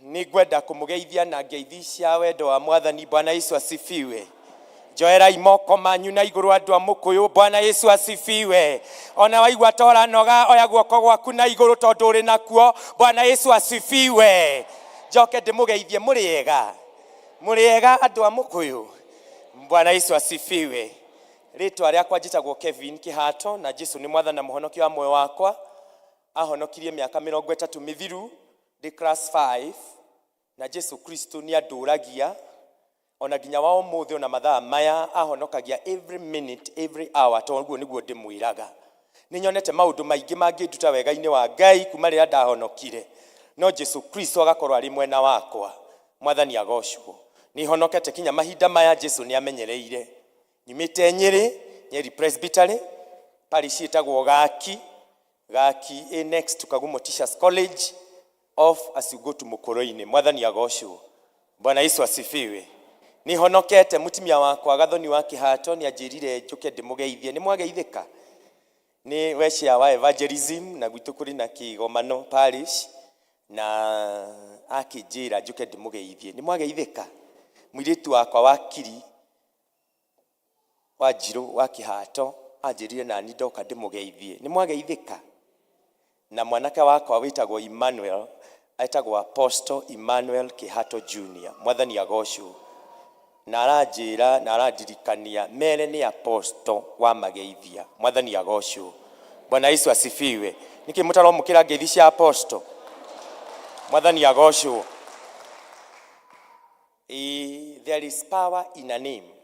S16: Nĩ ngwenda kũmũgeithia na ngeithi cia wendo wa Mwathani. Bwana Yesu asifiwe. Njoerai moko manyu na igũrũ, andũ a Mũkũyũ. Bwana Yesu asifiwe. Ona waigua toranoga, oya guoko gwaku na igũrũ tondũ ũrĩ nakuo. Bwana Yesu asifiwe. Njoke ndĩmũgeithie. Mũrĩ ega? Mũrĩ ega, andũ a Mũkũyũ? Bwana Yesu asifiwe. Rĩtwa rĩakwa njĩtagwo Kevin Kĩhato, na Jesu nĩ Mwathani na Mũhonokia wa muoyo wakwa. Ahonokirie mĩaka 30 mĩthiru ndĩ class 5, na Jesu Kristo nĩ andũragia ona nginya wa ũmũthĩ, ona mathaa maya ahonokagia, every minute, every hour. Toguo nĩguo ndĩmwĩraga, nĩ nyonete maũndũ maingĩ mangĩnduta wega-inĩ wa Ngai kuma rĩrĩa ndahonokire, no Jesu Kristo agakorwo arĩ mwena wakwa. Mwathani agocwo. Nĩ honokete kinya mahinda maya, Jesu nĩ amenyereire. Nyumĩte Nyĩrĩ, Nyeri Presbytery, parish ĩtagwo Gaki. Gaki ĩ next to Kagumo Teachers College, off as you go to Mũkũrũ-inĩ. Mwathani agocwo. Bwana Yesu asifiwe. Nĩ honokete. Mũtumia wakwa Gathoni wa Kĩhato nĩ anjĩrire njũke ndĩmũgeithie. Nĩ mwageithĩka. Nĩ we chair wa evangelism, na gwitũ kũrĩ na kĩgomano parish, na akĩnjĩra njũke ndĩmũgeithie. Nĩ mwageithĩka. Mũirĩtu wakwa wa kiri wa Njirũ wa Kĩhato anjĩrire nani ndoka ndĩmũgeithie. Nĩ mwageithĩka. Na mwanake wakwa wĩtagwo Emmanuel, etagwo Apostle Emmanuel Kĩhato Junior. Mwathani agocwo. Na aranjĩra na arandirikania mere nĩ apostle wa mageithia. Mwathani agocwo. Bwana Yesu asifiwe. Nĩkĩ mũtaromũkĩra ngeithi cia apostle? Mwathani agocwo. There is power in a name.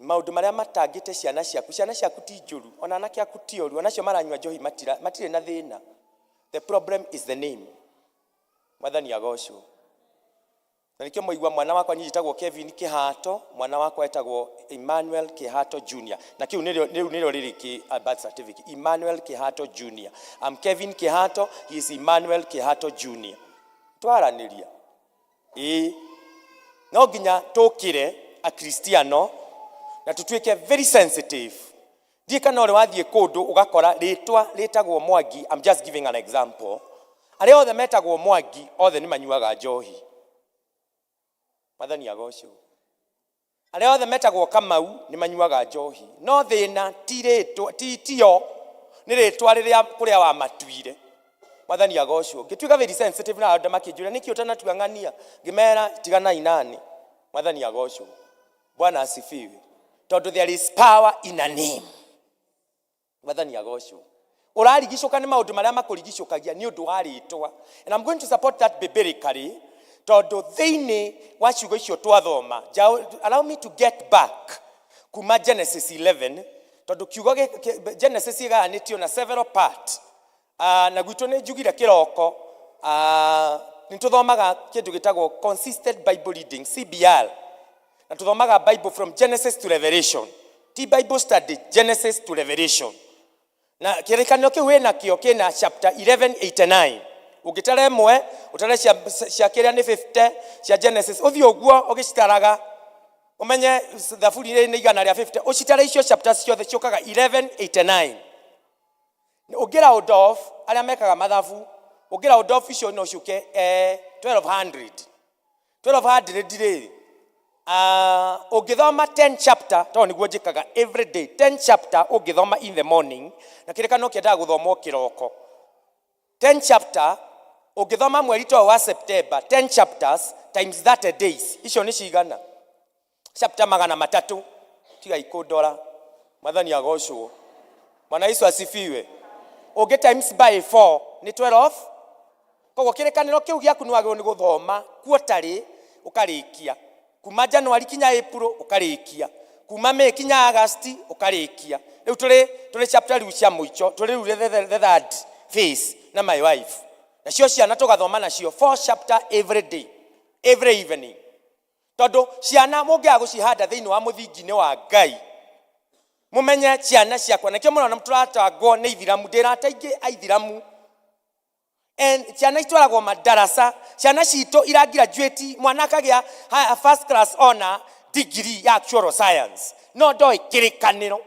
S16: Maũndũ marĩa matangĩte ciana ciaku, ciana ciaku ti njũru, ona anake aku ti oru, onacio maranyua njohi matirĩ na thĩna. The problem is the name. Mwathani agocwo. Na nĩkĩo mwaigua mwana wakwa niĩ njĩtagwo Kevin Kĩhato, mwana wakwa etagwo Emmanuel Kĩhato Junior. Na kĩu nĩrĩo rĩu nĩrĩo rĩrĩ kĩ birth certificate. Emmanuel Kĩhato Junior. I'm Kevin Kĩhato, he is Emmanuel Kĩhato Junior. Twaranĩria. Ĩĩ. No nginya tũkĩre Akristiano na tũtuĩke very sensitive. Ndiĩ kana ũrĩ wathiĩ kũndũ ũgakora rĩtwa rĩtagwo Mwangi, I'm just giving an example. Arĩa othe metagwo Mwangi othe nĩ manyuaga njohi. Mwathani agocwo. Arĩa othe metagwo Kamau nĩ manyuaga njohi. No thĩna ti rĩtwa, ti tio, nĩ rĩtwa rĩrĩa kũrĩa wamatuire. Mwathani agocwo. Ngĩtuĩka very sensitive na andũ makĩnjũria nĩkĩ ũtanatua ng'ania, ngĩmera tiganai nani. Mwathani agocwo. Bwana asifiwe. Tondũ there is power in a name. Mwathani agocwo. Ũrarigicũka nĩ maũndũ marĩa makũrigicũkagia nĩ ũndũ wa rĩtwa. And I'm going to support that biblically tondũ thĩinĩ wa ciugo icio twathoma, allow me to get back kuma Genesis 11 tondũ kiugo Genesis ĩgayanĩtio na several part. Na gwitũ nĩ njugire kĩroko, nĩ tũthomaga kĩndũ gĩtagwo consistent Bible reading, CBR, na tũthomaga Bible from Genesis to Revelation, ti Bible study, Genesis to Revelation. Na kĩrĩkanĩro kĩu wĩnakĩo kĩna chapter 1189, ũngĩtara ĩmwe ũtare cia kĩrĩa nĩ 50 cia Genesis, ũthiĩ ũguo ũgĩcitaraga ũmenye thaburi nĩ igana rĩa 50, ũcitare icio chapters ciothe ciũkaga 1189. Ũngĩ round off, arĩa mekaga mathabu, ũngĩ round off icio no ciũke 1200. 1200 rĩ, ũngĩthoma 10 chapter, tondũ nĩguo njĩkaga every day, 10 chapter ũngĩthoma in the morning, na kĩrĩkanĩro kĩendaga gũthomwo kĩroko. 10 chapter ũngĩthoma mweri ta ũyũ wa September, 10 chapters times 30 days, icio nĩ cigana? Chapter magana matatũ. Tigai kũndora. Mwathani agocwo. Bwana Yesu asifiwe. Ũngĩ times by 4 nĩ 12. Koguo kĩrĩkanĩro kĩu gĩaku nĩ wagĩrĩirwo nĩ gũthoma quarterly ũkarĩkia. Kuma January kinya April ũkarĩkia. Kuma May kinya August ũkarĩkia. Rĩu tũrĩ chapter rĩu cia mũico, tũrĩ rĩu the third phase na my wife. Nacio ciana tũgathoma nacio 4 chapter every day, every evening. Tondũ ciana mũngĩaga gũcihanda thĩinĩ wa mũthingi-inĩ wa Ngai, mũmenye ciana ciakwa, nĩkĩo mũrona tũratangwo nĩ ithiramu, ndĩrata aingĩ a ithiramu. And ciana itwaragwo madarasa, ciana citũ ira graduate, mwana akagĩa first class honor degree ya actual science, no ndoĩ kĩrĩkanĩro.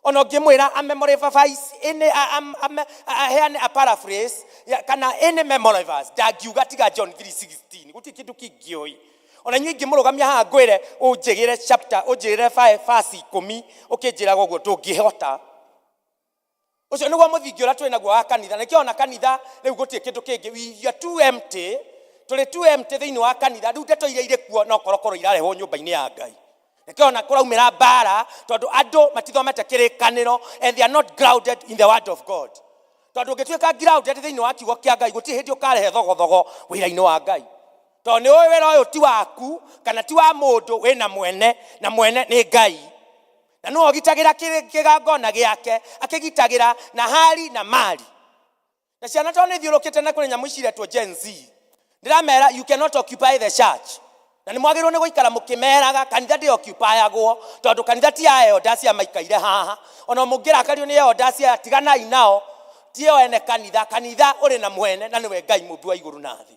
S16: Ona ũngĩmwĩra a memory verse, any, a, a, a, a, aheane a paraphrase, ya, kana any memory verse, ndangiuga tiga John 3:16, gũtirĩ kĩndũ kĩngĩ oĩ. Ona inyuĩ ingĩmũrũgamia haha ngwĩre ũnjĩgĩre chapter, ũnjĩgĩre verse ikũmi, ũkĩnjĩraga ũguo ndũngĩhota. Ũcio nĩguo mũthingi ũrĩa twĩ naguo wa kanitha. Nĩkĩo ona kanitha rĩu gũtirĩ kĩndũ kĩngĩ. We are too empty. Tũrĩ too empty thĩinĩ wa kanitha. Rĩu ndeto iria irĩ kuo no korokoro irarehwo nyũmba-inĩ ya Ngai. Nĩkĩo ona kũraumĩra mbara, tondũ andũ matithomete kĩrĩkanĩro and they are not grounded in the word of God. Tondũ ũngĩtuĩka grounded thĩinĩ wa kiugo kĩa Ngai, gũtirĩ hĩndĩ ũkarehe thogothogo wĩra-inĩ wa Ngai. Tondũ nĩ ũĩ wĩra ũyũ ti waku kana ti wa mũndũ, wĩna mwene, na mwene nĩ Ngai. Na nĩwe ũgitagĩra kĩgangona gĩake, akĩgitagĩra na hali na mali. Na ciana tondũ nĩ ithiũrũkĩte na kũrĩ nyamũ ici iretwo Gen Z, ndĩramera you cannot occupy the church. Na nĩ mwagĩrĩirwo nĩ gũikara mũkĩmeraga kanitha ndĩ occupyagwo, tondũ kanitha ti ya elders aya maikaire haha. Ona mũngĩrakario nĩ elders aya, tiganai nao, ti o ene kanitha. Kanitha ũrĩ na mwene, na nĩwe Ngai mũmbi wa igũrũ na thĩ.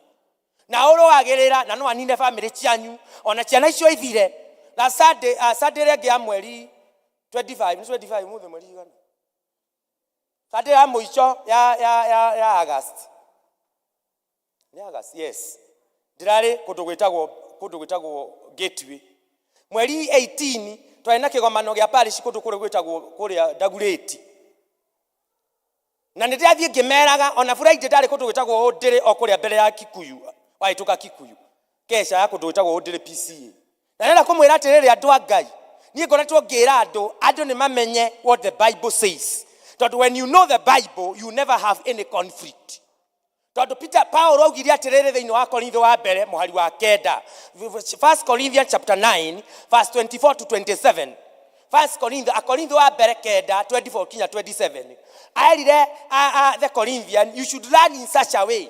S16: Na ũrũagĩrĩra na no anine family cianyu, ona ciana icio ithire. Na Sunday ĩrĩa ĩngĩ ya mweri 25, nĩ 25 mũthĩ mweri igana? Sunday ya mũico ya August. Nĩ August, yes. Ndĩrarĩ kũndũ gwĩtagwo Gateway. Mweri 18 twarĩ na kĩgomano gĩa parish kũndũ kũrĩa gwĩtagwo kũrĩa Dagoretti. Na nĩ ndĩrathiĩ ngĩmeraga, ona Friday ndarĩ kũndũ gwĩtagwo Ũndĩrĩ o kũrĩa mbere ya Kikuyu, wahĩtũka Kikuyu. Kesha ya kũndũ gwĩtagwo Ũndĩrĩ PCA. Na ndĩrenda kũmwĩra atĩrĩrĩ andũ a Ngai, niĩ ngoretwo ngĩra andũ, andũ nĩ mamenye what the Bible says. Tondũ when you know the Bible, you never have any conflict. Tondũ Peter Paulo augire atĩrĩrĩ thĩinĩ wa Korintho wa mbere mũhari wa kenda, 1 Corinthians chapter 9 verse 24 to 27. 1 Corinthians, Akorintho wa mbere kenda 24 kinya 27, aerire the Corinthian, you should learn in such a way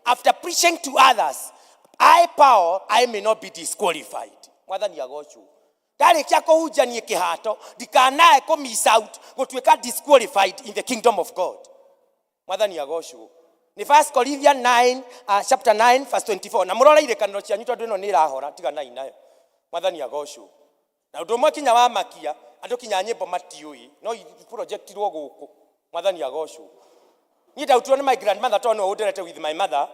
S16: after preaching to others, I Paul, I may not be disqualified. Mwathani agocwo. Ndarĩkia kũhunjia niĩ kĩhato ndikanae kũ miss out gũtuĩka disqualified in the kingdom of God. Mwathani agocwo. Nĩ 1 Corinthians 9, chapter 9 verse 24, na mũrore irĩkanĩro cianyu tondũ ĩno nĩ ĩrahora, tiganai nayo. Mwathani agocwo. Na ũndũ ũmwe kinya wa makia andũ kinya nyĩmbo matiũĩ no projectirwo gũkũ. Mwathani agocwo. Niĩ ndautirwo nĩ my grandmother tondũ nĩwe ũnderete with my mother,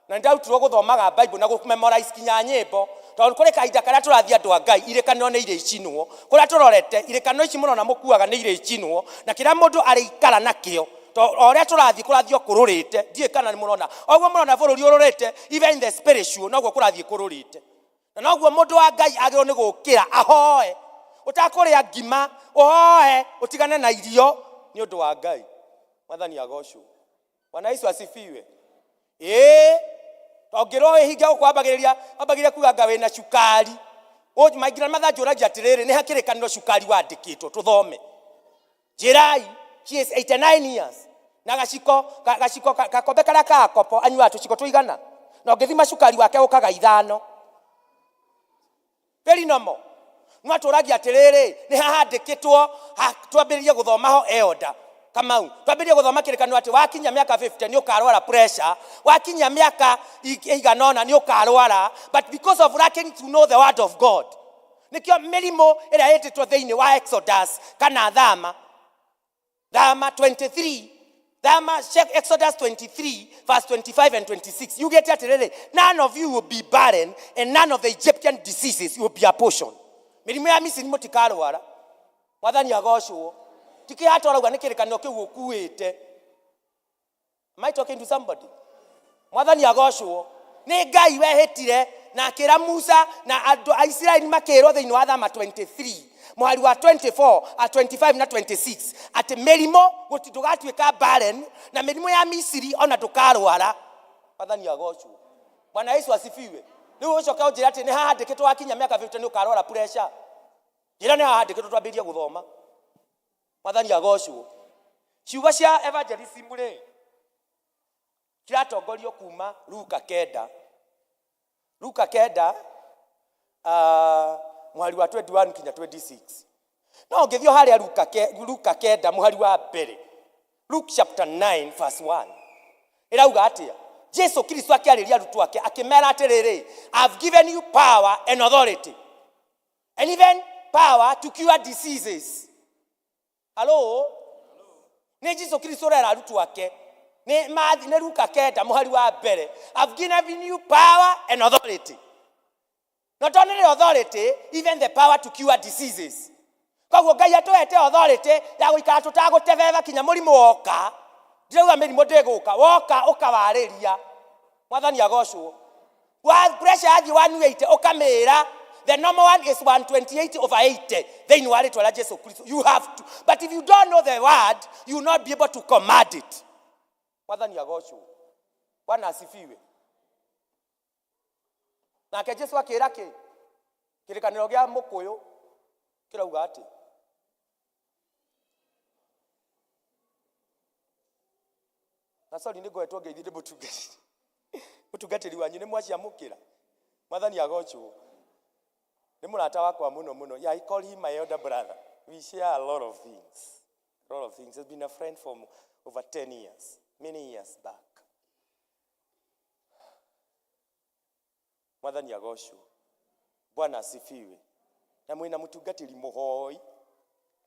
S16: na nĩndautirwo gũthomaga Bible na gũmemorize kinya nyĩmbo, tondũ kũrĩ kahinda karĩa tũrathiĩ andũ a Ngai irĩkanĩro nĩ irĩcinwo. Kũrĩa tũrorete irĩkanĩro ici mũrona mũkuaga nĩ irĩcinwo, na kĩrĩa mũndũ arĩikara nakĩo to o ũrĩa tũrathiĩ kũrathiĩ o kũrũrĩte. Ndiũĩ kana nĩ mũrona o ũguo mũrona bũrũri ũrũrĩte, even in the spiritual noguo kũrathiĩ kũrũrĩte, na noguo mũndũ wa Ngai agĩrĩirwo nĩ gũkĩra ahoe, ũtakũrĩa ngima ũhoe, ũtigane na irio nĩ ũndũ wa Ngai. Mwathani agocwo. Bwana Yesu asifiwe. Ĩĩ, tongĩrwo wĩhinge gũkũ wambagĩrĩria wambagĩrĩria kuga anga wĩna cukari. My grandmother anjũragia atĩrĩrĩ, nĩ hakĩrĩkanĩro cukari wandĩkĩtwo tũthome? Njĩrai. She is 89 years na gaciko gaciko gakombe karĩa ka kopo anyuaga tũciko tũigana, na ũngĩthima cukari wake ũkaga ithano. Very normal. No atũragia atĩrĩrĩ, nĩ hahandĩkĩtwo twambĩrĩrie gũthoma ho eoda Kamau, twambĩrĩrie gũthoma kĩrĩkanĩro atĩ wakinya mĩaka 50 nĩ ũkarwara pressure, wakinya mĩaka ĩigana ũna nĩ ũkarwara, but because of lacking to know the word of God, nĩkĩo mĩrimũ ĩrĩa ĩtĩtwo thĩinĩ wa Exodus kana Thama, Thama 23, Thama, check Exodus 23 verse 25 and 26, yugĩte atĩrĩrĩ, none of you will be barren and none of the Egyptian diseases will be a portion. Mĩrimũ ya Misiri mũtikarwara. Mwathani agocwo. Ti kĩhato ũrauga, nĩ kĩrĩkanĩro kĩu ũkuĩte. Am I talking to somebody? Mwathani agocwo. Nĩ Ngai wehĩtire na akĩra Musa na andũ a Isiraeli makĩrwo thĩinĩ wa Thama 23 mũhari wa 24 a 25 na 26 atĩ mĩrimũ gũti ndũgatuĩka barren na mĩrimũ ya Misiri ona ndũkarwara. Mwathani agocwo. Bwana Yesu asifiwe. Rĩu ũcoke ũnjĩre atĩ nĩ hahandĩkĩtwo wakinya mĩaka 50 nĩ ũkarwara pressure? Njĩra nĩ hahandĩkĩtwo twambĩrĩrie gũthoma. Mwathani agocwo. Ciugo cia evangelism rĩ kiratongorio kuma Luka kenda, Luka kenda, mũhari wa 21 kinya 26. No ũngĩthiĩ harĩa Luka kenda mũhari wa mbere, Luke chapter 9 verse 1, ĩrauga atĩa? Jesu Kristo akĩarĩria arutwo ake akĩmera atĩrĩrĩ, I've given you power and authority and even power to cure diseases. Halo, nĩ Jesu Kristo ũrera arutwo ake, nĩ mathi, nĩ Luka kenda mũhari wa mbere, I've given you power and authority, not only authority, even the power to cure diseases. Koguo Ngai atũhete authority ya gũikara tũtagũtebeba kinya mũrimũ woka. Ndirauga mĩrimũ ndĩgũka, woka ũkawarĩria. Mwathani agocwo. Wa pressure yathiĩ 180 ũkamĩra the normal one is 128 over 80 thĩinĩ wa rĩtwa rĩa Jesu Kristo. You have to, but if you don't know the word, you will not be able to command it. Mwathani agocwo. Bwana asifiwe. Nake Jesu akĩra kĩ kĩrĩkanĩro gĩa mũkũyũ kĩrauga atĩ na sorry, nĩ ngoretwo ngeithi ndĩ mũtungatĩri wanyu, nĩ mwaciamũkĩra. Mwathani agocwo. Nĩ mũrata wakwa mũno mũno. Yeah, I call him my elder brother. We share a lot of things, a lot of things. He's been a friend for over 10 years, many years back. Mwathani agocwo. Bwana asifiwe. Na mwĩna mũtungatĩri mũhoi,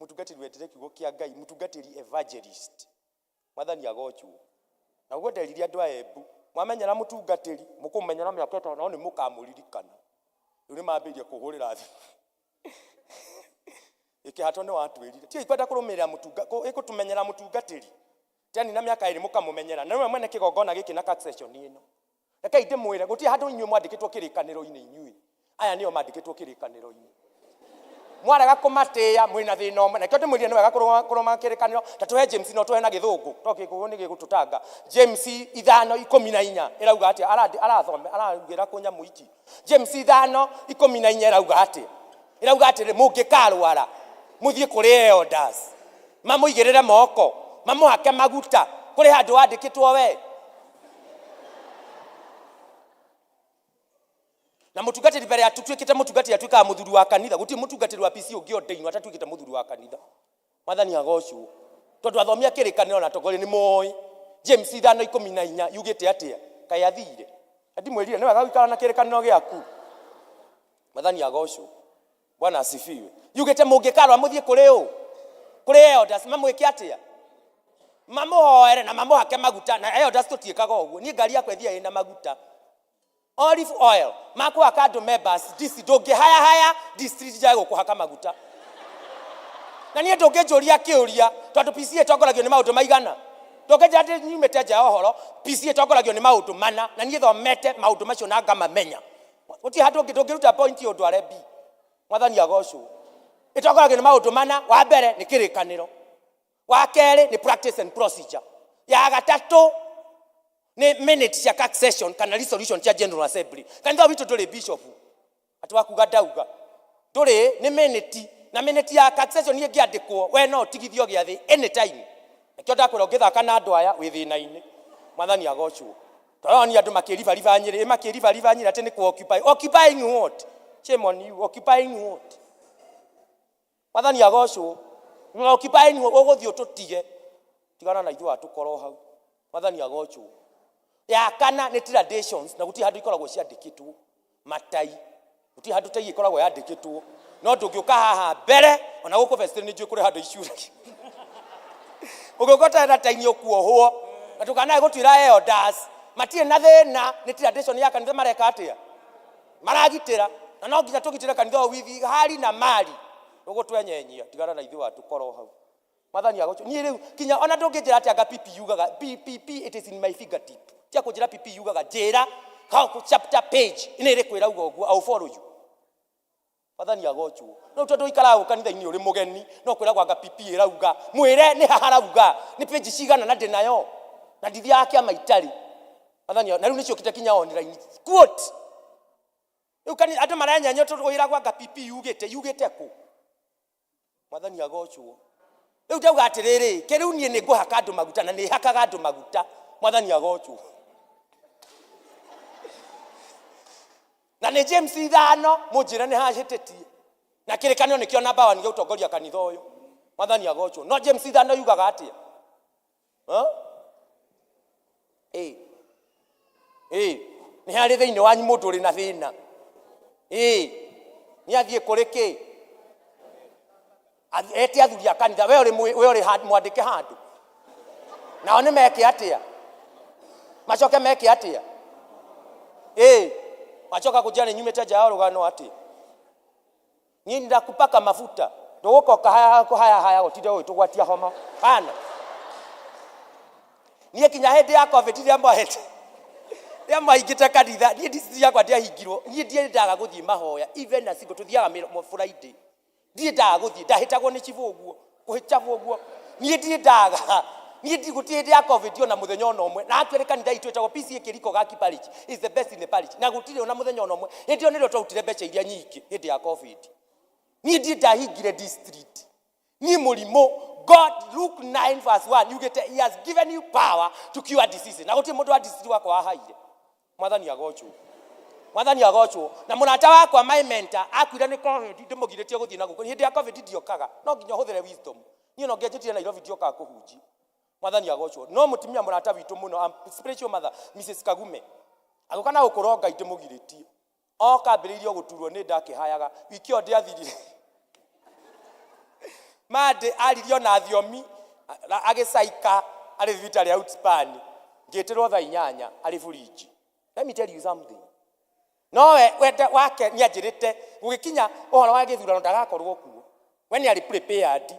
S16: mũtungatĩri wendete kiugo kĩa Ngai, mũtungatĩri evangelist. Mwathani agocwo. Na ũguo nderire andũ a Embu, mwamenyera mũtungatĩri mũkũmenyera mĩaka ĩtano, no nĩ mũkamũririkana. Rĩu nĩ mambĩrĩria kũhũrĩra thimũ, ĩkĩhato nĩ watwĩrire tiga ikwenda kũrũmĩrĩra ĩkũtũmenyera mũtungatĩri tani na mĩaka ĩrĩ mũkamũmenyera. Na nĩwe mwene kĩgongona gĩkĩ na succession ĩno. Rekei ndĩmwĩre, gũtirĩ handũ inyuĩ mwandĩkĩtwo kĩrĩkanĩro-inĩ. Inyuĩ aya nĩo mandĩkĩtwo kĩrĩkanĩro-inĩ. Mwarega kũmatĩĩa mwĩna thĩna ũmwe. Na nĩkĩo ndĩmwĩrire nĩ wega kũrũma kĩrĩkanĩro. Ta tũhe James no tũhe na gĩthũngũ. To gĩkũyũ nĩ gĩgũtũtanga. James 5:14 ĩrauga atĩa? Arathome, araugĩra kũ nyamũ ici. James 5:14 ĩrauga atĩa? Ĩrauga atĩrĩ, mũngĩkarwara mũthiĩ kũrĩ elders, mamũigĩrĩre moko, mamũhake maguta. Kũrĩ handũ wandĩkĩtwo we. Na mũtungatĩri mbere ya tũtuĩkĩte mũtungatĩri atuĩkaga mũthuri wa kanitha. Gũtirĩ mũtungatĩri wa PC ũngĩ ordainwo atatuĩkĩte mũthuri wa kanitha. Mwathani agocwo. Tondũ athomi a kĩrĩkanĩro na atongoria nĩ moĩ. James 5:14 yugĩte atĩa? Kaĩ athire? Na ndimwĩrire nĩ wega gũikara na kĩrĩkanĩro gĩaku. Mwathani agocwo. Bwana asifiwe. Yugĩte mũngĩkarwa mũthiĩ kũrĩ ũ? Kũrĩ elders mamwĩke atĩa? Mamũhoere na mamũhake maguta. Na elders tũtiĩkaga ũguo. Niĩ ngari yakwa ĩthiaga ĩna maguta. Olive oil makũhaka andũ members DC ndũngĩhayahaya district njage gũkũhaka maguta. Na niĩ ndũngĩnjũria kĩũria tondũ PC ĩtongoragio nĩ maũndũ maigana. Ndũngĩnjĩra ndĩ nyumĩte nja ya ũhoro. PC ĩtongoragio nĩ maũndũ mana na niĩ thomete maũndũ macio na ngamamenya. Gũtirĩ handũ ũngĩ ndũngĩruta point ũndware B. Mwathani agocwo. Ĩtongoragio nĩ maũndũ mana. Wa mbere nĩ kĩrĩkanĩro. Wa kerĩ nĩ practice and procedure. Ya gatatũ nĩ minute cia succession kana resolution cia General Assembly. Kanitha witũ ndũrĩ bishop. Atĩ wakuga ndauga. Ndũrĩ, nĩ minute. Na minute ya succession ĩngĩandĩkwo, we no ũtigithio gĩathĩ anytime. Nĩkĩo ndakwĩra ũngĩthaka na andũ aya wĩ thĩna-inĩ. Mwathani agocwo. Tũroni andũ makĩribariba Nyĩrĩ, makĩribariba Nyĩrĩ atĩ nĩ kũ occupy. Occupying what? Shame on you. Occupying what? Mwathani agocwo. Na occupying what? Ũgũthiĩ ũtũtige. Tigana na ithuĩ tũkorwo hau. Mwathani agocwo. Ya kana nĩ traditions, na gũtirĩ handũ ikoragwo ciandĩkĩtwo. Matai. Gũtirĩ handũ tai ĩkoragwo yandĩkĩtwo. No ndũngĩũka haha mbere, ona gũkũ vestry nĩ njũĩ kũrĩ handũ icuragia. Ũngĩũka ũtarĩ na tai nĩ ũkuohwo. Na ndũkanae gũtuĩra elders. Matirĩ na thĩna, nĩ tradition ya kanitha mareka atĩa? Maragitĩra. Na no nginya tũgitĩre kanitha ũyũ withi hali na mali. Ũgũtwenyenyia, tigana na ithuĩ watũkorwo hau. Mwathani agocwo. Niĩ rĩu kinya ona ndũngĩnjĩra atĩa anga PP yugaga, PPP it is in my fingertip. Tia kũnjĩra PP yugaga, njĩra how chapter page nĩ ĩrĩkũ ĩrauga ũguo, I will follow you. Mwathani agocwo. Rĩu tondũ ũikaraga gũkũ kanitha-inĩ ũrĩ mũgeni, no kwĩragwo anga PP ĩrauga, mwĩre nĩ ha harauga, nĩ page cigana na ndĩnayo, na ndithiaga kĩama itarĩ. Mwathani, na rĩu nĩciũkĩte kinya online. Quote. Rĩu kanitha andũ marenyenya tondũ wĩragwo anga PP yugĩte, yugĩte kũ? Mwathani agocwo. Rĩu ndauga atĩrĩrĩ, kĩrĩu niĩ nĩ ngũhaka andũ maguta na nĩ hakaga andũ maguta. Mwathani agocwo. Na nĩ James 5, mũnjĩre nĩ hahĩtĩtie. Na kĩrĩkanĩro nĩkĩo namba 1 gĩa gũtongoria kanitha ũyũ. Mwathani agocwo. No James 5 yugaga atĩa? Ha? Ĩ. Ĩ. Nĩ harĩ thĩinĩ wanyu mũndũ ũrĩ na thĩna. Ĩ. Nĩ athiĩ kũrĩ kĩ? Ete athuri a kanitha, we ũrĩ we ũrĩ mwandĩke handũ. Nao nĩ meke atĩa? Macoke meke atĩa? Ĩ. Macoka kũnjĩra nĩ nyumĩte nja ya rũgano atĩ. Niĩ ndakupaka mafuta. Ndũgũka ũkahaya kũhaya haya ũtinde ũgĩtũgwatia homa. Kana. Niĩ kinya hĩndĩ ya COVID rĩrĩa mwahĩte. Rĩrĩa mwahingĩte kanitha, niĩ district yakwa ndĩahingirwo. Niĩ ndiendaga gũthiĩ mahoya, even a single, tũthiaga Friday. Ndiendaga gũthiĩ, ndahĩtagwo nĩ cibũ ũguo, kũhĩtagwo ũguo. Niĩ ndiendaga. Niĩ gũtirĩ hĩndĩ ya COVID ona mũthenya ona ũmwe. Na actually kanitha itũ ĩtagwo PCEA Kĩriko Gaki Parish is the best in the parish. Na gũtirĩ ona mũthenya ona ũmwe. Hĩndĩ ĩyo nĩrĩo twarutire mbeca iria nyingĩ hĩndĩ ya COVID. Niĩ ndirĩ ndahingire district. Niĩ mũrimũ, God, Luke 9 verse 1 yugĩte he has given you power to cure diseases. Na gũtirĩ mũndũ wa district wakwa wahaire. Mwathani agocwo. Mwathani agocwo. Na mũrata wakwa my mentor akuire nĩ COVID, ndĩmũgirĩtie gũthiĩ na gũkũ. Hĩndĩ ya COVID ndiokaga. No nginya ũhũthĩre wisdom. Niĩ no ngĩanjĩtire Nairobi ndiokaga kũhunjia. Mwathani agocwo. No mũtumia mũrata witũ mũno, spiritual mother, Mrs. Kagume. Agũka na gũkũ Rongai ndĩmũgirĩtie. Oka ambĩrĩirie gũturwo nĩ nda akĩhayaga. Wiki ĩyo ndĩathirire. Mande aririe ona thiomi agĩcaika arĩ thibitarĩ ya Outspan. Ngĩtĩrwo thaa 8 arĩ burinji. Let me tell you something. No we wende wake nĩ anjĩrĩte gũgĩkinya ũhoro wa gĩthurano ndagakorwo kuo. We nĩ arĩ prepared.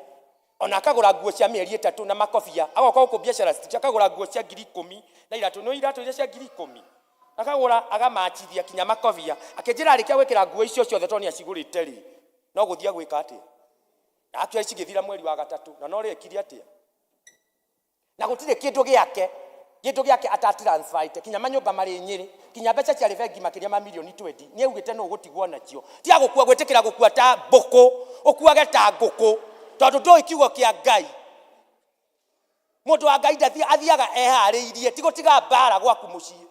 S16: Ona akagũra nguo cia mĩeri 3 na makobia. Agoka gũkũ biacara street akagũra nguo cia ngiri ikũmi na iratũ. Nĩ iratũ iria cia ngiri ikũmi. Akagũra agamachithia kinya makobia. Akĩnjĩra arĩkia gwĩkĩra nguo icio ciothe tondũ nĩ acigũrĩte rĩ. No gũthiĩ agwĩka atĩa? Actually cigĩthira mweri wa gatatũ na no rĩekire atĩa? Na gũtirĩ kĩndũ gĩake kĩndũ gĩake atatransferĩte kinya manyũmba marĩ Nyĩrĩ kinya mbeca ciarĩ bengi makĩria ma mirioni 20 nĩ augĩte nũ ũgũtigwo nacio. Tiga gũkua gwĩtĩkĩra gũkua ta mbũkũ, ũkuage ta ngũkũ tondũ ndũĩ kiugo kĩa Ngai. Mũndũ wa Ngai ndathiĩ athiaga eharĩirie ti gũtiga mbara gwaku mũciĩ.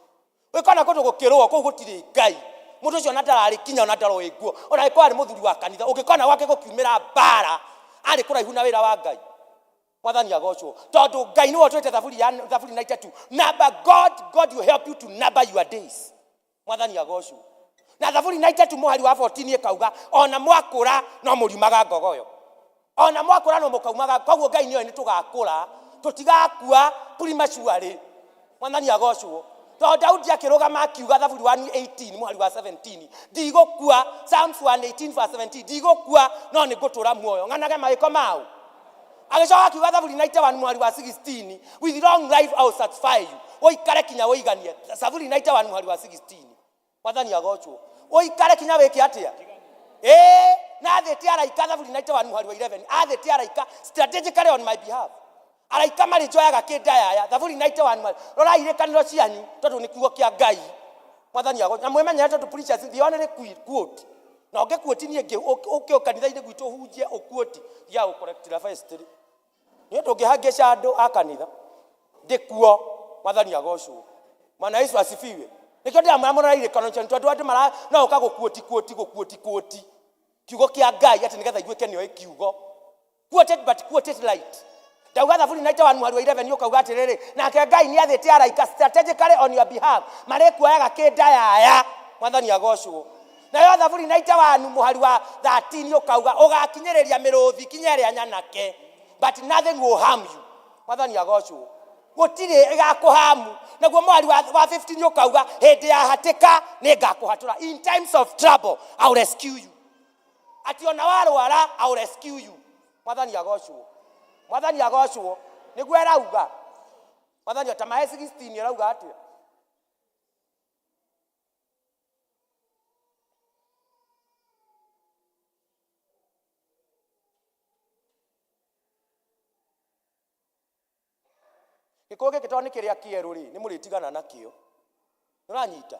S16: Ũngĩkona kũndũ gũkĩrũo kũu gũtirĩ Ngai. Mũndũ ũcio ona ndararĩ kinya ona ndaroĩ nguo ona angĩkorwo arĩ mũthuri wa kanitha ũngĩkona gwake gũkiumĩra mbara arĩ kũraihu na wĩra wa Ngai. Mwathani agocwo tondũ Ngai nĩwe ũtwĩte thaburi ya thaburi 92 number God God will help you to number your days. Mwathani agocwo. Na thaburi 92 mũhari wa 14 ĩkauga ona mwakũra no mũriumaga ngogoyo. Ona mwakũra no mũkaumaga koguo Ngai nĩoĩ nĩtũgakũra tũtigakua prematurely. Mwathani agocwo. Tondũ Daudi akĩrũgama akiuga thaburi 118 mũhari wa 17 ndigũkua, Psalms 118 verse 17 ndigũkua no nĩngũtũra muoyo ng'anage mawĩko mau. Agĩcoka akiuga thaburi 91 mũhari wa 16 with long life I will satisfy you, ũikare kinya ũiganie. Thaburi 91 mũhari wa 16 Mwathani agocwo. Ũikare kinya wĩke atĩa? Ĩĩ, na athĩte araika thaburi 91 mũhari wa 11 athĩte araika strategically on my behalf. Araika marĩ njoyaga kĩndayaya thaburi 91 mũhari. Rorai irĩkanĩro cianyu tondũ nĩ kiugo kĩa Ngai. Mwathani agocwo. Na mwĩmenyere tondũ preachers the only quote. Na ũngĩkuoti niĩ ngĩ ũke kanitha-inĩ gwitũ ũhunjie ũkuoti thiaga gũkorektira vestry. Nĩ ũndũ ũngĩhangĩca andũ a kanitha ndĩkuo. Mwathani agocwo. Bwana Yesu asifiwe. Nĩkĩo ndĩramwĩra mũrore irĩkanĩro cianyu tondũ andũ mara no ũka gũkuoti kuoti gũkuoti kuoti kiugo kĩa Ngai atĩ nĩgetha iguĩke nĩoĩ kiugo. Quoted but quoted right. Ndauga thaburi 91 mũhari wa 11 ũkauga atĩrĩrĩ, nake Ngai nĩ athĩte araika strategically on your behalf marĩkuoyaga kĩndayaya. Mwathani agocwo. Nayo thaburi 91 mũhari wa 13 ũkauga ũgakinyĩrĩria mĩrũthi kinya ĩrĩa nyanake but nothing will harm you. Mwathani agocwo. Gũtirĩ ĩgakũhamu. Naguo mũhari wa 15 ũkauga hĩndĩ ya hatĩka nĩngakũhatũra. In times of trouble I will rescue you. Ati ona warwara I will rescue you. Mwathani agocwo. Mwathani agocwo. Nĩguo ĩrauga. Mwathani ta mahe 16 ĩrauga atĩa? Gĩkũyũ gĩkĩ tondũ nĩ kĩrĩa kĩerũ rĩ, nĩ mũrĩtigana nakĩo. Nĩũranyita?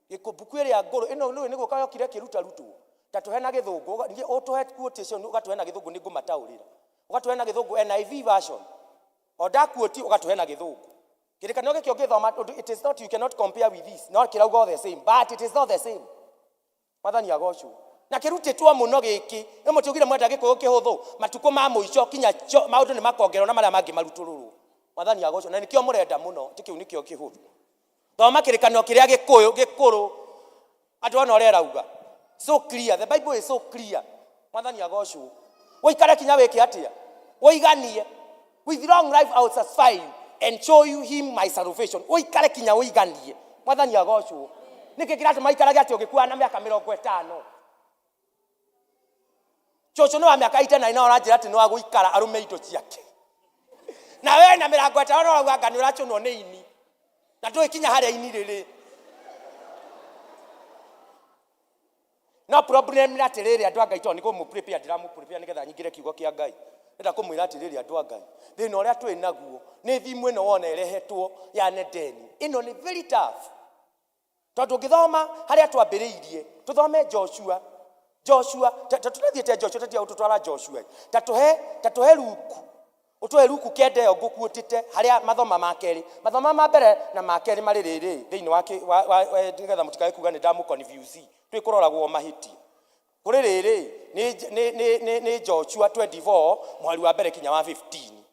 S16: Gĩkũ mbuku ĩrĩa ngũrũ, ĩno nĩũĩ nĩ gũka yokire ĩkĩrutarutwo. Ta tũhe na gĩthũngũ, ningĩ ũtũhe quotation ũgatũhe na gĩthũngũ nĩngũmataũrĩra. Ũgatũhe na gĩthũngũ NIV version. O ndakuoti ũgatũhe na gĩthũngũ. Kĩrĩkanĩro gĩkĩ ũngĩthoma, it is not, you cannot compare with this. No kĩrauga all the same, but it is not the same. Mwathani agocwo. Na kĩrutĩtwo mũno gĩkĩ. Ĩ mũtiugire mwenda gĩkũyũ kĩhũthũ? Matukũ ma mũico kinya maũndũ nĩ makongererwo na marĩa mangĩ marutũrũrwo. Mwathani agocwo. Na nĩkĩo mũrenda mũno. Atĩ kĩu nĩkĩo kĩhũthũ. Thoma kĩrĩkanĩro kĩrĩa gĩkũyũ gĩkũrũ. Andũ ona ũrĩa ĩrauga. So clear. The Bible is so clear. Mwathani agocwo. Ũikare kinya wĩke atĩa? Ũiganie. With long life I will satisfy you and show you him my salvation. Ũikare kinya ũiganie. Mwathani agocwo. Nĩkĩ kĩratũma aikarage atĩ ũgĩkua na mĩaka mĩrongo ĩtano? Cũcũ nĩ wa mĩaka 89 na ũranjĩra atĩ nĩ wa gũikara arũme indo ciake. Na we na mĩrango ĩtano na ũrauga anga nĩ ũracũnwo nĩ ini. Na ndũĩ kinya harĩa ini rĩrĩ. No problem nĩ atĩrĩrĩ andũ a Ngai tondũ nĩ kũmũ prepare ndĩramũ prepare nĩgetha nyingĩre kiugo kĩa Ngai. Ndĩrenda kũmwĩra atĩrĩrĩ andũ a Ngai, thĩna ũrĩa twĩ naguo nĩ thimũ ĩno wona ĩrehetwo ya Nedeni. Ĩno nĩ very tough. Tondũ ũngĩthoma harĩa twambĩrĩirie, tũthome Joshua, Joshua, ta tũrathiĩte Joshua, tatiga gũtũtwara Joshua. Ta tũhe, ta tũhe Luku. Ũtũhe Luku kenda ĩyo ngũkuũtĩte harĩa mathoma ma kerĩ. Mathoma ma mbere na ma kerĩ marĩ rĩrĩ thĩinĩ wa, wa, wa, wa nĩgetha mũtikae kuga nĩ ndamũ confuse. Twĩkũroragwo mahĩtia. Kũrĩ rĩrĩ, nĩ, nĩ, nĩ, nĩ, nĩ Joshua 24 mũhari wa mbere kinya wa 15.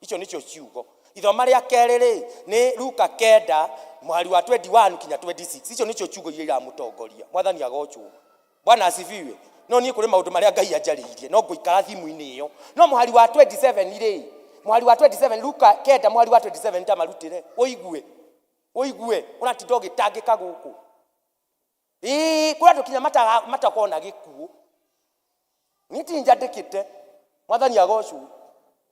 S16: Icio nĩcio ciugo. Ithoma rĩa kerĩ rĩ, nĩ Luka kenda mũhari wa 21 kinya 26. Icio nĩcio ciugo iria iramũtongoria. Mwathani agocwo. Bwana asifiwe. No niĩ kũrĩ maũndũ marĩa Ngai anjarĩirie, no ngũikara thimũ-inĩ ĩyo. No mũhari wa 27 rĩ, mũhari wa 27, Luka kenda mũhari wa 27 ta marutĩre, ũigue, ũigue, ũratinda ũgĩtangĩka gũkũ. Ĩĩ, kũrĩ andũ kinya matakona gĩkuũ. Niĩ ti njandĩkĩte, Mwathani agocwo.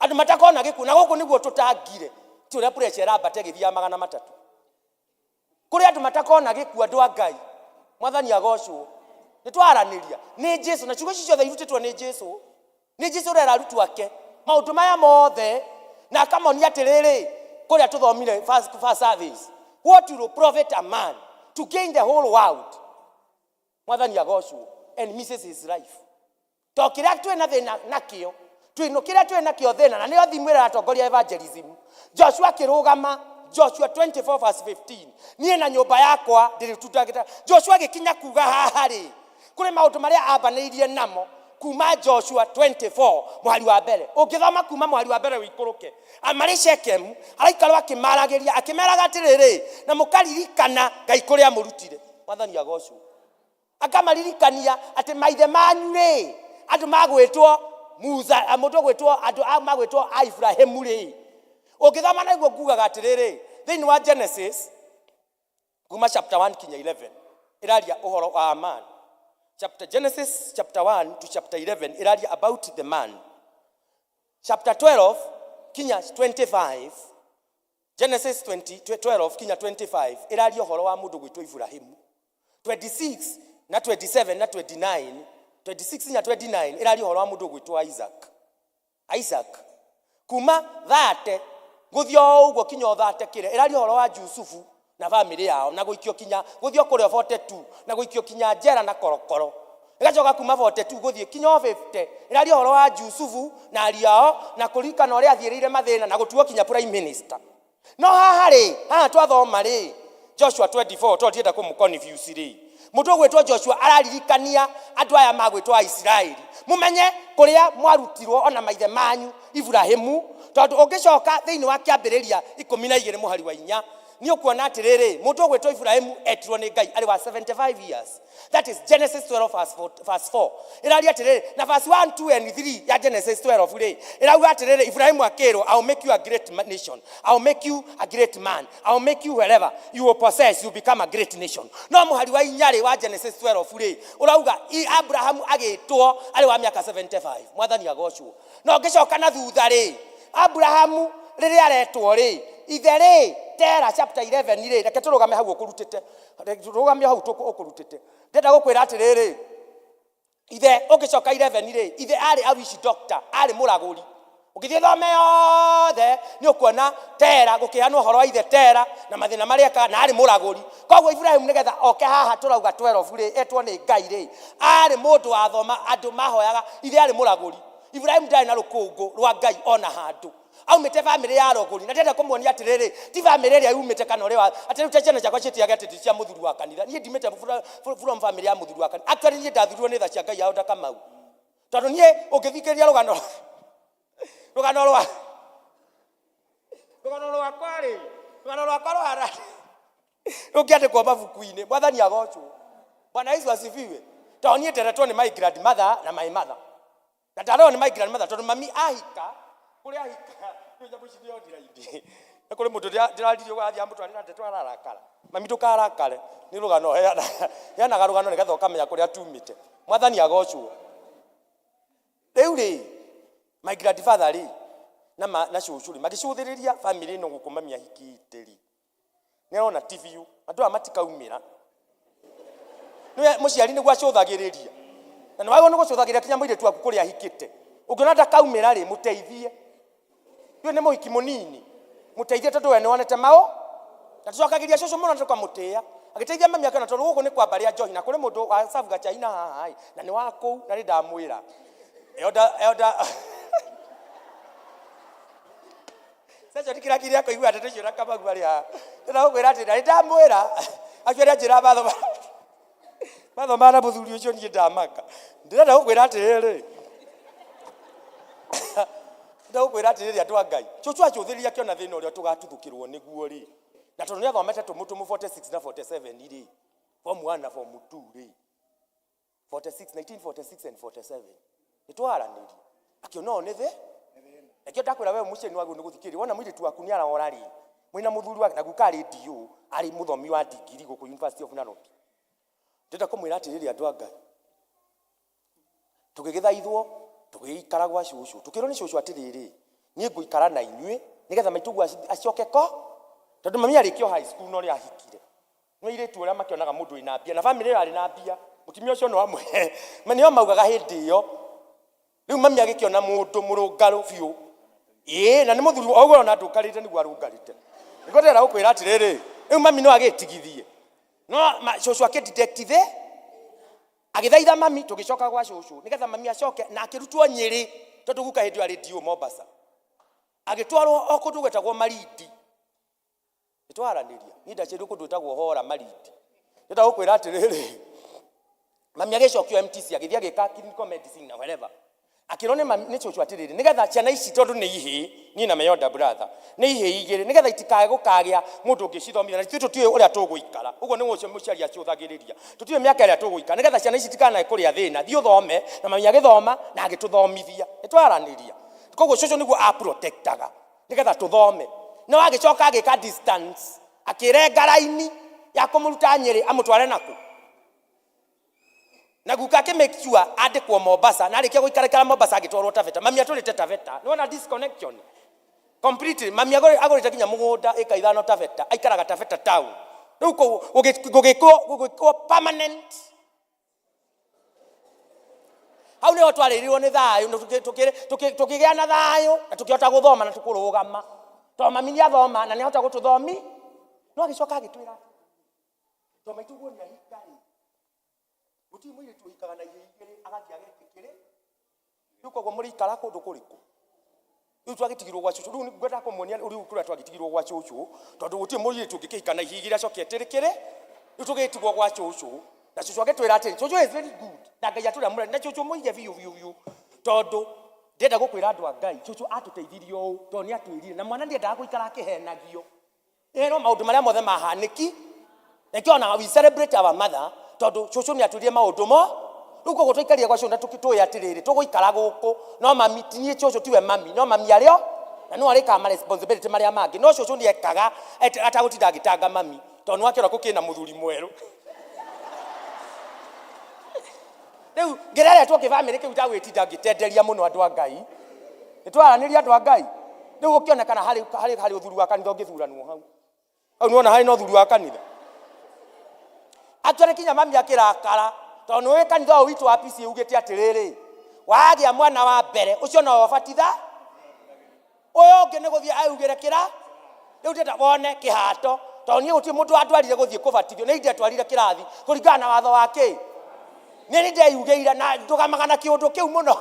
S16: Andũ matakona gĩkuũ, na gũkũ nĩguo tũtangire. Ti ũrĩa pressure ĩrambata ĩgĩthiaga 300. Kũrĩ andũ matakona gĩkuũ, andũ a Ngai. Mwathani agocwo. Nĩ twaranĩria nĩ Jesu, na ciugo ici ciothe irutĩtwo nĩ Jesu. Nĩ Jesu ũrera arutwo ake maũndũ maya mothe, na akamonia atĩrĩrĩ, kũrĩa tũthomire first service, what will profit a man to gain the whole world, Mwathani agocwo, and misses his life? To kĩrĩa twĩ na thĩna nakĩo, twĩno kĩrĩa twĩ nakĩo thĩna, na nĩyo thimũ ĩrĩa ĩratongoria evangelism. Joshua akĩrũgama, Joshua 24 verse 15, niĩ na nyũmba yakwa ndĩrĩtundagĩra. Joshua agĩkinya kuga haha rĩ, kũrĩ maũndũ marĩa ambanĩirie namo kuma Joshua 24 mũhari wa mbere. Ũngĩthoma kuma mũhari wa mbere ũikũrũke, marĩ Shekemu, araikarwo akĩmaragĩria, akĩmeraga atĩrĩrĩ, na mũkaririkana Ngai kũrĩa amũrutire. Mwathani agocwo. Akamaririkania atĩ maithe manyu rĩ, andũ magwĩtwo Musa, mũndũ ũgwĩtwo, andũ magwĩtwo a Ibrahimu rĩ. Ũngĩthoma naguo ngugaga atĩrĩrĩ, thĩinĩ wa Genesis kuma chapter 1 kinya 11 ĩraria ũhoro wa man. Chapter Genesis chapter 1 to chapter 11 ĩraria about the man. Chapter 12 kinya 25, Genesis 20, 12 kinya 25 ĩraria ũhoro wa mũndũ gwĩtwo Ibrahimu. 26 na 27 na 29, 26 kinya 29 ĩraria ũhoro wa mũndũ gwĩtwo Isaac. Isaac kuma thate gũthiĩ o ũguo kinya o thate kĩrĩa ĩraria ũhoro wa Jusufu na bamĩrĩ yao, na gũikio kinya gũthiĩ o kũrĩa 42, na gũikio kinya njera na korokoro. Ĩgacoka kuma 42 gũthiĩ kinya o 50 ĩraria ũhoro wa Jusufu na ariũ ao, na kũririkana ũrĩa athiĩrĩire mathĩna na gũtuo kinya prime minister. No haha rĩ, haha twathoma rĩ, Joshua 24, tondũ ndienda kũmũ confuse rĩ, mũndũ ũgwĩtwo Joshua araririkania andũ aya magwĩtwo Aisiraeli, mũmenye kũrĩa mwarutirwo ona maithe manyu Ibrahimu, tondũ ũngĩcoka thĩinĩ wa kĩambĩrĩria 12 mũhari wa 4, nĩ ũkuona atĩrĩrĩ, mũndũ ũgwĩtwo Ibrahimu etirwo nĩ Ngai arĩ wa 75 years. That is Genesis 12 verse 4, verse 4. Ĩraria atĩrĩrĩ, na verse 1, 2 and 3 ya Genesis 12 rĩ, ĩrauga atĩrĩrĩ, Ibrahimu akĩrwo, I will make you a great nation, I will make you a great man, I will make you wherever you will possess, you become a great nation. No mũhari wa 4 rĩ wa Genesis 12 rĩ, ũrauga Abrahamu agĩtwo arĩ wa mĩaka 75. Mwathani agocwo. No ngĩcoka na thutha rĩ, Abrahamu rĩrĩa aretwo rĩ, ithe rĩ, Tera chapter 11 rĩ, reke tũrũgame hau ũkũrutĩte, rũgamio hau ũkũrutĩte. Ndĩrenda gũkwĩra atĩrĩrĩ, ithe ũngĩcoka 11 rĩ, ithe arĩ a witch doctor, arĩ mũragũri. Ũngĩthiĩ thome yothe nĩ ũkuona Tera gũkĩheanwo ũhoro wa ithe Tera na mathĩna marĩa ekaga, na arĩ mũragũri. Koguo Ibrahimu nĩgetha oke haha tũrauga 12 rĩ, etwo nĩ Ngai rĩ, arĩ mũndũ wathoma, andũ mahoyaga, ithe arĩ mũragũri. Ibrahimu ndarĩ na rũkũngũ rwa Ngai ona handũ. Aumĩte bamĩrĩ ya arogũri, na ndĩrenda kũmuonia atĩrĩrĩ, ti bamĩrĩ ĩrĩa yumĩte kana ũrĩa wa, atĩ rĩu ciana ciakwa ciĩtĩage atĩ ti cia mũthuri wa kanitha. Niĩ ndimĩte from bamĩrĩ ya mũthuri wa kanitha. Actually niĩ ndathurirwo nĩ tha cia Ngai ya Elder Kamau. Tondũ niĩ ũngĩthikĩrĩria rũgano, rũgano rwa, rũgano rwakwa rĩ, rũgano rwakwa rũhana rũngĩandĩkwo mabuku-inĩ. Mwathani agocwo. Bwana Yesu asifiwe. Tondũ niĩ nderetwo nĩ my grandmother na my mother. Na ndarorwo nĩ my grandmother tondũ mami ahika, kũrĩa ahika, rĩu nyamũ ici nĩ online. Na kũrĩ mũndũ ndĩraririe ũguo athiĩ amũtwarĩra ndeto ararakara. Mami ndũkarakare, nĩ rũgano heanaga rũgano nĩgetha ũkamenya kũrĩa tumĩte. Mwathani agocwo. Rĩu rĩ, my grandfather rĩ, na na cũcũ rĩ, magĩcũthĩrĩria family ĩno gũkũ mami ahikĩte rĩ, nĩ arona ti biũ, andũ aya matikaumĩra. Nĩwe mũciari nĩguo acũthagĩrĩria. Na nĩ wagĩrĩirwo nĩ gũcũthagĩrĩria kinya mũirĩtu waku kũrĩa ahikĩte. Ũngĩona ndakaumĩra rĩ, mũteithie. Ũyũ nĩ mũhiki mũnini, mũteithie tondũ we nĩwonete maũ. Na tũcokagĩria cũcũ mũno na tũkamũtĩĩa. Agĩteithia mami akĩona tondũ gũkũ nĩ kwa mbarĩ ya njohi na kũrĩ mũndũ wa serve gachai na haha ĩ, na nĩ wa kũu na nĩ ndamwĩra. Elder, elder, Sasa ndikĩrakire akũigua ndeto icio na Kamau arĩ haha. Ndĩrenda gũkwĩra atĩ na nĩ ndamwĩra, acio arĩa anjĩra mathoma mathoma na mũthuri ũcio niĩ ndamaka. Ndĩrenda gũkwĩra atĩrĩrĩ, ndĩrenda gũkwĩra atĩrĩrĩ andũ a Ngai, cũcũ acũthĩrĩria akĩona thĩna ũrĩa tũgatuthũkĩrwo nĩguo rĩ, na tondũ nĩ athomete tũmũtũmũ 46 na 47 rĩ, form 1 na form 2 rĩ, 46, 1946 and 47, nĩ twaranĩria, akĩona ũyũ nĩ thĩ. Nakĩo ndakwĩra we mũciari nĩ wagĩrĩirwo nĩ gũthikĩrĩria. Wona mũirĩtu waku nĩ arora rĩ, mwĩna mũthuri wake, na guka arĩ DO, arĩ mũthomi wa ndigiri gũkũ University of Nairobi. Ndĩrenda kũmwĩra atĩrĩrĩ andũ a Ngai, tũgĩgĩthaithwo, tũgĩikara gwa cũcũ, tũkĩrwo nĩ cũcũ atĩrĩrĩ, niĩ ngũikara na inyuĩ nĩgetha maitũguo acoke ko, tondũ mami arĩkia o high school no rĩ ahikire. Nĩ airĩtu ũrĩa makĩonaga mũndũ wĩna mbia, na bamĩrĩ ĩyo yarĩ na mbia. Mũtumia ũcio no amwe ma nĩo maugaga hĩndĩ ĩyo. Rĩu mami agĩkĩona mũndũ mũrũngarũ biũ. Ĩĩ na nĩ mũthuri o ũguo ona ndũkarĩte nĩguo arũngarĩte. Nĩguo ndĩrenda gũkwĩra atĩrĩrĩ, rĩu mami no agĩtigithie. No cũcũ akĩdetect agĩthaitha mami tũgĩcoka gwa cũcũ nĩgetha mami acoke na akĩrutwo Nyĩrĩ tondũ guka hĩndĩ ĩyo arĩ DO Mombasa. Agĩtwarwo o kũndũ gwetagwo Malindi. Nĩtwaranĩria. Niĩ ndaciarirwo kũndũ gwĩtagwo Hora Malindi. Ndĩrenda gũkwĩra atĩrĩrĩ, mami agĩcokio MTC agĩthiĩ agĩka clinical medicine na wherever. Akĩrwo nĩ mami nĩ cũcũ atĩrĩrĩ, nĩgetha ciana ici tondũ nĩ ihĩĩ, niĩ na my older brother, nĩ ihĩĩ igĩrĩ, nĩgetha itikae gũkagĩa mũndũ ũngĩcithomithia, na ithuĩ tũtiũĩ ũrĩa tũgũikara. Ũguo nĩguo ũcio mũciari acũthagĩrĩria. Tũtiũĩ mĩaka ĩrĩa tũgũikara, nĩgetha ciana ici itikanae kũrĩa thĩna, thiĩ ũthome, na mami agĩthoma na agĩtũthomithia. Nĩtwaranĩria. Koguo cũcũ nĩguo a protectaga nĩgetha tũthome. No agĩcoka agĩka distance, akĩrenga raini ya kũmũruta Nyĩrĩ amũtware nakũ. Na guka akĩ make sure andĩkwo Mombasa, na arĩkia gũikara ikara Mombasa agĩtwarwo Taveta. Mami atũrĩte Taveta. Nĩwona disconnection? Completely. Mami agũrĩte nginya mũgũnda ĩka ithano Taveta, aikaraga Taveta town. Rĩu kũu gũgĩkwo permanent. Hau nĩho twarĩrirwo nĩ thayũ, na tũkĩgĩa na thayũ, na tũkĩhota gũthoma na tũkũrũgama. Tondũ mami nĩathoma na nĩahota gũtũthomi. No agĩcoka agĩtwĩra, tondũ maitũ guo nĩahika rĩ, gũtirĩ mũirĩtu ũhikaga na ihĩĩ igĩrĩ agathiĩ agetĩkĩrĩ. Rĩu koguo mũrĩikara kũndũ kũrĩkũ? Rĩu twagĩtigirwo gwa cũcũ. Rĩu ngwendaga kũmuonia rĩu kũrĩa twagĩtigirwo gwa cũcũ, tondũ gũtirĩ mũirĩtu ũngĩkĩhika na ihĩĩ igĩrĩ acoke etĩrĩkĩre. Rĩu tũgĩtigwo gwa cũcũ, na cũcũ agĩtwĩra atĩrĩ, cũcũ is very good, na Ngai atũrĩa mũreri, na cũcũ mũige biũ biũ biũ, tondũ ndĩrenda gũkwĩra andũ a Ngai, cũcũ atũteithirie ũũ, tondũ nĩ atwĩrire, na mwana ndiendaga gũikara akĩhenagio. Ĩrwo maũndũ marĩa mothe mahanĩki. Nĩkĩo ona we celebrate our mother, tondũ cũcũ nĩ atwĩrire maũndũ mo. Rĩu koguo twaikarire gwa cũcũ na tũĩ atĩrĩrĩ, tũgũikara gũkũ, no mami, ti niĩ cũcũ tiwe mami, no mami arĩ o, na nĩwe arĩkaga ma responsibility marĩa mangĩ. No cũcũ nĩ ekaga atagũtinda agĩtanga mami, tondũ nĩ wakĩona gũkĩna mũthuri mwerũ. Rĩu ngĩreretwo kĩbamĩrĩ kĩu itagwĩtinda ngĩtenderia mũno andũ a Ngai. Nĩ twaranĩria andũ a Ngai. Rĩu ũkĩonekana harĩ ũthuri wa kanitha ũngĩthuranwo hau. Hau nĩwona harĩ na ũthuri wa kanitha. Actually kinya mami akĩrakara, tondũ nĩũĩ kanitha ũyũ witũ wa PCEA ugĩte atĩrĩrĩ, wagĩa mwana wa mbere, ũcio nowe ũbatitha, ũyũ ũngĩ nĩ gũthiĩ augĩre kĩra, rĩu ndĩrenda wone kĩhato, tondũ niĩ gũtirĩ mũndũ wandwarire gũthiĩ kũbatithio, nĩ ndetwarire kĩrathi kũringana na watho wa kĩ, nĩ niĩ ndeyugĩire na ndũgamaga na kĩũndũ kĩu mũno,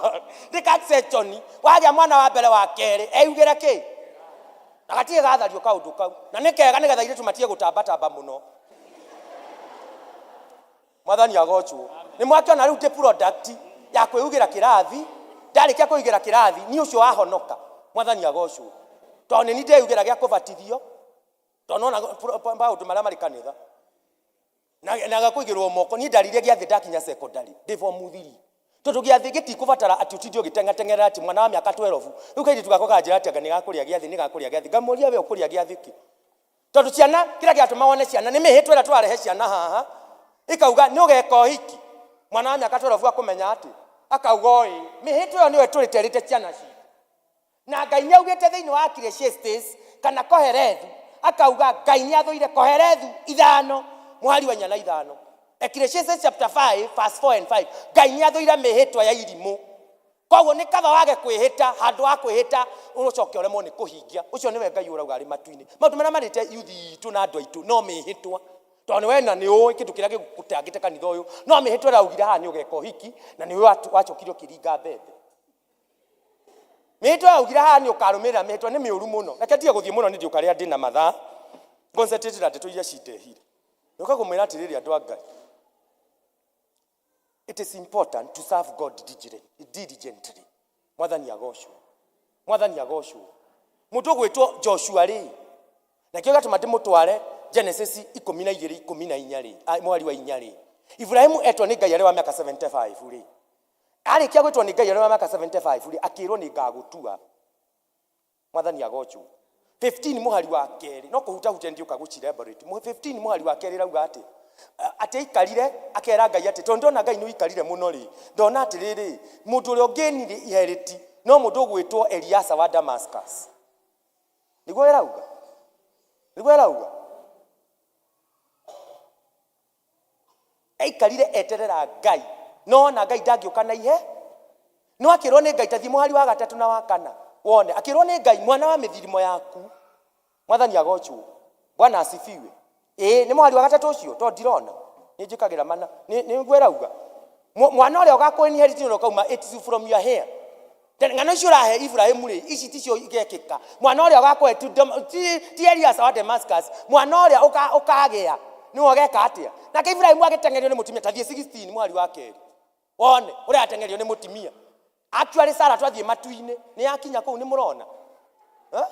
S16: ndĩ section, wagĩa mwana wa mbere wa kerĩ, eyugĩre kĩ, na gatirĩ gathario kaũndũ kau, na nĩ kega nĩgetha airĩtu matige gũtambatamba mũno. Mwathani agocwo. Nĩ mwakĩona rĩu ndĩ product ya kwĩugĩra kĩrathi, ndarĩkia kwĩugĩra kĩrathi, niĩ ũcio wahonoka. Mwathani agocwo. Tondũ nĩ niĩ ndeyugĩra gĩa kũbatithio, tondũ nona maũndũ marĩa marĩ kanitha. Na gakũigĩrwo moko, niĩ ndarire gĩathĩ ndakinya secondary, ndĩ form 3. Tondũ gĩathĩ gĩtikũbatara atĩ ũtinde ũgĩteng'ateng'era atĩ mwana wa mĩaka 12. Rĩu kairĩtu gakwa kanjĩra atĩ anga nĩ gakũrĩa gĩathĩ, nĩ gakũrĩa gĩathĩ. Ngamũria we ũkũrĩa gĩathĩ kĩ? Tondũ ciana, kĩrĩa kĩratũma wone ciana, nĩ mĩhĩtwa ĩrĩa tũrarehe ciana haha, ĩkauga nĩ ũgeka ũhiki. Mwana wa mĩaka 12 akũmenya atĩ, akauga oĩ. Mĩhĩtwa ĩyo nĩyo tũrĩterĩte ciana citũ. Na Ngai nĩ augĩte thĩinĩ wa Ecclesiastes kana Kohelethu, akauga Ngai nĩ athũire Kohelethu ithano, mũhari wa inya na ithano. Ecclesiastes chapter 5 verse 4 and 5. Ngai nĩ athũire mĩhĩtwa ya irimũ. Koguo nĩ kaba wage kwĩhĩta handũ ha kwĩhĩta ũcoke ũremwo nĩ kũhingia. Ũcio nĩwe Ngai ũrauga arĩ matu-inĩ. Maũndũ marĩa marĩte youth itũ na andũ aitũ no mĩhĩtwa. Tondũ nĩ wena nĩ ũĩ kĩndũ kĩrĩa gĩgũtangĩte kanitha ũyũ. No mĩhĩtwa ĩraugire haha nĩ ũgeka ũhiki na nĩ ũĩ wacokire ũkĩringa mbembe. Mĩhĩtwa yaugire haha nĩ ũkarũmĩrĩra mĩhĩtwa nĩ mĩũru mũno. Reke ndige gũthiĩ mũno nĩ ndiũka rĩa ndĩna mathaa. Concentrate na ndeto iria cindehire. Ndoka kũmwĩra atĩrĩrĩ andũ a Ngai. It is important to serve God diligently. Mwathani agocwo. Mwathani agocwo. Mũndũ ũgwĩtwo Joshua rĩ, na kĩo gĩatũma ndĩmũtware Genesis ikũmi na igĩrĩ ikũmi na inya rĩ, mũhari wa inya rĩ. Ibrahimu etwo nĩ Ngai arĩ wa mĩaka 75 rĩ. Arĩkia gwĩtwo nĩ Ngai arĩ wa mĩaka 75 rĩ, akĩrwo nĩ ngagũtua. Mwathani agocwo. 15 mũhari wa kerĩ, no kũhutahutia ndiũka gũci-elaborate. 15 mũhari wa kerĩ ĩrauga atĩ, atĩ aikarire, akera Ngai atĩ, tondũ ndona Ngai nĩ ũikarire mũno rĩ, ndona atĩrĩrĩ, mũndũ ũrĩa ũngĩnire iheriti, no mũndũ ũgwĩtwo Eliasa wa Damascus. Nĩguo ĩrauga? Nĩguo ĩrauga? Aikarire eterera Ngai, no ona Ngai ndangĩũka na ihe. No akĩrwo nĩ Ngai, tathiĩ mũhari wa gatatũ na wa kana wone. Akĩrwo nĩ Ngai, mwana wa mĩthirimo yaku. Mwathani agocwo. Bwana asifiwe. Ĩĩ, nĩ mũhari wa gatatũ ũcio, tondũ ndirona. Nĩ njĩkagĩra mana. Nĩ nĩguo ĩrauga. Mwana ũrĩa ũgakũ inherit nĩ ũrĩa ũkauma, it is from your hair. Ng'ano icio ũrahe Ibrahimu rĩ, ici ticio igekĩka. Mwana ũrĩa ũgakũhe ti ti Eliasa wa Damascus, mwana ũrĩa ũkagĩa nĩwe ũgeka atĩa? Nake Ibrahimu agĩteng'erio nĩ mũtumia, ta thiĩ 16 mũhari wa kerĩ. Wone ũrĩa ateng'erio nĩ mũtumia. Actually Sarah twathiĩ matu-inĩ, nĩ yakinya kũu nĩ mũrona. Eh?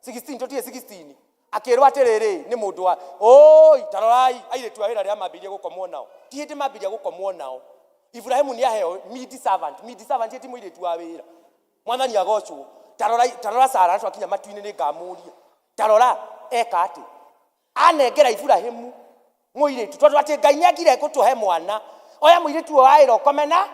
S16: 16 tũtirĩ 16 akĩrwo atĩrĩrĩ nĩ mũndũ wa oi tarorai airĩtu a wĩra rĩrĩa mambĩrĩria gũkomwo nao ti hĩndĩ mambĩrĩria gũkomwo nao Ibrahimu nĩ aheo maid servant. Maid servant ti mũirĩtu wa wĩra. Mwathani agocwo. Tarora, tarora Sara twakinya matu-inĩ nĩ ngamũria. Tarora eka atĩ anengera Ibrahimu mũirĩtu tondũ atĩ Ngai nĩ angire gũtũhe mwana. Oya mũirĩtu ũyũ wa wĩra ũkome na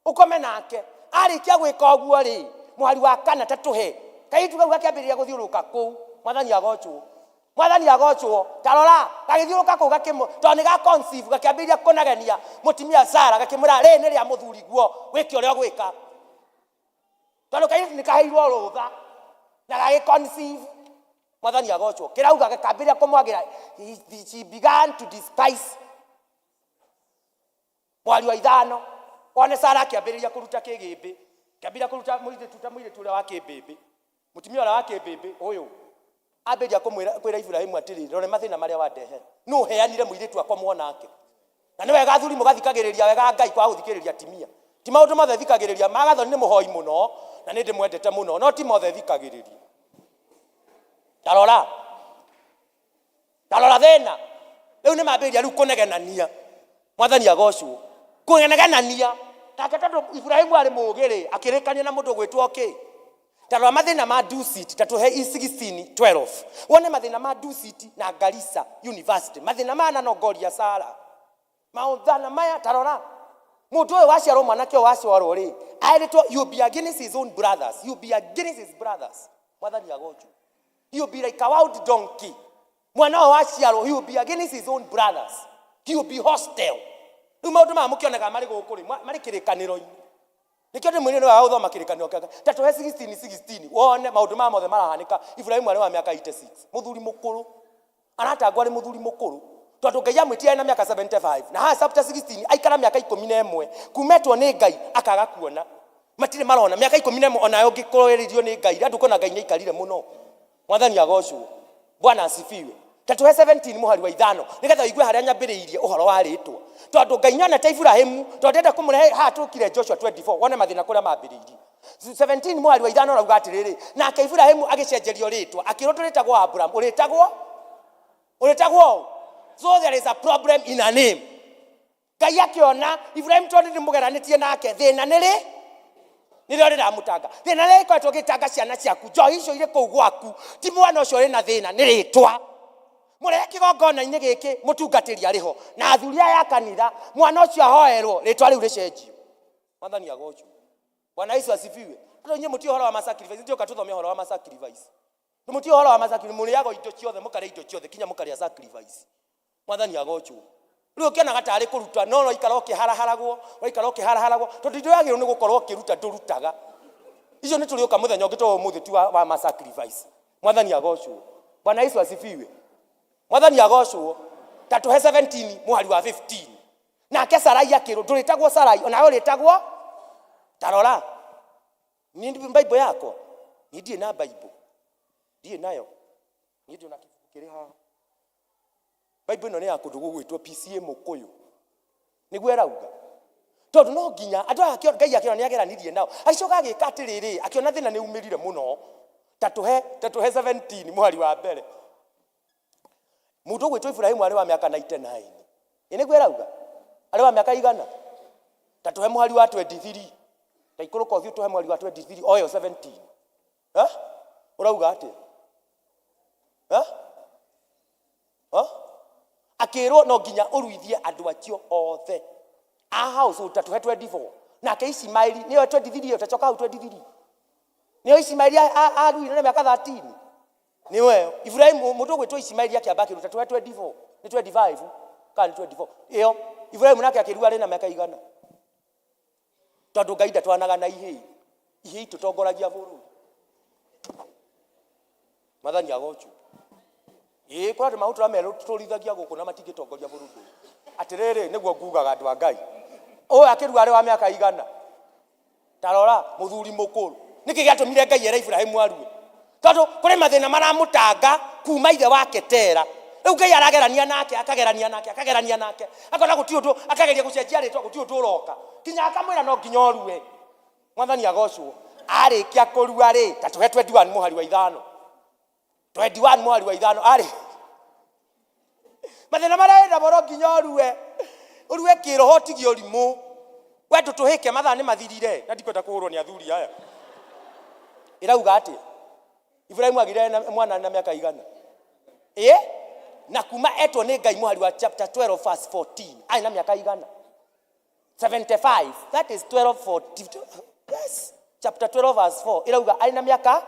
S16: ũkome nake. Arĩkia gwĩka ũguo rĩ, mũhari wa kana ta tũhe kairĩtu kau gakĩambĩrĩria gũthiũrũrũka kũu. Mwathani agocwo. Mwathani agocwo. Ta rora, gagĩthiũrũrũka kũu gakĩmũ, tondũ nĩ ga conceive, gakĩambĩrĩria kũnegenia mũtumia Sara, gakĩmwĩra rĩrĩ nĩ rĩa mũthuri guo, wĩke ũrĩa ũgwĩka. Tondũ kairĩtu nĩ kaheirwo rũtha na gagĩ conceive. Mwathani agocwo. Kĩrauga gakambĩrĩria kũmwagĩra, she began to despise. Mwari wa ithano, one Sara akĩambĩrĩria kũruta kĩgĩmbĩ, akĩambĩrĩria kũruta mũirĩtu ta mũirĩtu ũrĩa wa kĩmbĩmbĩ, mũtumia ũrĩa wa kĩmbĩmbĩ ũyũ ambĩrĩria kũmwĩra kwĩra Ibrahimu atĩrĩ, rore mathĩna marĩa wandehera, nũ ũheanire mũirĩtu akomwo nake? Na nĩ wega athuri mũgathikagĩrĩria wega Ngai kwaga gũthikĩrĩria atumia. Ti maũndũ mothe thikagĩrĩria, Magathoni nĩ mũhoi mũno na nĩ ndĩmwendete mũno, no ti mothe thikagĩrĩria. Ta rora, Ta rora thĩna. Rĩu nĩ mambĩrĩria rĩu kũnegenania. Mwathani agocwo. Kũnegenania. Nake tondũ Ibrahimu arĩ mũũgĩ-rĩ, akĩrĩkania na mũndũ ũgwĩtwo kĩ? Ta rora mathĩna ma Dusit, ta tũhe 16:12. Wone mathĩna ma Dusit na Garissa University. Mathĩna maya na nongoria Sara. Maũthana maya, ta rora. Mũndũ ũyũ waciarwo, mwanake ũyũ waciarwo rĩ, aĩrĩtwo you be against his own brothers. You be against his brothers. Mwathani agocwo. He will be like a wild donkey. Mwana ũyũ waciarwo, he will be against his own brothers. He will be hostile. Rĩu maũndũ maya mũkĩonaga marĩ gũkũ rĩ, marĩ kĩrĩkanĩro-inĩ. Nĩkĩo ndĩmwĩrire nĩ wega gũthoma kĩrĩkanĩro kĩa Ngai. Ta tũhe 16 16 wone maũndũ maya mothe marahanĩka. Ibrahimu arĩ wa mĩaka 86, mũthuri mũkũrũ. Aratangwo arĩ mũthuri mũkũrũ tondũ Ngai amwĩtire arĩ na mĩaka 75 na haha chapter 16 aikara mĩaka ikũmi na ĩmwe kuma etwo nĩ Ngai akaga kuona. Matirĩ marona mĩaka ikũmi na ĩmwe onawe ũngĩkorĩrio nĩ Ngai rĩ ndũkuona Ngai nĩ aikarire mũno. Mwathani agocwo. Bwana asifiwe. Ta tũhe 17 mũhari wa ithano nĩgetha ũigue harĩa nyambĩrĩirie ũhoro wa rĩtwa. Tondũ Ngai nĩonete Iburahĩmu, tondũ ndenda kũmũrehe haha tũkire Joshua 24 wone mathĩna kũrĩa mambĩrĩirie. 17 mũhari wa ithano ũrauga atĩrĩrĩ, nake Iburahĩmu agĩcenjerio rĩtwa, akĩrwo ndũrĩtagwo Abraham, ũrĩtagwo ũrĩtagwo ũ? So there is a problem in a name. Ngai akĩona Iburahĩmu tondũ nĩmũgeranĩtie nake, thĩna nĩ rĩ nĩrĩo rĩramũtanga. Thĩna rĩrĩa rĩkoretwo gĩtanga ciana ciaku, njohi icio irĩ kũu gwaku, ti mwana ũcio ũrĩ na thĩna, nĩ rĩtwa. Mũrehe kĩgongona-inĩ gĩkĩ mũtungatĩri arĩ ho na athuri aya a kanitha, mwana ũcio ahoerwo rĩtwa rĩu rĩcenjio. Mwathani agocwo. Bwana Yesu asifiwe. Andũ inyuĩ mũtiũĩ ũhoro wa ma sacrifice, nĩtũka tũthome ũhoro wa ma sacrifice. Mũtiũĩ ũhoro wa ma sacrifice, mũrĩaga indo ciothe, mũkarĩa indo ciothe, kinya mũkarĩa sacrifice. Mwathani agocwo. Rĩu ũkĩonaga tarĩ kũruta, no ũraikara ũkĩharaharagwo, ũraikara ũkĩharaharagwo, tondũ indo wagĩrĩirwo nĩ gũkorwo ũkĩruta ndũrutaga. Icio nĩ tũrĩũka mũthenya ũngĩ tondũ ũmũthĩ ti wa, wa ma sacrifice. Mwathani agocwo. Bwana Yesu asifiwe. Mwathani agocwo. Ta tũhe 17 mũhari wa 15. Nake Sarai akĩrwo, ndũrĩtagwo Sarai, onawe ũrĩtagwo, ta rora, niĩ Bible yakwa, niĩ ndirĩ na Bible, ndirĩ nayo, niĩ ndĩ na kĩbuku kĩrĩ haha. Bible ĩno nĩ ya kũndũ gũgwĩtwo PCA Mũkũyũ, nĩguo ĩrauga. Tondũ no nginya andũ aya Ngai akĩona nĩ ageranirie nao, agĩcoka agĩka atĩrĩrĩ, akĩona thĩna nĩ umĩrire mũno. Ta tũhe, ta tũhe 17 mũhari wa mbere. Mũndũ ũgwĩtwo Ibrahimu arĩ wa mĩaka 99. Ĩ nĩguo ĩrauga? Arĩ wa mĩaka igana? Ta tũhe mũhari wa 23. Ta ikũrũka ũthiĩ ũtũhe mũhari wa 23 o ĩyo 17. Eh? Ũrauga atĩa? Eh? Eh? Akĩrwo no nginya ũruithie andũ acio othe a household, ta tũhe 24. Nake Ishimaeli nĩyo 23 ĩyo, ta coka hau 23. Nĩyo Ishimaeli aruire na mĩaka 13. Nĩwe Ibrahimu mũndũ ũgwĩtwo Ishimaeli akĩamba akĩruta tũhe 24 nĩ 25. Kana nĩ 24 ĩyo Ibrahimu nake akĩrua arĩ na mĩaka igana tondũ Ngai ndatwanaga na ihĩĩ ihĩĩ itũtongoragia bũrũri. Mwathani agocwo. Ĩĩ kũrĩ andũ magũtũra metũrithagia gũkũ na matingĩtongoria bũrũri ũyũ. Atĩrĩrĩ nĩguo ngugaga andũ a Ngai. Ũyũ akĩrua arĩ wa mĩaka igana. Ta rora mũthuri mũkũrũ. Nĩkĩ gĩatũmire Ngai ere Ibrahimu arue? Tondũ kũrĩ mathĩna maramũtanga kuma ithe wake Tera. Rĩu Ngai aragerania nake, akagerania nake, akagerania nake. Akona gũtirĩ ũndũ, akageria gũcenjia rĩtwa gũtirĩ ũndũ ũroka. Kinya akamwĩra no nginya ũrue. Mwathani agocwo. Arĩkia kũrua rĩ, ta tũhe 21 mũhari wa ithano. 21 mũhari wa ithano arĩ mathĩna marĩa wĩna mo no nginya ũrue ũrue kĩroho ũtigie ũrimũ we ndũtũhĩke mathaa nĩ mathirire na ndikwenda kũhũrwo nĩ athuri aya ĩrauga atĩa Ibrahimu agĩire na mwana na mĩaka igana ĩ na kuma etwo nĩ Ngai mũhari wa chapter 12 verse 14 arĩ na mĩaka igana 75 that is 12 40 yes chapter 12 verse 4 irauga arĩ na mĩaka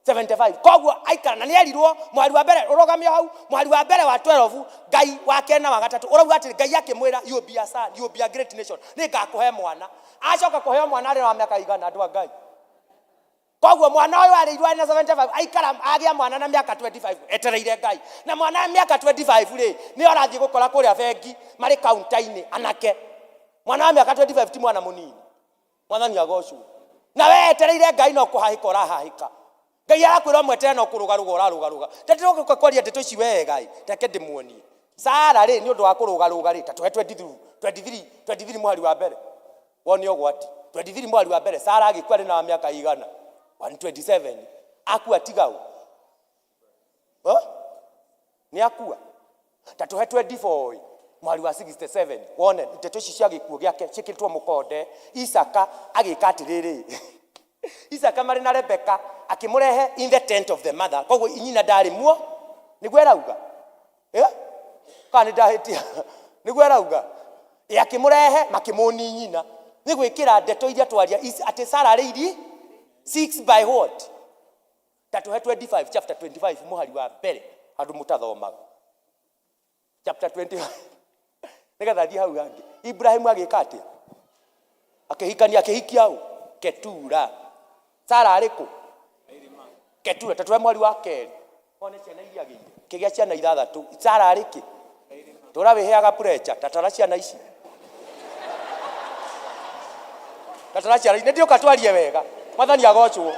S16: 75 koguo aikara na nĩerirwo mwari wa mbere ũrogamio hau mwari wa mbere wa 12 ngai wa kena wa gatatũ ũrauga atĩ ngai akĩmwĩra you be a son you be a great nation nĩ ngakũhe mwana acoka kũheo mwana arĩ wa mĩaka igana andũ a ngai Koguo mwana ũyũ arĩirwo arĩ na 75 aikara agĩa mwana na mĩaka 25 etereire Ngai. Na mwana wa mĩaka 25 rĩ nĩo arathiĩ gũkora kũrĩa bengi marĩ kaunta-inĩ anake. Mwana wa mĩaka 25 ti mwana mũnini. Mwathani agocwo. Na we etereire Ngai no kũhahĩka ũrahahĩka. Ngai arakwĩra ũmwetere no kũrũgarũga ũrarũgarũga. Ta ndĩroka kwaria ndeto ici wega ĩ, reke ndĩmuonie. Sara rĩ nĩ ũndũ wa kũrũgarũga rĩ, ta tũhe 23, 23, 23 mũhari wa mbere. Wone ũgwati. 23 mwari wa mbere Sara agĩkua arĩ na wa mĩaka igana 127 akua tiga ũ Huh? nĩ akua ta tũhe 24 ĩ mwari wa 67 wone ndeto ici cia gĩkuũ gĩake ciĩkĩrĩtwo mũkonde Isaka agĩka atĩrĩrĩ Isaka marĩ na Rebeka akĩmũrehe in the tent of the mother koguo nyina ndarĩ muo nĩguo ĩrauga Eh? Kana nĩ ndahĩtia nĩguo arauga Ĩ, akĩmũrehe makĩmũni nyina nĩ gwĩkĩra ndeto iria twaria atĩ Sara arĩiri 6 by what ta tũhe 25 chapter 25 mũhari wa mbere handũ mũtathomaga chapter 25 nĩgetha thiĩ hau hangĩ Ibrahimu agĩka atĩa akĩhikania akĩhikia ũ Ketura Sara arĩ kũ Ketura ta tũhe mweri wa kerĩ one ciana iria agĩire kĩgĩa ciana ithathatũ Sara arĩ kĩ tũra wĩheaga pressure ta tara ciana ici ta tara ciana nĩ ndĩũka twarie wega mwathani agocwo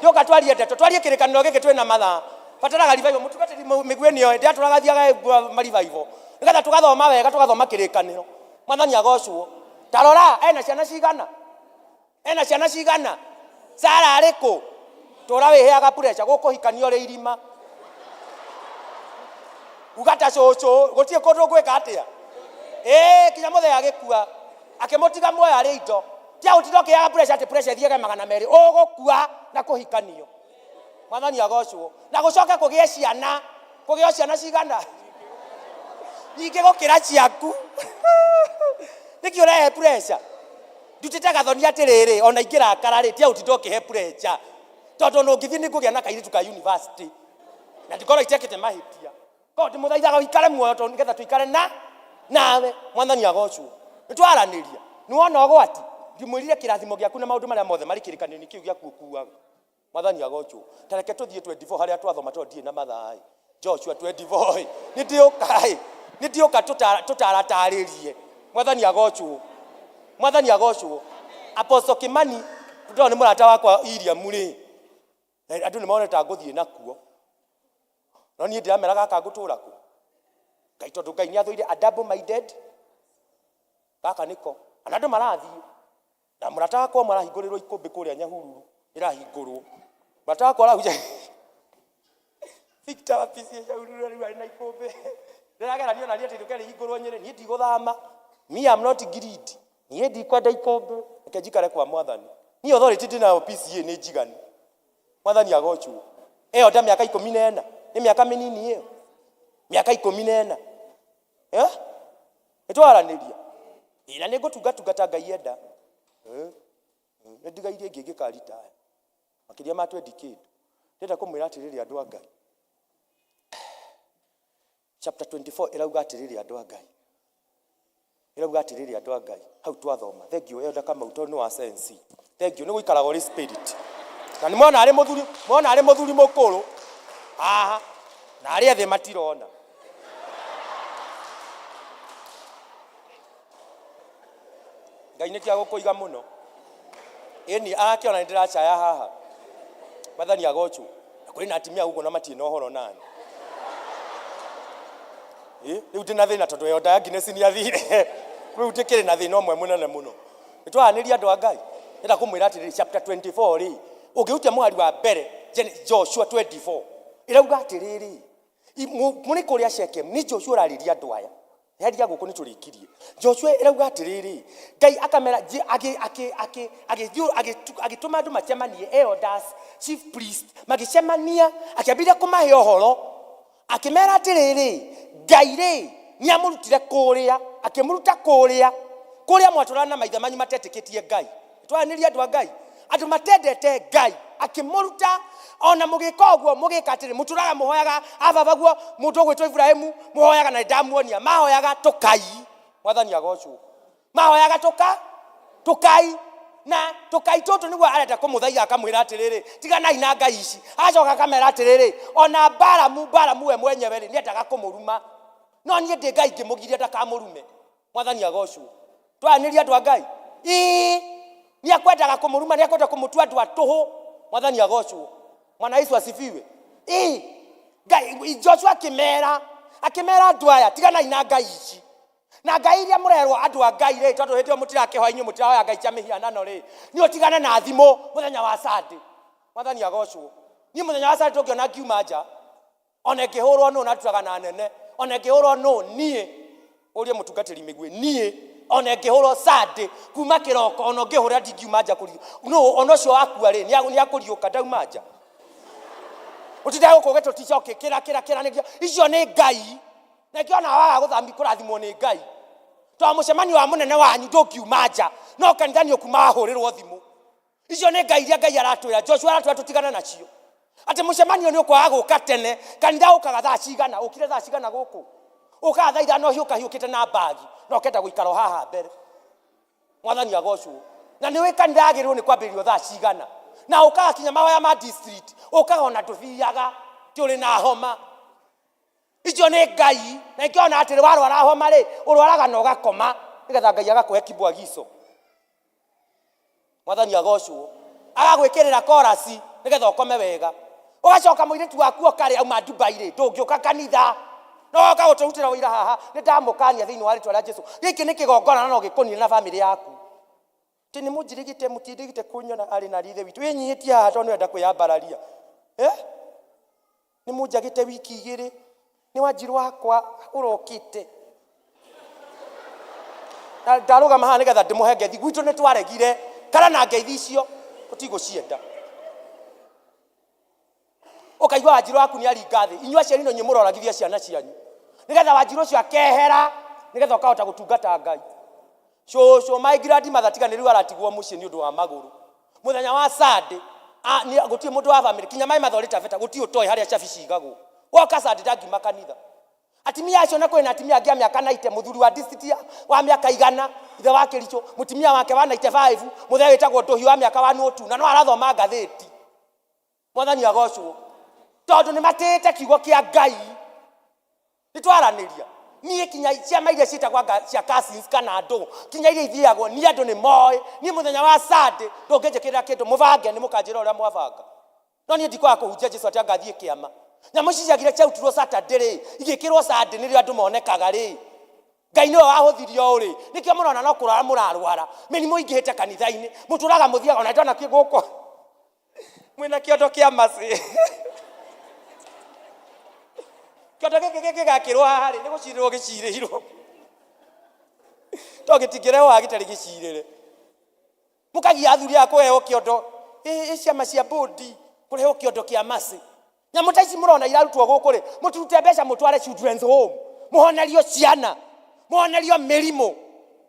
S16: ndĩũka twarie ndeto twarie kĩrĩkanĩro gĩkĩ twĩna mathaa bataraga revival mũtungatĩri mĩguĩ nĩoĩ ndĩratũraga thiaga ma revival nĩgetha tũgathoma wega tũgathoma kĩrĩkanĩro mwathani agocwo ta rora ena ciana cigana ena ciana cigana Sara arĩ kũ tũra wĩheaga pressure gũkũhikania ũrĩ irima uga ta cũcũ gũtirĩ kũndũ ngwĩka atĩa ĩĩ kinya mũthee agĩkua akĩmũtiga muoyo arĩ indo tia gũtinda ũkĩheaga pressure atĩ pressure ĩthiage magana merĩ ũgũkua na kũhikanio mwathani agocwo na gũcoke kũgĩe ciana kũgĩo ciana cigana nyingĩ gũkĩra ciaku nĩkĩ ũrehe pressure ndutĩte gathoni atĩrĩrĩ ona ingĩrakara rĩ tia gũtinda ũkĩhe pressure tondũ ona ũngĩthiĩ nĩ ngũgĩa na kairĩtu ka university na ndikorwo itekĩte mahĩtia koguo ndĩmũthaithaga ũikare muoyo tondũ nĩgetha tũikare na nawe mwathani agocwo nĩ twaranĩria nĩ wona ũgwati ndimwĩrire kĩrathimo gĩaku na maũndũ marĩa mothe marĩ kĩrĩkanĩro-inĩ kĩu gĩaku ũkuaga mwathani agocwo ta reke tũthiĩ 24 harĩa twathoma tondũ ndirĩ na mathaa ĩ Joshua 24 ĩ nĩ ndĩũka ĩ nĩ ndĩũka tũtaratarĩrie mwathani agocwo mwathani agocwo Apostle Kimani tondũ nĩ mũrata wakwa Iriamu rĩ andũ nĩ mone ta ngũthiĩ nakuo no niĩ ndĩramera gaka ngũtũra kũ Ngai tondũ Ngai nĩ athũire a double minded gaka nĩko ona andũ marathiĩ na mũrata wakwa ũmwe arahingũrĩrwo ikũmbĩ kũrĩa Nyahururu ĩrahingũrwo mũrata wakwa arahunja Victor wa PCA Nyahururu rĩu arĩ na ikũmbĩ ndĩragerania ona niĩ atĩ rĩũke rĩhingũrwo Nyĩrĩ niĩ ndigũthama me am not greedy niĩ ndikwenda ikũmbĩ reke njikare kwa mwathani niĩ authority ndĩnayo PCA nĩ njiganu mwathani agocwo ĩyo nda mĩaka ikũmi na ĩna nĩ mĩaka mĩnini ĩyo mĩaka ikũmi na ĩna Eh? Nĩ twaranĩria Ĩ, na nĩ ngũtungatungata Ngai enda Eh, eh, nĩ ndigairie ingĩ ngĩkaritaya makĩria ma twendi kĩndũ ndĩrenda kũmwĩra atĩrĩrĩ andũ a Ngai chapter 24 ĩrauga atĩrĩrĩ andũ a Ngai Ĩrauga atĩrĩrĩ andũ a Ngai, hau twathoma. Thengiũ Elder Kamau tondũ nĩ wa sense. Thengiũ nĩ gũikaraga ũrĩ spirit. Na nĩ mona arĩ mũthuri, mona arĩ mũthuri mũkũrũ haha na arĩa ethĩ matirona. Ngai nĩkĩo agũkũiga mũno. Ĩni arakĩona nĩ ndĩracaya haha. Mwathani agocwo. Na kũrĩ na atumia gũkũ na matirĩ na ũhoro nani. Ĩ, rĩu ndĩ na thĩna tondũ Elder Agnes nĩ athire. Rĩu ndĩkĩrĩ na thĩna ũmwe mũnene mũno. Nĩ twaranĩria andũ a Ngai. Ndĩrenda kũmwĩra atĩrĩrĩ, chapter 24 rĩ, ũngĩhutia mũhari wa mbere, Joshua 24, ĩrauga atĩrĩrĩ, mũrĩ kũrĩa Shechem, nĩ Joshua ũrarĩria andũ aya. Heria gũkũ nĩ tũrĩkirie. Joshua ĩrauga atĩrĩrĩ, Ngai akamera, agĩtũma andũ macemanie, elders, chief priest, magĩcemania, akĩambĩrĩria kũmahe ũhoro, akĩmera atĩrĩrĩ, Ngai rĩ, nĩ amũrutire kũrĩa, akĩmũruta kũrĩa, kũrĩa mwatũraga na maithe manyu matetĩkĩtie Ngai. Twaranĩria andũ a Ngai, andũ matendete Ngai, akĩmũruta ona mũgĩka ũguo mũgĩka atĩrĩ, mũtũraga mũhoyaga ababa guo mũndũ ũgwĩtwo Iburahĩmu, mũhoyaga na nĩndamuonia, mahoyaga tũkai, Mwathani agocwo, mahoyaga tũka tũkai na tũkai tũtũ nĩguo arenda kũmũthaiga akamwĩra atĩrĩrĩ, tiganai na ngai ici. Agacoka akamera atĩrĩrĩ, ona Balamu, Balamu we mwenyewe rĩ, nĩendaga kũmũruma, no niĩ ndĩ Ngai ngĩmũgiria ndakamũrume. Mwathani agocwo. Twaranĩria andũ a Ngai. Ĩĩ, nĩ akwendaga kũmũruma, nĩ akwenda kũmũtua andũ a tũhũ. Mwathani agocwo. Mwana Yesu asifiwe. Ĩĩ, Ngai, Joshua akĩmera, akĩmera andũ aya, tiganai na ngai ici. Na ngai iria mũrerwo andũ a Ngai rĩ, tondũ hĩndĩ ĩyo mũtirakĩhoya inyuĩ mũtirahoya ngai cia mĩhianano rĩ, nĩ ũtigane na thimũ mũthenya wa Sunday. Mwathani agocwo. Niĩ mũthenya wa Sunday ndũngĩona ngiuma nja. Ona ĩngĩhũrwo nũ na ndutaga na nene, ona ĩngĩhũrwo nũ niĩ, ũrie mũtungatĩri mĩguĩ, niĩ ona ĩngĩhũrwo Sunday kuma kĩroko, ona ũngĩhũra ndingiuma nja kũri nũ, ona ũcio wakua rĩ, nĩ akũriũka ndauma nja. Ũtindaga gũkũ ũgĩtũtica ũkĩkĩra kĩra kĩra nĩkĩo, icio nĩ Ngai. Na nĩkĩo ona waga gũthami kũrathimwo nĩ Ngai. Tondũ mũcemanio wa mũnene wanyu ndũngiuma nja, no kanitha nĩ ũkuma wahũrĩrwo thimũ. Icio nĩ ngai iria Ngai aratwĩra, Joshua aratwĩra tũtigane nacio. Atĩ mũcemanio nĩ ũkwaga gũka tene, kanitha ũkaga thaa cigana, ũkire thaa cigana gũkũ? Ũkaga thaa ithano hiũka hiũkĩte na mbagi, na ũkenda gũikara o haha mbere. Mwathani agocwo. Na nĩ ũĩ kanitha yagĩrĩirwo nĩ kwambĩrĩrio thaa cigana. Na ũkaga kinya mahoya ma district, ũkaga ona ndũthiaga, ti ũrĩ na homa. Icio nĩ ngai, na nĩkĩo ona atĩrĩ warwara homa rĩ, ũrwaraga na ũgakoma, nĩgetha Ngai agakũhe kibwagico. Mwathani agocwo. Agagwĩkĩrĩra korasi nĩgetha ũkome wega. Ũgacoka mũirĩtu waku oka rĩ, auma Dubai rĩ, ndũngĩũka kanitha. No oka gũtũrutĩra ũira haha, nĩ ndamũkania thĩinĩ wa rĩtwa rĩa Jesu. Gĩkĩ nĩ kĩgongona na no gĩkũnine na bamĩrĩ yaku. Atĩ nĩ mũnjirigĩte, mũtindigĩte kũnyona arĩ na ithe witũ. Wĩnyihĩtie haha tondũ nĩ ũrenda kwĩyambararia. Eh? Nĩ mũnjagĩte wiki igĩrĩ. Nĩ wanjirũ wakwa ũrokĩte. Na ndarũgama haha nĩgetha ndĩmũhe ngeithi. Gwitũ nĩ twaregire. Kara na ngeithi icio tũtigũcienda. Ũkaigua wanjirũ waku nĩ aringa thĩ. Inyuĩ aciari no inyuĩ mũroragithia ciana cianyu. Nĩgetha wanjirũ ũcio akehera nĩgetha ũkahota gũtungata Ngai. Cũcũ my grandmother tiga nĩ rĩu aratigwo mũciĩ nĩ ũndũ wa magũrũ. Mũthenya wa Sunday, a, nĩ, gũtirĩ mũndũ wa family, kinya my mother ũrĩ Taveta, gũtirĩ ũtoĩ harĩa cabi cigagwo. Woka Sunday ndangiuma kanitha. Atimia acio na kwĩna atimia angĩ a mĩaka 90, mũthuri wa district ya, wa mĩaka igana, ithe wa Kĩrichũ, mũtimia wake wa 95, mũthee wĩtagwo Ndũhiũ wa mĩaka 102, na no arathoma ngathĩti. Mwathani agocwo. Tondũ nĩ matĩĩte kiugo kĩa Ngai. Nĩ twaranĩria. Niĩ kinya ciama iria ciĩtagwo anga cia cousins kana andũ, kinya iria ithiagwo, niĩ andũ nĩ moĩ. Niĩ mũthenya wa Sunday ndũngĩnjĩkĩrĩra kĩndũ, mũbange nĩ mũkanjĩra ũrĩa mwabanga. No niĩ ndikwaga kũhunjia Jesu atĩ anga thiĩ kĩama. Nyamũ ici ciagire ciarutirwo Saturday rĩ, igĩkĩrwo Sunday nĩrĩo andũ monekaga rĩ. Ngai nĩwe wahũthirie ũũ rĩ, nĩkĩo mũrona no kũrwara mũrarwara. Mĩrimũ ingĩhĩte kanitha-inĩ, mũtũraga mũthiaga ona ndona kĩ gũkũ. Mwĩna kĩondo kĩa macĩ. Kĩondo gĩkĩ gĩngĩgakĩrwo haha rĩ, nĩ gũcirĩrwo gĩcirĩirwo. To gĩtingĩrehwo haha gĩtarĩ gĩcirĩre. Mũkagia athuri aya kũheo kĩondo, ĩ ciama cia bũndi, kũrehwo kĩondo kĩa macĩ. Nyamũ ta ici mũrona irarutwo gũkũ rĩ, mũtirute mbeca mũtware children's home, mũhonerio ciana, mũhonerio mĩrimũ.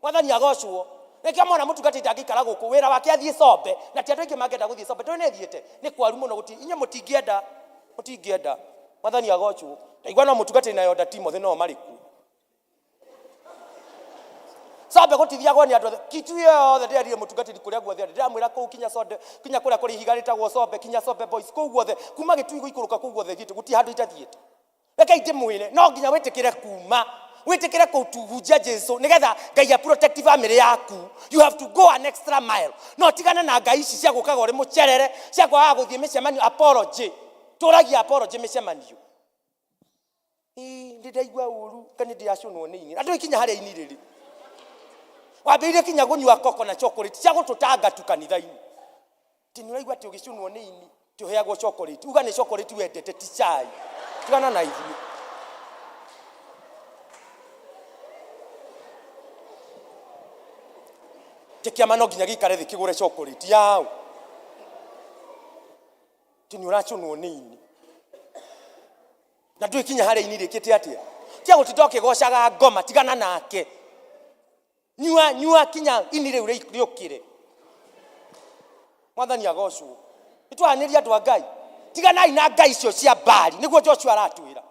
S16: Mwathani agocwo. Nĩkĩo mwana mũtungatĩri ndangĩikara gũkũ, wĩra wake athiĩ Sombe, na ti andũ aingĩ mangĩenda gũthiĩ Sombe. Ndũĩ nĩ thiĩte? Nĩ kwaru mũno gũtirĩ, inyuĩ mũtingĩenda, mũtingĩenda. Mwathani agocwo. Ndaigua no mũtungatĩri na Elder Timothy no marĩ kuo. Sombe gũtithiagwo nĩ andũ othe. Kitui yothe ndĩrerire mũtungatĩri kũrĩa guothe arĩ. Ndĩramwĩra kũu kinya Sonde, kinya kũrĩa kũrĩ ihiga rĩtagwo Sombe, kinya Sombe Boys, kũu guothe, kuma Gĩtui gũikũrũka kũu guothe thiĩte, gũtirĩ handũ itathiĩte. Rekei ndĩmwĩre, no nginya wĩtĩkĩre kuma, wĩtĩkĩre kũhunjia Jesu nĩgetha Ngai a protect family yaku. You have to go an extra mile. No tigana na ngai ici cia gũkaga ũrĩ mũcerere, cia kwaga gũthiĩ mĩcemanio apology. Tũragia apology mĩcemanio. Ii, ndĩ ndaigua ũru kana ndĩracũnwo nĩ ini na ndũĩ kinya harĩa ini rĩrĩ wambĩrĩirie kinya gũnyua koko na chocolate cia gũtũtanga tu kanitha-inĩ ti nĩ ũraigua atĩ ũgĩcũnwo nĩ ini ti ũheagwo chocolate uga nĩ chocolate wendete ti cai tigana na ithuĩ ti kĩama no nginya gĩikare thĩ kĩgũre chocolate yaũ ti nĩ ũracũnwo nĩ ini na ndũĩ kinya harĩa ini rĩkĩte atĩa tia gũtinda ũkĩgocaga ngoma tigana nake nyua nyua kinya ini rĩu rĩũkĩre mwathani agocwo nĩtwaranĩria andũ a ngai tiganai na ngai icio cia mbari nĩguo joshua aratwĩra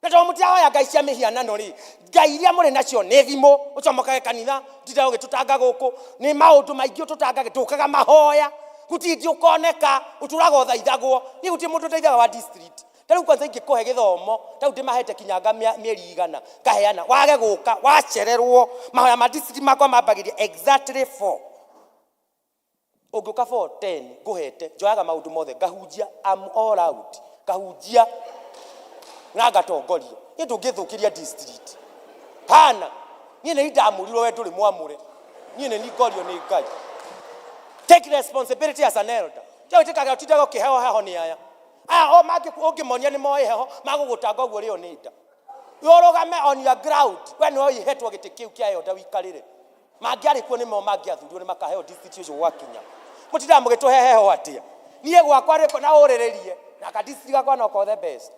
S16: na tondũ mũtirahoya ngai cia mĩhianano rĩ ngai iria mũrĩ nacio nĩ thimũ ũcomokage kanitha ũtindaga ũgĩtũtanga gũkũ nĩ maũndũ maingĩ ũtũtangage ndũkaga mahoya gũtirĩ ũkoneka ũtũraga ũthaithagwo niĩ gũtirĩ mũndũ ũteithaga wa district ta rĩu kwanza ingĩkũhe gĩthomo ta rĩu ndĩmahete kinyanga mĩeri igana ngaheana wage gũka wacererwo mahoya ma district makwa mambagĩria exactly 4 ũngĩũka 4:10 ngũhete njoyaga maũndũ mothe ngahunjia I'm all out ngahunjia na ngatongoria niĩ ndũngĩthũkĩria district kana niĩ nĩ ndamũrirwo we ndũrĩ mwamũre niĩ nĩ ningorio nĩ ngai take responsibility as an elder tiga gwĩtĩkaga ũtindaga ũkĩheo heho nĩ aya aya o mangĩ ũngĩmonia nĩ moĩ heho magũgũtanga ũguo rĩo nĩ nda ũrũgame on your ground we nĩwe ũihetwo gĩtĩ kĩu kĩa elder wikarĩre mangĩarĩ kuo nĩmo mangĩathurirwo nĩ makaheo district ũcio gwakinya mũtindaga mũgĩtũhe heho atĩa niĩ gwakwa rĩko na ũrĩrĩrie na ka district gakwa no ko the best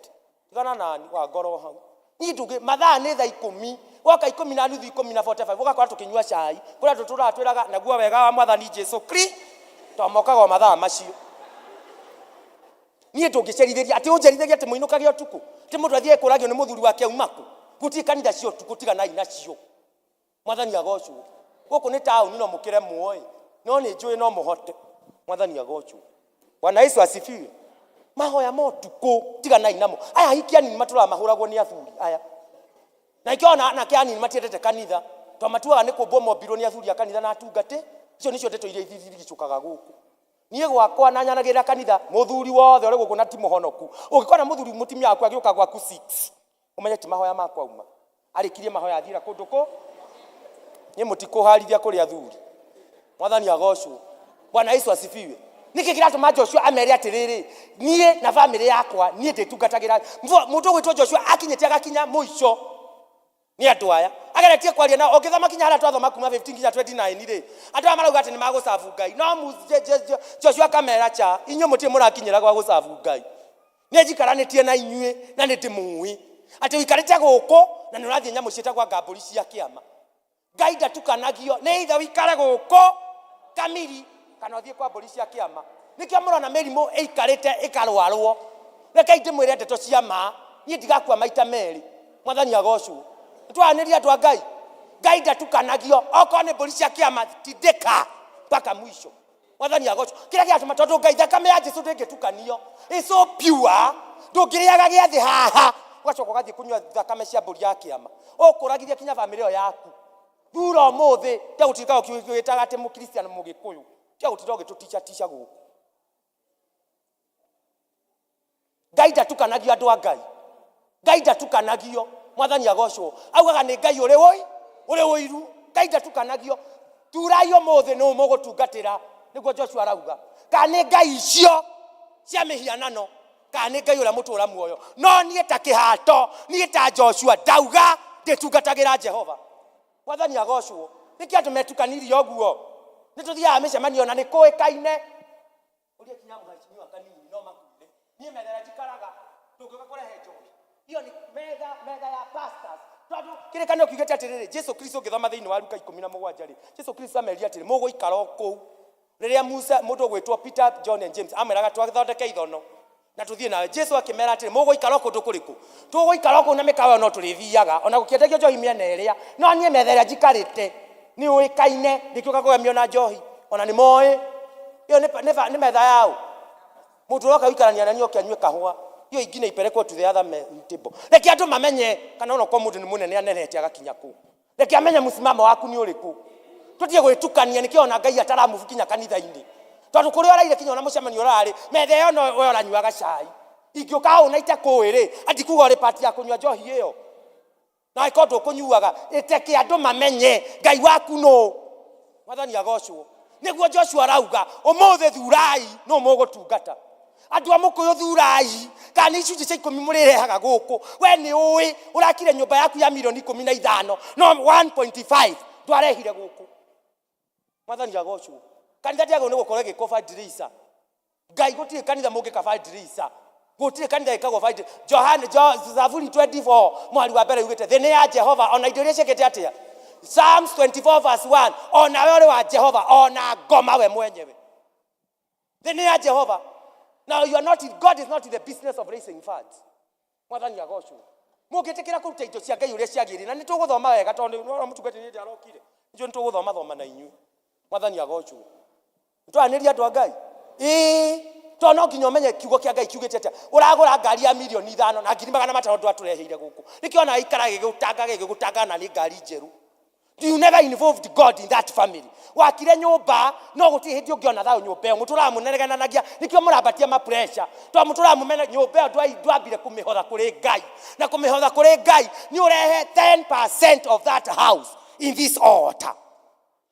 S16: tigana nani wa ngoro hau niĩ ndũngĩ mathaa nĩ thaa ikũmi woka ikũmi na nuthu ikũmi na 45 ũgakora tũkĩnyua cai kũrĩa andũ tũratwĩraga naguo wega wa mwathani Jesu Kri to mokaga o mathaa macio niĩ ndũngĩcerithĩria atĩ ũnjerithĩria atĩ mũinũkage ũtukũ atĩ mũndũ athiĩ kũragio nĩ mũthuri wake auma kũ gũtirĩ kanitha cia ũtukũ tiganai nacio mwathani agocwo gũkũ nĩ taũni no mũkĩre muoĩ no nĩ njũĩ no mũhote mwathani agocwo bwana yesu asifiwe mahoya ma ũtukũ tiganai namo aya ahiki anini matũraga mahũragwo nĩ athuri aya na ikĩo ona anake anini matiendete kanitha to matuaga nĩ kũmbwo mombirwo nĩ athuri a kanitha na atungati icio nĩcio ndeto iria ithirigicũkaga gũkũ niĩ gwakwa na nyanagĩrĩra kanitha mũthuri wothe ũrĩ gũkũ na ti mũhonoku ũngĩkona mũthuri mũtumia waku agĩũka gwaku 6 ũmenye ti mahoya makwa auma arĩkirie mahoya athira kũndũ kũ niĩ mũtikũharithia kũrĩ athuri mwathani agocwo bwana yesu asifiwe nĩkĩ kĩratũma joshua amere atĩrĩrĩ niĩ na bamĩrĩ yakwa niĩ ndĩtungatagĩra mũndũ ũgwĩtwo joshua akinyĩte agakinya mũico nĩ andũ aya ageretie kwaria nao ũngĩthoma kinya harĩa twathoma kuma 15 nginya 29 rĩ andũ aya marauga atĩ nĩ magũcabu ngai no joshua akamera cha inyuĩ mũtirĩ mũrakinyĩra gwa gũcabu ngai nĩ njikaranĩtie na inyuĩ na nĩ ndĩmũĩ atĩ ũikarĩte gũkũ na nĩ ũrathiĩ nyamũ ciĩtagwo ngambũri cia kĩama ngai ndatukanagio nĩ ithe ũikare gũkũ kamiri kana ũthiĩ kwa mbũri cia kĩama nĩkĩo mũrona mĩrimũ ĩikarĩte ĩkarwarwo rekei ndĩmwĩre ndeto cia ma niĩ ndigakua maita merĩ mwathani agocwo nĩtwaranĩria andũ a ngai ngai ndatukanagio okorwo nĩ mbũri cia kĩama tindĩka mpaka mwisho mwathani agocwo kĩrĩa gĩatũma tondũ ngai thakame ya jesu ndĩngĩtukanio It's so pure ndũngĩrĩaga gĩathĩ haha ũgacoka ũgathiĩ kũnyua thakame cia mbũri ya kĩama ũkũragithia kinya bamĩrĩ ĩyo yaku thura ũmũthĩ tiga gũtinda ũgĩtaga atĩ mũkristiano mũgĩkũyũ tiga gũtinda ũgĩtũticatica gũkũ ngai ndatukanagio andũ a ngai ngai ndatukanagio mwathani agocwo augaga nĩ ngai ũrĩ wũi ũrĩ ũiru ngai ndatukanagio thurai ũmũthĩ nũ mũgũtungatĩra nĩguo joshua arauga kana nĩ ngai icio cia mĩhianano kana nĩ ngai ũrĩa mũtũra muoyo no niĩ ta kĩhato niĩ ta joshua ndauga ndĩtungatagĩra jehova mwathani agocwo nĩkĩ andũ metukanirie ũguo nĩ tũthiaga mĩcemanio na nĩ kũĩkaine ũria kinya mũhecimiwa kanini no makuire niĩ metha ĩrĩa njikaraga ndũngĩũka kũrehe njohi iyo nĩ metha metha ya pastors tondũ kĩrĩkanĩro kiugĩte atĩrĩrĩ jesu kristo ũngĩthoma thĩinĩ wa luka ikũmi na mũgwanja rĩ jesu kristo amerie atĩrĩ mũgũikara o kũu rĩrĩa musa mũndũ ũgwĩtwo peter john and james ameraga twathondeke ithono na tũthiĩ nawe jesu akĩmera atĩrĩ mũgũikara o kũndũ kũrĩkũ tũgũikara o kũu na mĩkawa ĩyo no tũrĩthiaga ona gũkĩendagio njohi mĩena ĩrĩa no niĩ metha ĩrĩa njikarĩte Nĩ ũĩkaine ndĩkĩũka kũgemio na njohi ona nĩ moĩ ĩyo nĩ metha yao. Mũndũ ũroka gũikarania na niĩ oke anyue kahũa, hiyo ingine ipelekwo to the other table. Reke andũ mamenye kana ona korwo mũndũ nĩ mũnene anenehete agakinya kũ, reke amenye mũsimamo waku nĩ ũrĩkũ. Tũtige gwĩtukania. Nĩkĩo ona Ngai ataramubu kinya kanitha-inĩ, tondũ kũrĩa ũraire kinya ona mũcemanio ũrarĩ metha ĩyo no we ũranyuaga cai. Ingĩũka hau na itakũĩ rĩ, andikuga ũrĩ pati ya kũnyua njohi ĩyo, na angĩkorwo ndũkũnyuaga, ĩteke andũ mamenye Ngai waku nũ. Mwathani agocwo. Nĩguo Joshua arauga ũmũthĩ, thurai nũ mũgũtungata. Andũ a Mũkũyũ, thurai kana nĩ icunjĩ cia 10 mũrĩrehaga gũkũ. We nĩ ũĩ ũrakire nyũmba yaku ya mirioni 15, no 1.5 ndwarehire gũkũ. Mwathani agocwo. Kanitha ndĩagĩrĩirwo nĩ gũkorwo ĩgĩkwo fundraiser. Ngai, gũtirĩ kanitha mũngĩka fundraiser, gũtirĩ kanitha ĩkagwo fundraiser. Johana jo Zaburi 24 mwari wa mbere yugĩte thĩ nĩ ya Jehova ona indo iria ciĩkĩte atĩa. Psalms 24 verse 1, onawe ũrĩ wa Jehova, ona ngoma we mwenyewe. Thĩ nĩ ya Jehova. Now you are not, God is not in the business of raising funds. Mwathani agocwo. Mũngĩtĩkĩra kũruta indo cia Ngai ũrĩa ciagĩrĩire, na nĩ tũgũthoma wega, tondũ nĩ mũtungatĩri hĩndĩ arokire nĩcio nĩ tũgũthoma thoma na inyuĩ. Mwathani agocwo. Twaranĩria andũ a Ngai, ĩĩ, tondũ no nginya ũmenye kiugo kĩa Ngai kiugĩte atĩa. Ũragũra ngari ya 5,500,000 ndwatũreheire gũkũ nĩkĩo ona ikara gĩgũtanga gĩgũtanga, na nĩ ngari njerũ. You never involved God in that family. Wakire nyũmba, no gũtirĩ hĩndĩ ũngĩona thayũ nyũmba ĩyo. Mũtũraga mũneregananagia, nĩkĩo mũrambatia ma pressure, tondũ mũtũraga mũmene nyũmba ĩyo. Ndwambire kũmĩhotha kũrĩ Ngai, na kũmĩhotha kũrĩ Ngai nĩ ũrehe 10% of that house in this altar,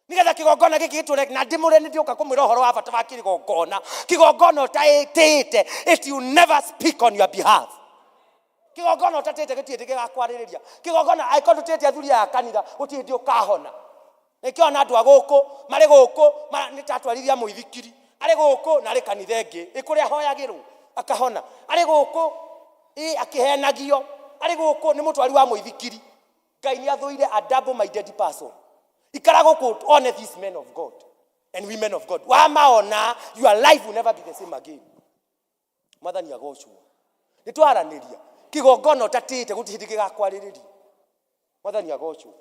S16: nigetha kĩgongona gĩkĩ gĩtũre. Na ndĩmũre nĩ ndĩũka kũmwĩra ũhoro wa bata wa kĩgongona. Kĩgongona ũtaĩtĩte, it will never speak on your behalf. Kĩgongona ũtatĩte gĩtirĩ hĩndĩ gĩgakwarĩrĩria. Kĩgongona angĩkorwo ndũtĩte athuri aya a kanitha, gũtirĩ hĩndĩ ũkahona. Nĩkĩo ona andũ a gũkũ marĩ gũkũ nĩ tatwarithia mũithikiri arĩ gũkũ na arĩ kanitha ĩngĩ ĩ kũrĩa ahoyagĩrwo akahona, arĩ gũkũ ĩ akĩhenagio, arĩ gũkũ nĩ mũtwari wa mũithikiri. Ngai nĩ athũire a double minded person. Ikara gũkũ one these men of God and women of God, wamaona, your life will never be the same again. Mwathani agocwo. Nĩ twaranĩria. Kĩgongona ũtatĩte gũtirĩ hĩndĩ gĩgakwarĩrĩria. Mwathani agocwo.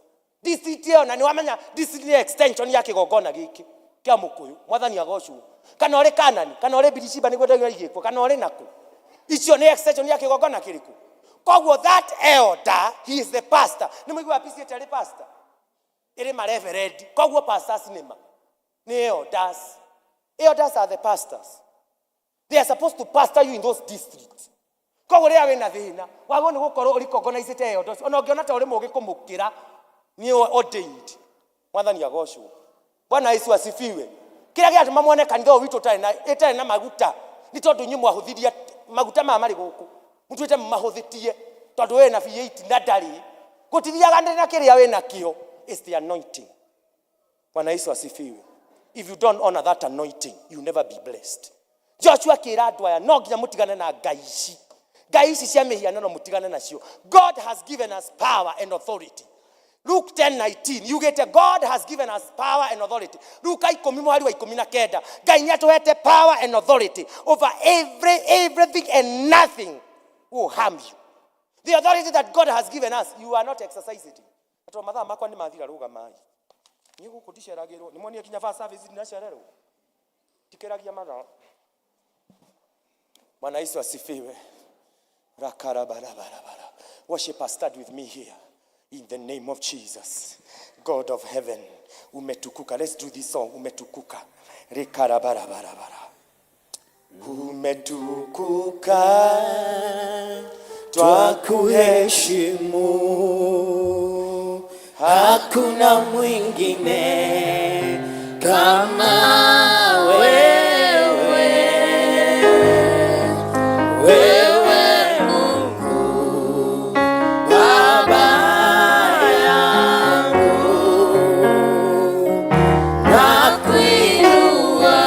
S16: District ĩyo, na nĩ wamenya district nĩ extension ya kĩgongona gĩkĩ kĩa Mũkũyũ. Mwathani agocwo. Kana ũrĩ Kanani, kana ũrĩ Birishiba, nĩguo ndoiga igĩkwo, kana ũrĩ nakũ, icio nĩ extension ya kĩgongona kĩrĩkũ. Koguo that elder, he is the pastor. Nĩ mũiguaga PCEA arĩ pastor, ĩrĩ mareverendi. Koguo pastors nĩma nĩ elders. Elders are the pastors. They are supposed to pastor you in those districts. Koguo rĩrĩa wĩna thĩna, wagwo nĩ gũkorwo ũrikongonaicĩte elders, ona ũngĩona ta ũrĩ mũgĩ kũmũkĩra, nĩ ordained. Mwathani agocwo. Bwana Yesu asifiwe. Kĩrĩa gĩatũma muone kanitha ũyũ witũ ũtarĩ na maguta nĩ tondũ inyuĩ mwahũthirie maguta maya marĩ gũkũ, mũtuĩte mahũthĩtie, tondũ wĩ na V8 na ndarĩ gũtithiaga na kĩrĩa wĩ nakĩo is the anointing. Bwana Yesu asifiwe. If you don't honor that anointing, you never be blessed. Joshua akĩra andũ aya, no nginya mũtigane na ngai ici, ngai ici cia mĩhianano, mũtigane nacio. God has given us power and authority. Luke 10:19 yugĩte God has given us power and authority. Luka 10 mũhari wa 19, Ngai nĩ atũhete power and authority over everything, and nothing will harm you. The authority that God has given us, you are not exercising it. Tondũ mathaa makwa nĩ mathira, rũgamai. Niĩ gũkũ ndiceragĩrwo, nĩ monire kinya first service ndinacererwo, ndikĩragia mathaa. Bwana Yesu asifiwe. Rakarabarabarabara. Worship, start with me here. In the name of Jesus, God of heaven, umetukuka. Let's do this song. Umetukuka. Rekarabarabara. Umetukuka,
S17: twakuheshimu, hakuna mwingine kama wewe. Wewe Mungu Baba yangu, nakuinua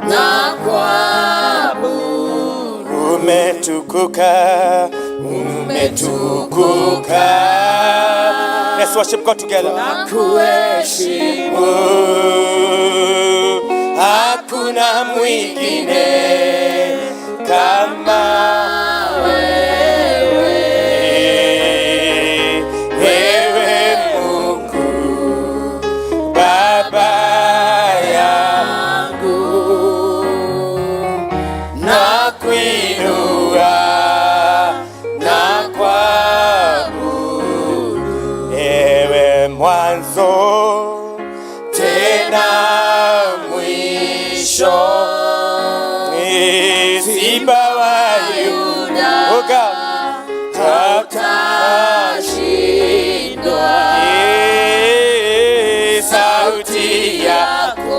S17: na kuabudu.
S16: Umetukuka, umetukuka. Let's worship God together.
S17: Nakuheshimu,
S16: hakuna mwingine kama wewe. Wewe Mungu Twakuinua na kuabudu, ewe mwanzo tena mwisho, ni simba wa Yuda, oh God,
S1: Hautashindwa.
S16: Eh, sauti yako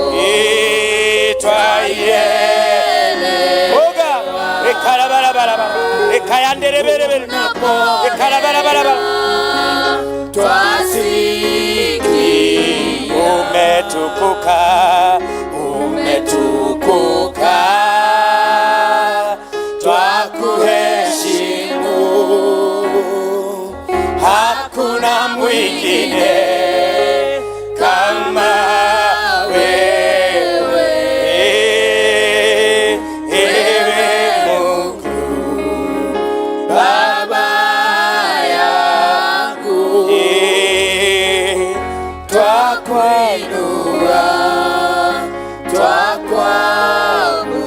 S16: itwaielewa. Ekarabarabara, ekayandereberebere, ekarabarabaraba.
S1: Twasikia.
S16: Umetukuka, umetukuka, twakuheshimu, hakuna mwingine kama wewe, ewe Mungu Baba yangu, twakuinua, twakuabudu.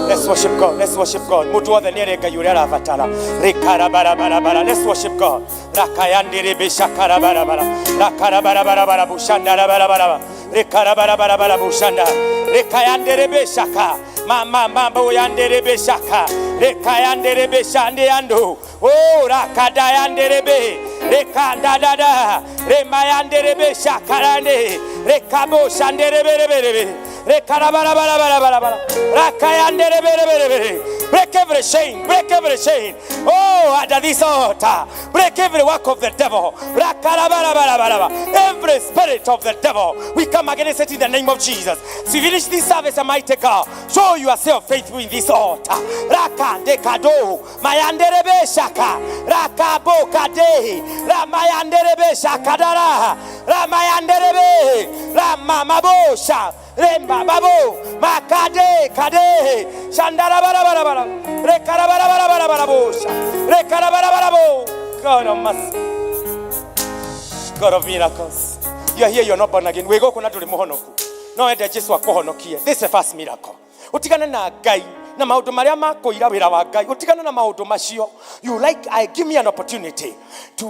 S16: Let's worship God. Let's worship God. Mutu wothe nĩ ere Ngai ũrĩa arabatara. Rĩkarabarabarabara. Let's worship God. Rakayandiribishakarabarabara. Rakarabarabarabara bushandarabarabara. Rikarabarabarabara bushanda. Rikayandiribishaka. Mama mambo yandiribishaka. Rikayandiribishandiyandu. Oh, rakadayandirebe. Rekandadada. Remayandiribishakarande. Rekaboshandireberebere. Rekarabarabarabarabarabara. Rakayanderebereberebere. Break every chain, break every chain. Oh, under this altar, break every work of the devil. Rakarabarabarabara. Every spirit of the devil, we come against it in the name of Jesus. So you finish this service, Almighty God. Show yourself faithful in this altar. Raka dekado, mayanderebe shaka, rakabo kade, ramayanderebe shakadara, ramayanderebe, ramamabosha. Remba babo makade kade shandara bara bara bara rekara bara bara bara bara bosha rekara bara bara bo. God of mercy, God of miracles, you are here, you are not born again. We go kuna tuli muhonoku no ende Jesu akuhonokie. This is the first miracle. Utigane na Ngai na maundu maria makuira wira wa Ngai, utigane na maundu macio. You like I give me an opportunity to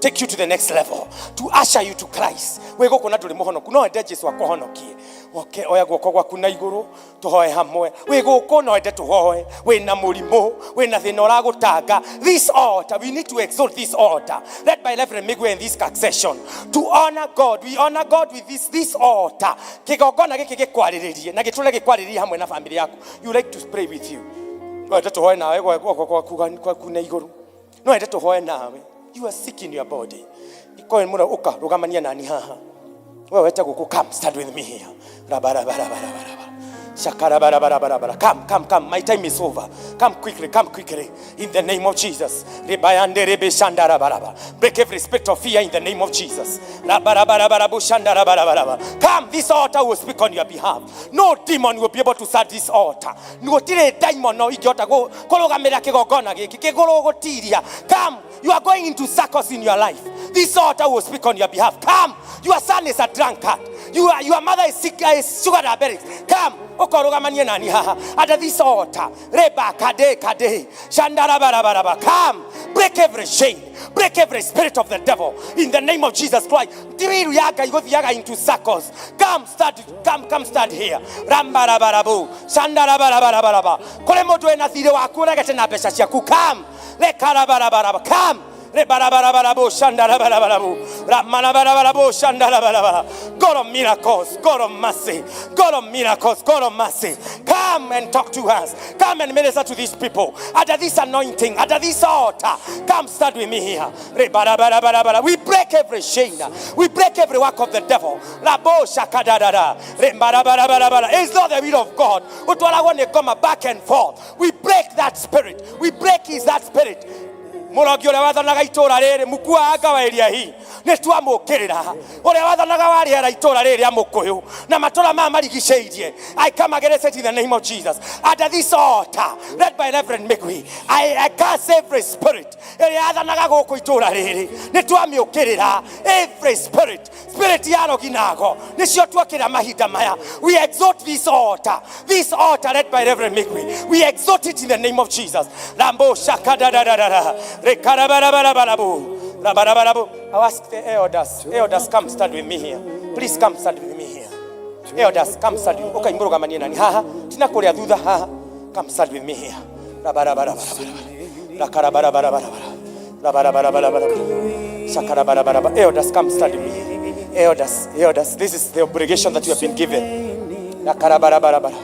S16: take you to the next level, to usher you to Christ. We go kuna tuli muhonoku no ende Jesu akuhonokie. Okay, oya guoko gwaku na iguru tuhoe hamwe. We guku no ende tuhoe. We na murimu, we na thina uragutanga. This altar, we need to exalt this altar. Led by Reverend Migwe in this succession to honor God. We honor God with this altar. Kigongona giki gikwariririe na giture gikwaririe hamwe na family yaku. You like to pray with you. No ende tuhoe nawe guoko gwaku na iguru. No ende tuhoe nawe. You are sick in your body. Ikoe muno uka rugamania nani haha. Wewe wetagwo ku come stand with me here. Rabarabarabarabara. Shakarabarabarabara. Come, come, come. My time is over. Come quickly, come quickly. In the name of Jesus. Ribayanderebeshandarabaraba. Break every spirit of fear in the name of Jesus. Rabarabarabarabushandarabaraba. Come, this altar will speak on your behalf. No demon will be able to start this altar. Gũtirĩ demon no ingĩhota kũrũgamĩrĩra kĩgongona gĩkĩ kĩgũrũgũtiria. Come, you are going into circles in your life. This altar will speak on your behalf. Come, your son is a drunkard. Your mother is sick, is sugar diabetic. Come, ukorugamanie nani haha under this altar. Reba kade kade shandarabarabaraba. Come, break every chain, break every spirit of the devil in the name of Jesus Christ. Tiriru yaga igothiaga into circles. Come stand, come, come stand here. Rambarabarabu shandarabarabaraba. Kore mundu ena thire waku uregete na mbeca ciaku. Come, rekarabarabara. Come. Rebarabarabarabo, shandarabarabarabo, ramanabarabarabo, shandarabarabara. God of miracles, God of mercy, God of miracles, God of mercy. Come and talk to us. Come and minister to these people. Under this anointing, under this altar. Come stand with me here. Rebarabarabarabara. We break every chain. We break every work of the devil. Rabo shakadadada. Rebarabarabarabara. It's not the will of God. Utwala wone koma back and forth. We break that spirit. We break is that spirit. Mũrongi ũrĩa wathanaga itũũra rĩrĩ, mkuu wa anga wa area hii, nĩ twamũkĩrĩra. Ũrĩa wathanaga wa rĩera itũũra rĩrĩ rĩa Mũkũyũ na matũũra maya marigicĩirie, I come against it in the name of Jesus. Under this altar led by Reverend Migwi, I curse every spirit ĩrĩa yathanaga gũkũ itũũra rĩrĩ, nĩ twamĩũkĩrĩra. Every spirit, spirit ya rogi nago, nĩcio twokĩrĩra mahinda maya. We exalt this altar, this altar led by Reverend Migwi, we exalt it in the name of Jesus. Rambo shakadadadadada rekarabarabarabarabu rabarabarabu. I ask the elders, elders, come stand with me here. Please come stand with me here. Elders, come stand with me. Okay, mũrũgamanie nani haha, tina kũrĩa thutha haha. Come stand with me here. Rabarabarabarabara rakarabarabarabara rabarabarabarabara shakarabarabara. Elders, come stand with me here. Elders, elders, this is the obligation that you have been given. Rakarabarabarabara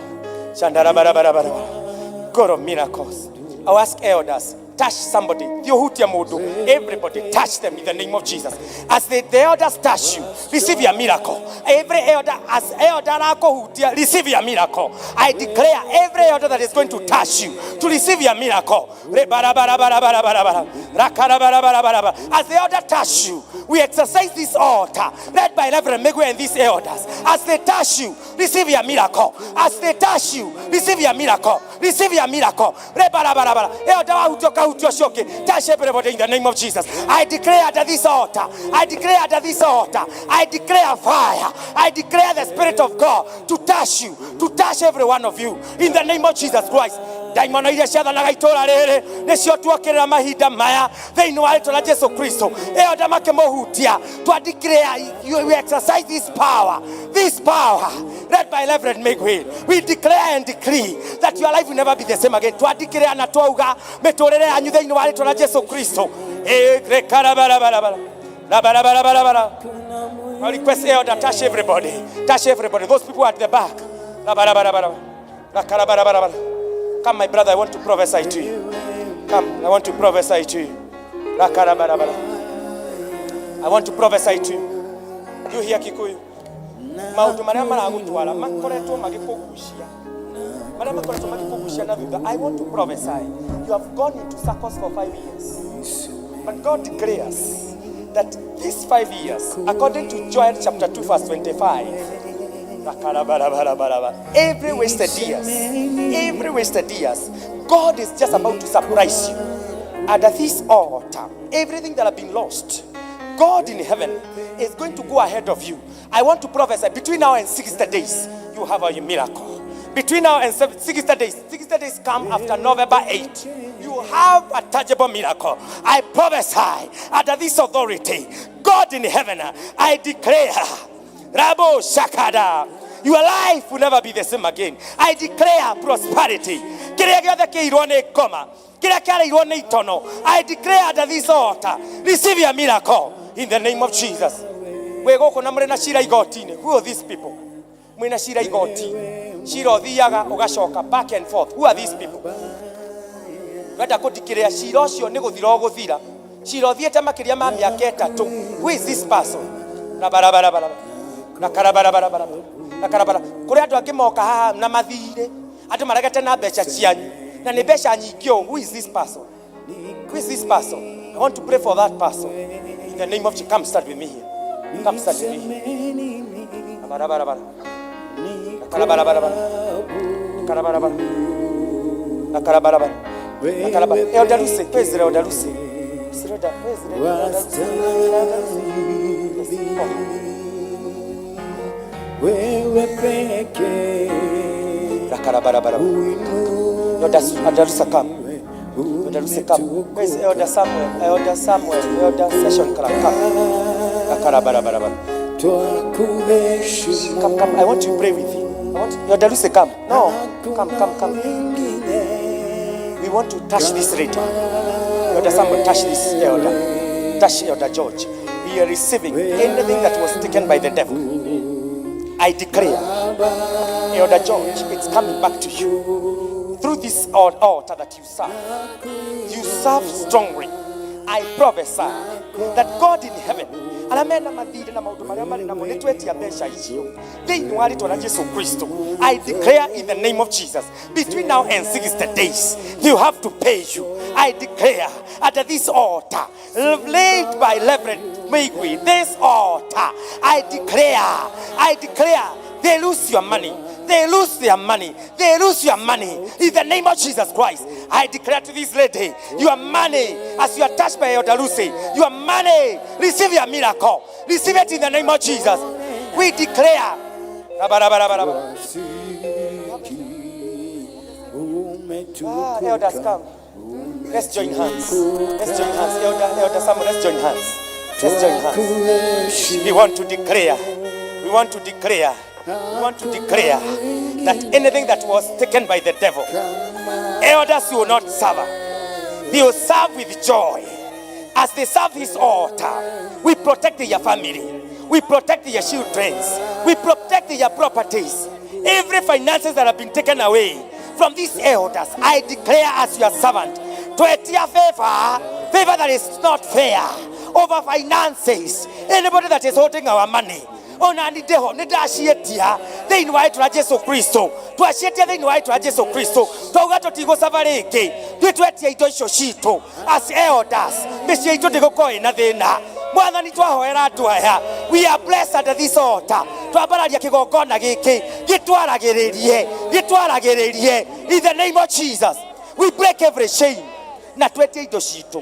S16: shandarabarabarabara. God of miracles, I ask elders, touch somebody. Thiũhutia mũndũ. Everybody touch them in the name of Jesus. As the elders touch you, receive your miracle. Every elder, as elder arakũhutia, receive your miracle. I declare every elder that is going to touch you to receive your miracle. Rebarabarabarabarabarabara. Rakarabarabarabara. As the elder touch you, we exercise this altar led by Reverend Migwi and these elders. As they touch you, receive your miracle. As they touch you, receive your miracle. Receive your miracle. Rebarabarabara. Elder wahutio kahutio coke. Touch everybody in the name of Jesus. I declare that this altar, I declare that this altar, I declare fire. I declare the Spirit of God to touch you, to touch every one of you in the name of Jesus Christ. Ndaimono iria ciathanaga itũra rĩrĩ nĩcio tuokĩrĩra mahinda maya thĩinĩ wa rĩtwa rĩa Jesu Kristo. Ĩyo ndamakĩmũhutia, twa declare, we exercise this power, this power led by Reverend Migwi. We declare and decree that your life will never be the same again. Twa declare na twauga mĩtũrĩre yanyu thĩinĩ wa rĩtwa rĩa Jesu Kristo. Ĩrekarabarabara rabarabarabara. I request elder, touch everybody, touch everybody, those people at the back. Rabarabarabara rakarabarabara. Come, my brother, I want to prophesy to you. Come, I want to prophesy to you. Rakarabarabara. I want to prophesy to you. You hear Kikuyu? Maũndũ marĩa maragũtwara makoretwo magĩkũgucia, marĩa makoretwo magĩkũgucia na thutha. I want to prophesy. You have gone into circles for 5 years. But God declares that these 5 years, according to Joel chapter 2, verse 25, Rakarabarabarabara, every wasted years, every wasted years, God is just about to surprise you. At this altar, everything that have been lost, God in heaven is going to go ahead of you. I want to prophesy, between now and 60 days, you have a miracle. Between now and 60 days, 60 days come after November 8. You have a tangible miracle. I prophesy under this authority, God in heaven, I declare, Rabo Shakada, your life will never be the same again. I declare prosperity. Kĩrĩa gĩothe kĩirwo nĩ ngoma, kĩrĩa kĩarĩirwo nĩ itono, I declare under this altar, receive your miracle in the name of Jesus. Wĩ gũkũ na mũrĩ na cira igoti-inĩ. Who are these people? Mwĩ na cira igoti, cira ũthiaga ũgacoka back and forth. Who are these people? Wenda kũndikĩrĩra cira ũcio nĩ gũthira ũgũthira, cira ũthiĩte makĩria ma mĩaka 3. Who is this person? Rabarabarabara na karabarabarabara na karabara. Kũrĩ andũ angĩ moka haha na mathirĩ, andũ maregete na mbeca cianyu na nĩ mbeca nyingĩ ũũ. Who is this person? Who is this person? I want to pray for that person in the name of Jesus. Come stand with me here. Come stand with me here. Barabarabara na karabarabarabara na karabarabara na karabarabara na karabara. Elder Lucy, where is Elder Lucy? Where is Elder, where is Elder Lucy? Elder Lucy. Yes, come.
S17: Wewe pekee
S16: Rakarabarabara. Elder, Elder Lucy, come. Elder Lucy, come. Where is Elder Samuel? Elder Samuel, Elder Session Club, come. Rakarabarabara.
S17: Twakuheshimu.
S16: Come, come. I want to pray with you. I want Elder Lucy, come. No, come, come, come. We want to touch this lady. Elder Samuel, touch this elder. Touch Elder George. We are receiving anything that was taken by the devil. I declare, Elder George, it's coming back to you. Through this altar that you serve. You serve strongly. I prophesy that God in heaven, arĩa mena mathirĩ na maũndũ marĩa marĩ namo, nĩ twetia mbeca icio thĩinĩ wa rĩtwa rĩa Jesu Kristo. I declare in the name of Jesus, between now and 60 days, they have to pay you. I declare at this altar laid by Reverend Migwi, this altar, I declare, I declare they lose your money. They lose their money. They lose your money. In the name of Jesus Christ, I declare to this lady, your money, as you are touched by Elder Lucy, your money, receive your miracle. Receive it in the name of Jesus. We declare. Ah, elders, come. Let's join hands. Let's join hands. Elder, Elder Samuel, let's join hands. Let's join hands. We want to declare. We want to declare. We want to declare that anything that was taken by the devil, elders will not suffer. They will serve with joy. As they serve his altar, we protect their family. We protect their children. We protect their properties. Every finances that have been taken away from these elders, I declare as your servant, to a favor, favor that is not fair over finances. Anybody that is holding our money, ona nĩ ndĩho nĩ ndaciĩtia thĩinĩ wa rĩtwa rĩa Jesu Kristo twaciĩtia thĩinĩ wa rĩtwa rĩa Jesu Kristo twauga tũtigũcaba rĩngĩ twĩ twetia indo icio citũ as elders mĩciĩ itũ ndĩgũkorwo ĩna thĩna mwathani twahoera andũ aya we are blessed under this altar twambararia kĩgongona gĩkĩ gĩtwaragĩrĩrie gĩtwaragĩrĩrie in the name of Jesus we break every chain na twetie indo citũ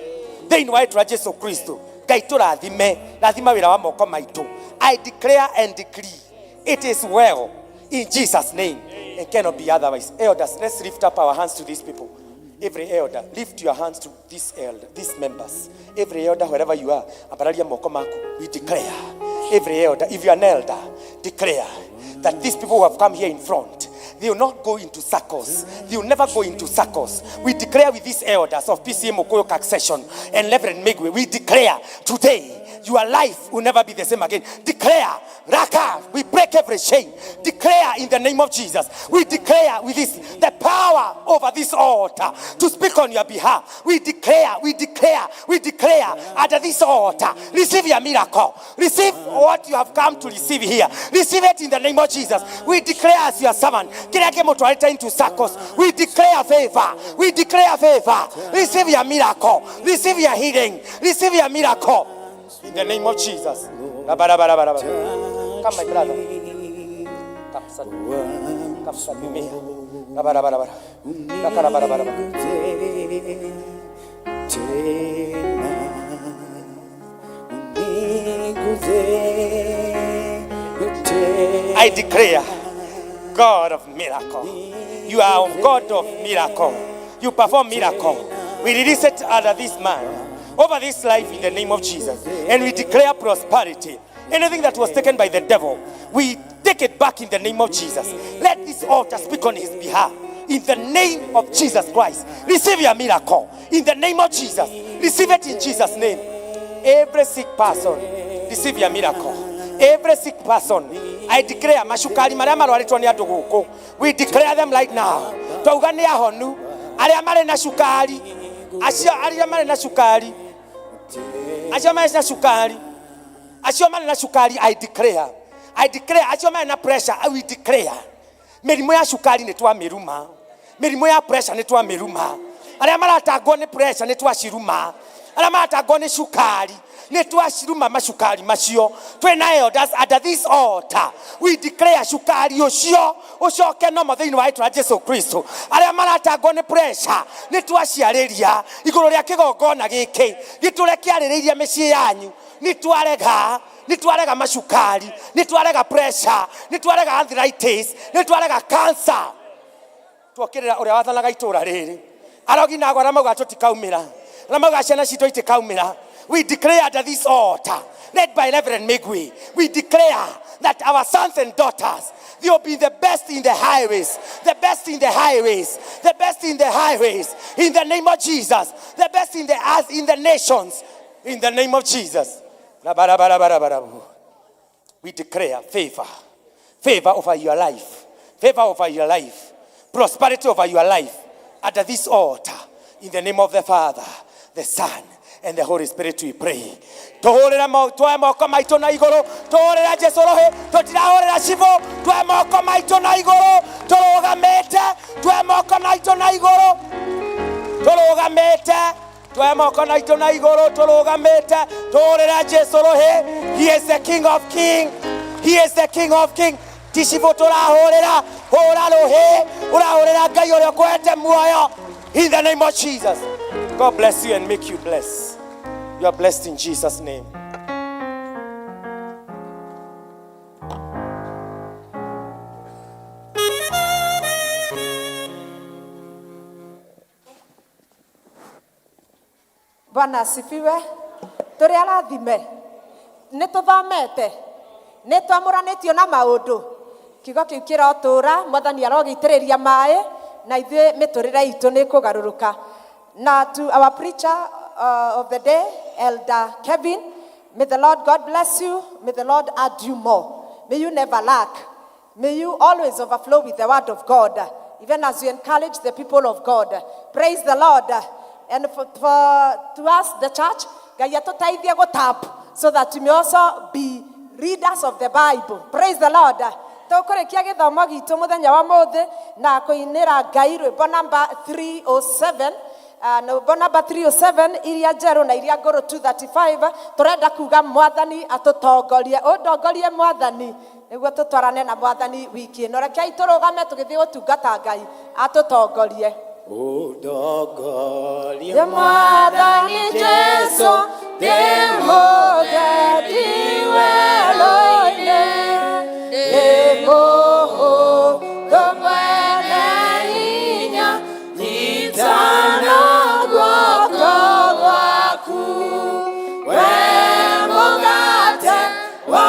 S16: thĩinĩ wa rĩtwa rĩa Jesu Kristo ngai tũrathime rathima wĩra wa moko maitũ I declare and decree it is well in Jesus name it cannot be otherwise elders let's lift up our hands to these people every elder lift your hands to this elder these members every elder wherever you are ambararia moko maku we declare every elder if you are an elder declare that these people who have come here in front they will not go into circles. They will never go into circles. We declare with these elders of PCA Mukuyu Kirk Session and Reverend Migwi, we declare today your life will never be the same again. Declare, Raka, we break every chain. Declare in the name of Jesus. We declare with this the power over this altar to speak on your behalf. We declare, we declare, we declare at this altar. Receive your miracle. Receive what you have come to receive here. Receive it in the name of Jesus. We declare as your servant. Kĩrĩa kĩmũtwarĩte into circles. We declare favor. We declare favor. Receive your miracle. Receive your healing. Receive your miracle. In the name of Jesus. Rabarabarabara. Come, my brother. Come, son. Come, son. With me. Rabarabarabara. Rakarabarabarabara. I declare, God of miracle. You are God of miracle. You perform miracle. We release it under this man, over this life in the name of Jesus. And we declare prosperity. Anything that was taken by the devil, we take it back in the name of Jesus. Let this altar speak on his behalf. In the name of Jesus Christ. Receive your miracle. In the name of Jesus. Receive it in Jesus' name. Every sick person, receive your miracle. Every sick person, I declare macukari marĩa marwarĩtwo nĩ andũ gũkũ. We declare them right now. Twauga nĩ ahonu arĩa marĩ na cukari, acio arĩa marĩ na cukari, acio marĩ na cukari, acio marĩ na cukari, I declare. I declare acio marĩ na pressure, I will declare. Mĩrimũ ya cukari nĩ twamĩruma. Mĩrimũ ya pressure nĩ twamĩruma. Arĩa maratangwo nĩ pressure nĩ twaciruma. Arĩa maratangwo nĩ cukari nĩ twaciruma macukari macio. Twĩna elders under this altar. We declare cukari ũcio ũcoke nomo thĩinĩ wa rĩtwa rĩa Jesu Kristo. Arĩa maratangwo nĩ pressure nĩ twaciarĩria igũrũ rĩa kĩgongona gĩkĩ gĩtũre kĩarĩrĩirie mĩciĩ yanyu. Nĩ twarega nĩ twarega macukari nĩ twarega pressure nĩ twarega arthritis nĩ twarega cancer twokĩrĩra ũrĩa wathanaga itũra rĩrĩ arogi na agwa arĩa mauga tũtikaumĩra arĩa mauga ciana citũ itikaumĩra we declare under this altar led by Reverend Migwi we declare that our sons and daughters they will be the best in the highways the best in the highways the best in the highways in the name of Jesus the best in the earth in the nations in the name of Jesus Rabarabarabarabarabu. we declare favor favor over your life favor over your life prosperity over your life under this altar in the name of the Father the Son and the Holy Spirit we pray tuhurire tuoe moko maitũ na igũrũ tuhurire Jesu rũhĩ tũtirahũrĩra cibũ tuoe moko maitũ na igũrũ tũrũgamĩte tuoe moko maitũ na igũrũ. Tũrũgamĩte twoe moko naitũ na igũrũ, tũrũgamĩte tũhũrĩre Jesu rũhĩ. He is the King of King. He is the King of King. Ti cibũ tũrahũrĩra, hũra rũhĩ, ũrahũrĩra Ngai ũrĩa ũkũhete muoyo. In the name of Jesus. God bless you and make you bless. You are blessed in Jesus' name.
S2: Bwana asifiwe. Tũrĩ arathime, nĩ tũthomete, nĩ twamũranĩtio na maũndũ. Kiugo kĩu kĩrotũra, mwathani arogĩitĩrĩria maĩ na ithuĩ mĩtũrĩre itũ nĩ ĩkũgarũrũka. Na to our preacher of the day, Elder Kevin, may the Lord God bless you, may the Lord add you more. May you never lack. May you always overflow with the word of God, even as you encourage the people of God. Praise the Lord. And for to us, the church, Ngai atũteithie gũtap so that we may also be readers of the Bible. Praise the Lord. Tũkũrĩkia gĩthomo gitũ mũthenya wa mũthĩ na kũinĩra Ngai rwĩmbo namba 307. Rwĩmbo namba 307, iria njerũ na iria ngũrũ 235. Tũrenda kuga mwathani atũtongorie, ũndongorie mwathani, nĩguo tũtwarane na mwathani wiki ĩno. Rekei tũrũgame tũgĩthiĩ gũtungata Ngai atũtongorie.
S17: Ũndongorie.
S1: Mwathani Jesu, ndĩmũgendi werũ-inĩ, ndĩmũhũthũ mwene hinya, nyitana guoko gwaku. We mũgate wa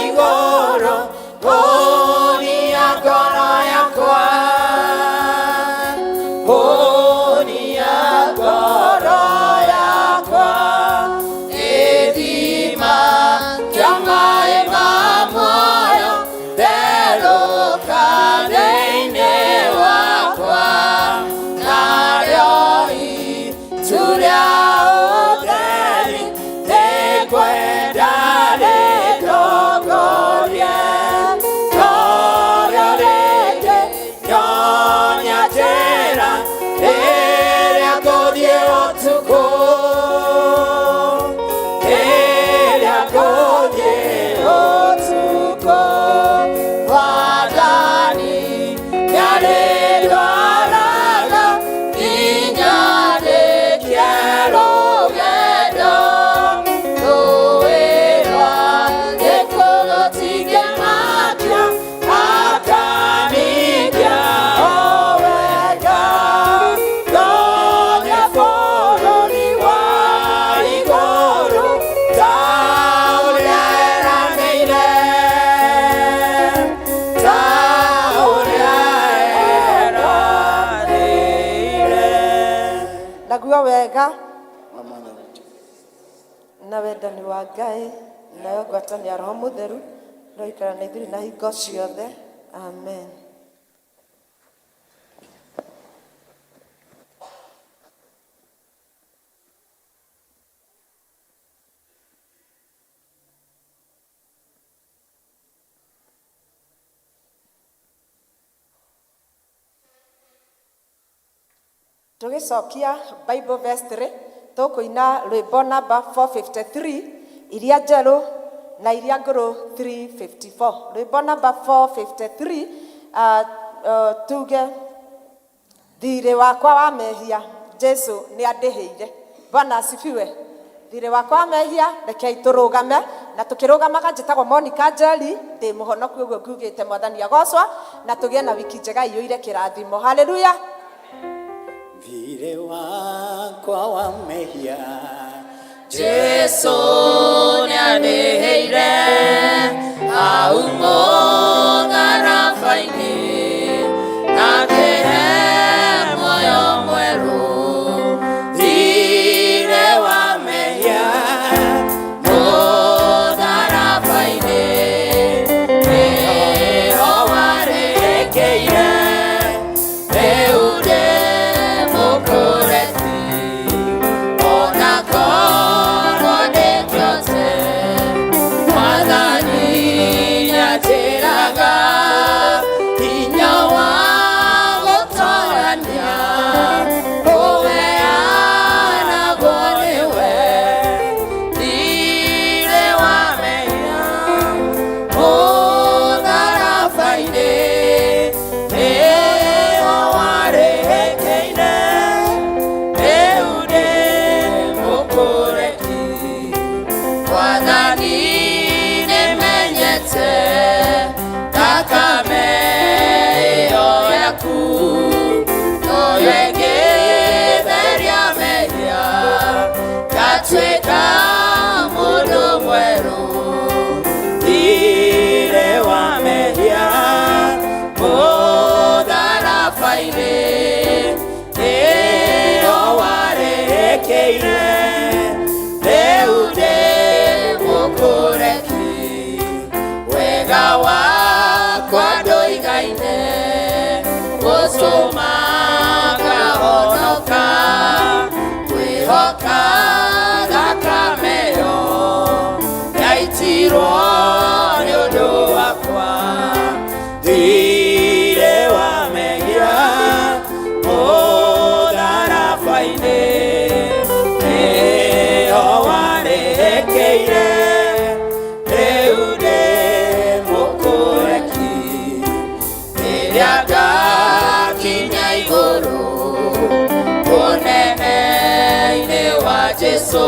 S1: igũrũ, hũnia ngoro yakwa, hũnia ngoro yakwa, gĩthima kĩa maĩ ma muoyo, therũka thĩinĩ wakwa, narĩo itu rĩa ũtheri nĩngwenda rĩndongorie. Torio rĩngĩ nyonia njĩra ĩrĩa ngũthiĩ ũtukũ, ĩrĩa ngũthiĩ ũtukũ. Mwathani nĩarĩndwaraga nginya ndĩkie rũgendo, rũĩ rwa gĩkuũ rũtingĩmakia, akanikia o wega. Ndonya bũrũri wa igũrũ ta ũrĩa eranĩire, ta ũrĩa eranĩire.
S2: Naguo wega na wendani wa Ngai nayo ngwatanĩro ya Roho Mũtheru roikara na ithuĩ na hingo ciothe. Amen. Tũgĩcokia Bible verse 3, tũkũina rwĩmbo namba 453, iria njerũ na iria ngũrũ 354. Rwĩmbo namba 453, tuge thirĩ wakwa wa mehia Jesu nĩ andĩhĩire. Bwana asifiwe. Thirĩ wakwa wa mehia, rekei tũrũgame. Na tũkĩrũgamaga, njĩtagwo Monica Njeri, ndĩ mũhonoku ũguo ngugĩte. Mwathani agocwa na tũgĩe na wiki njega iyũire kĩrathimo. Haleluya.
S17: Thirĩ wakwa wa mehia
S1: Jesu nĩandĩhĩire hau mũtharaba-inĩ, na akĩhe muoyo mwerũ. Thirĩ wa mehia mũtharaba-inĩ nĩho warĩkĩire, rĩu ndĩ mũkũreti, ona korwo ndĩ kĩonje. Mwathani nĩanjĩraga. Wendete thakame ĩyo yaku noyo ĩngĩtheria mehia ngatuĩka mũndũ mwerũ.
S17: Thirĩ wa mehia mũtharaba-inĩ nĩho warĩkĩire, rĩu ndĩ mũkũreki,
S1: wega wakwa ndũigaine gũtũma ngahonoka, kwĩhoka thakame ĩyo yaitirwo nĩ ũndũ wakwa.
S17: Thirĩ wa mehia mũtharaba-inĩ nĩho warĩkĩire, rĩu ndĩ mũkũreki,
S1: rĩrĩa ngakinya igũrũ ũnene-inĩ wa Jesũ.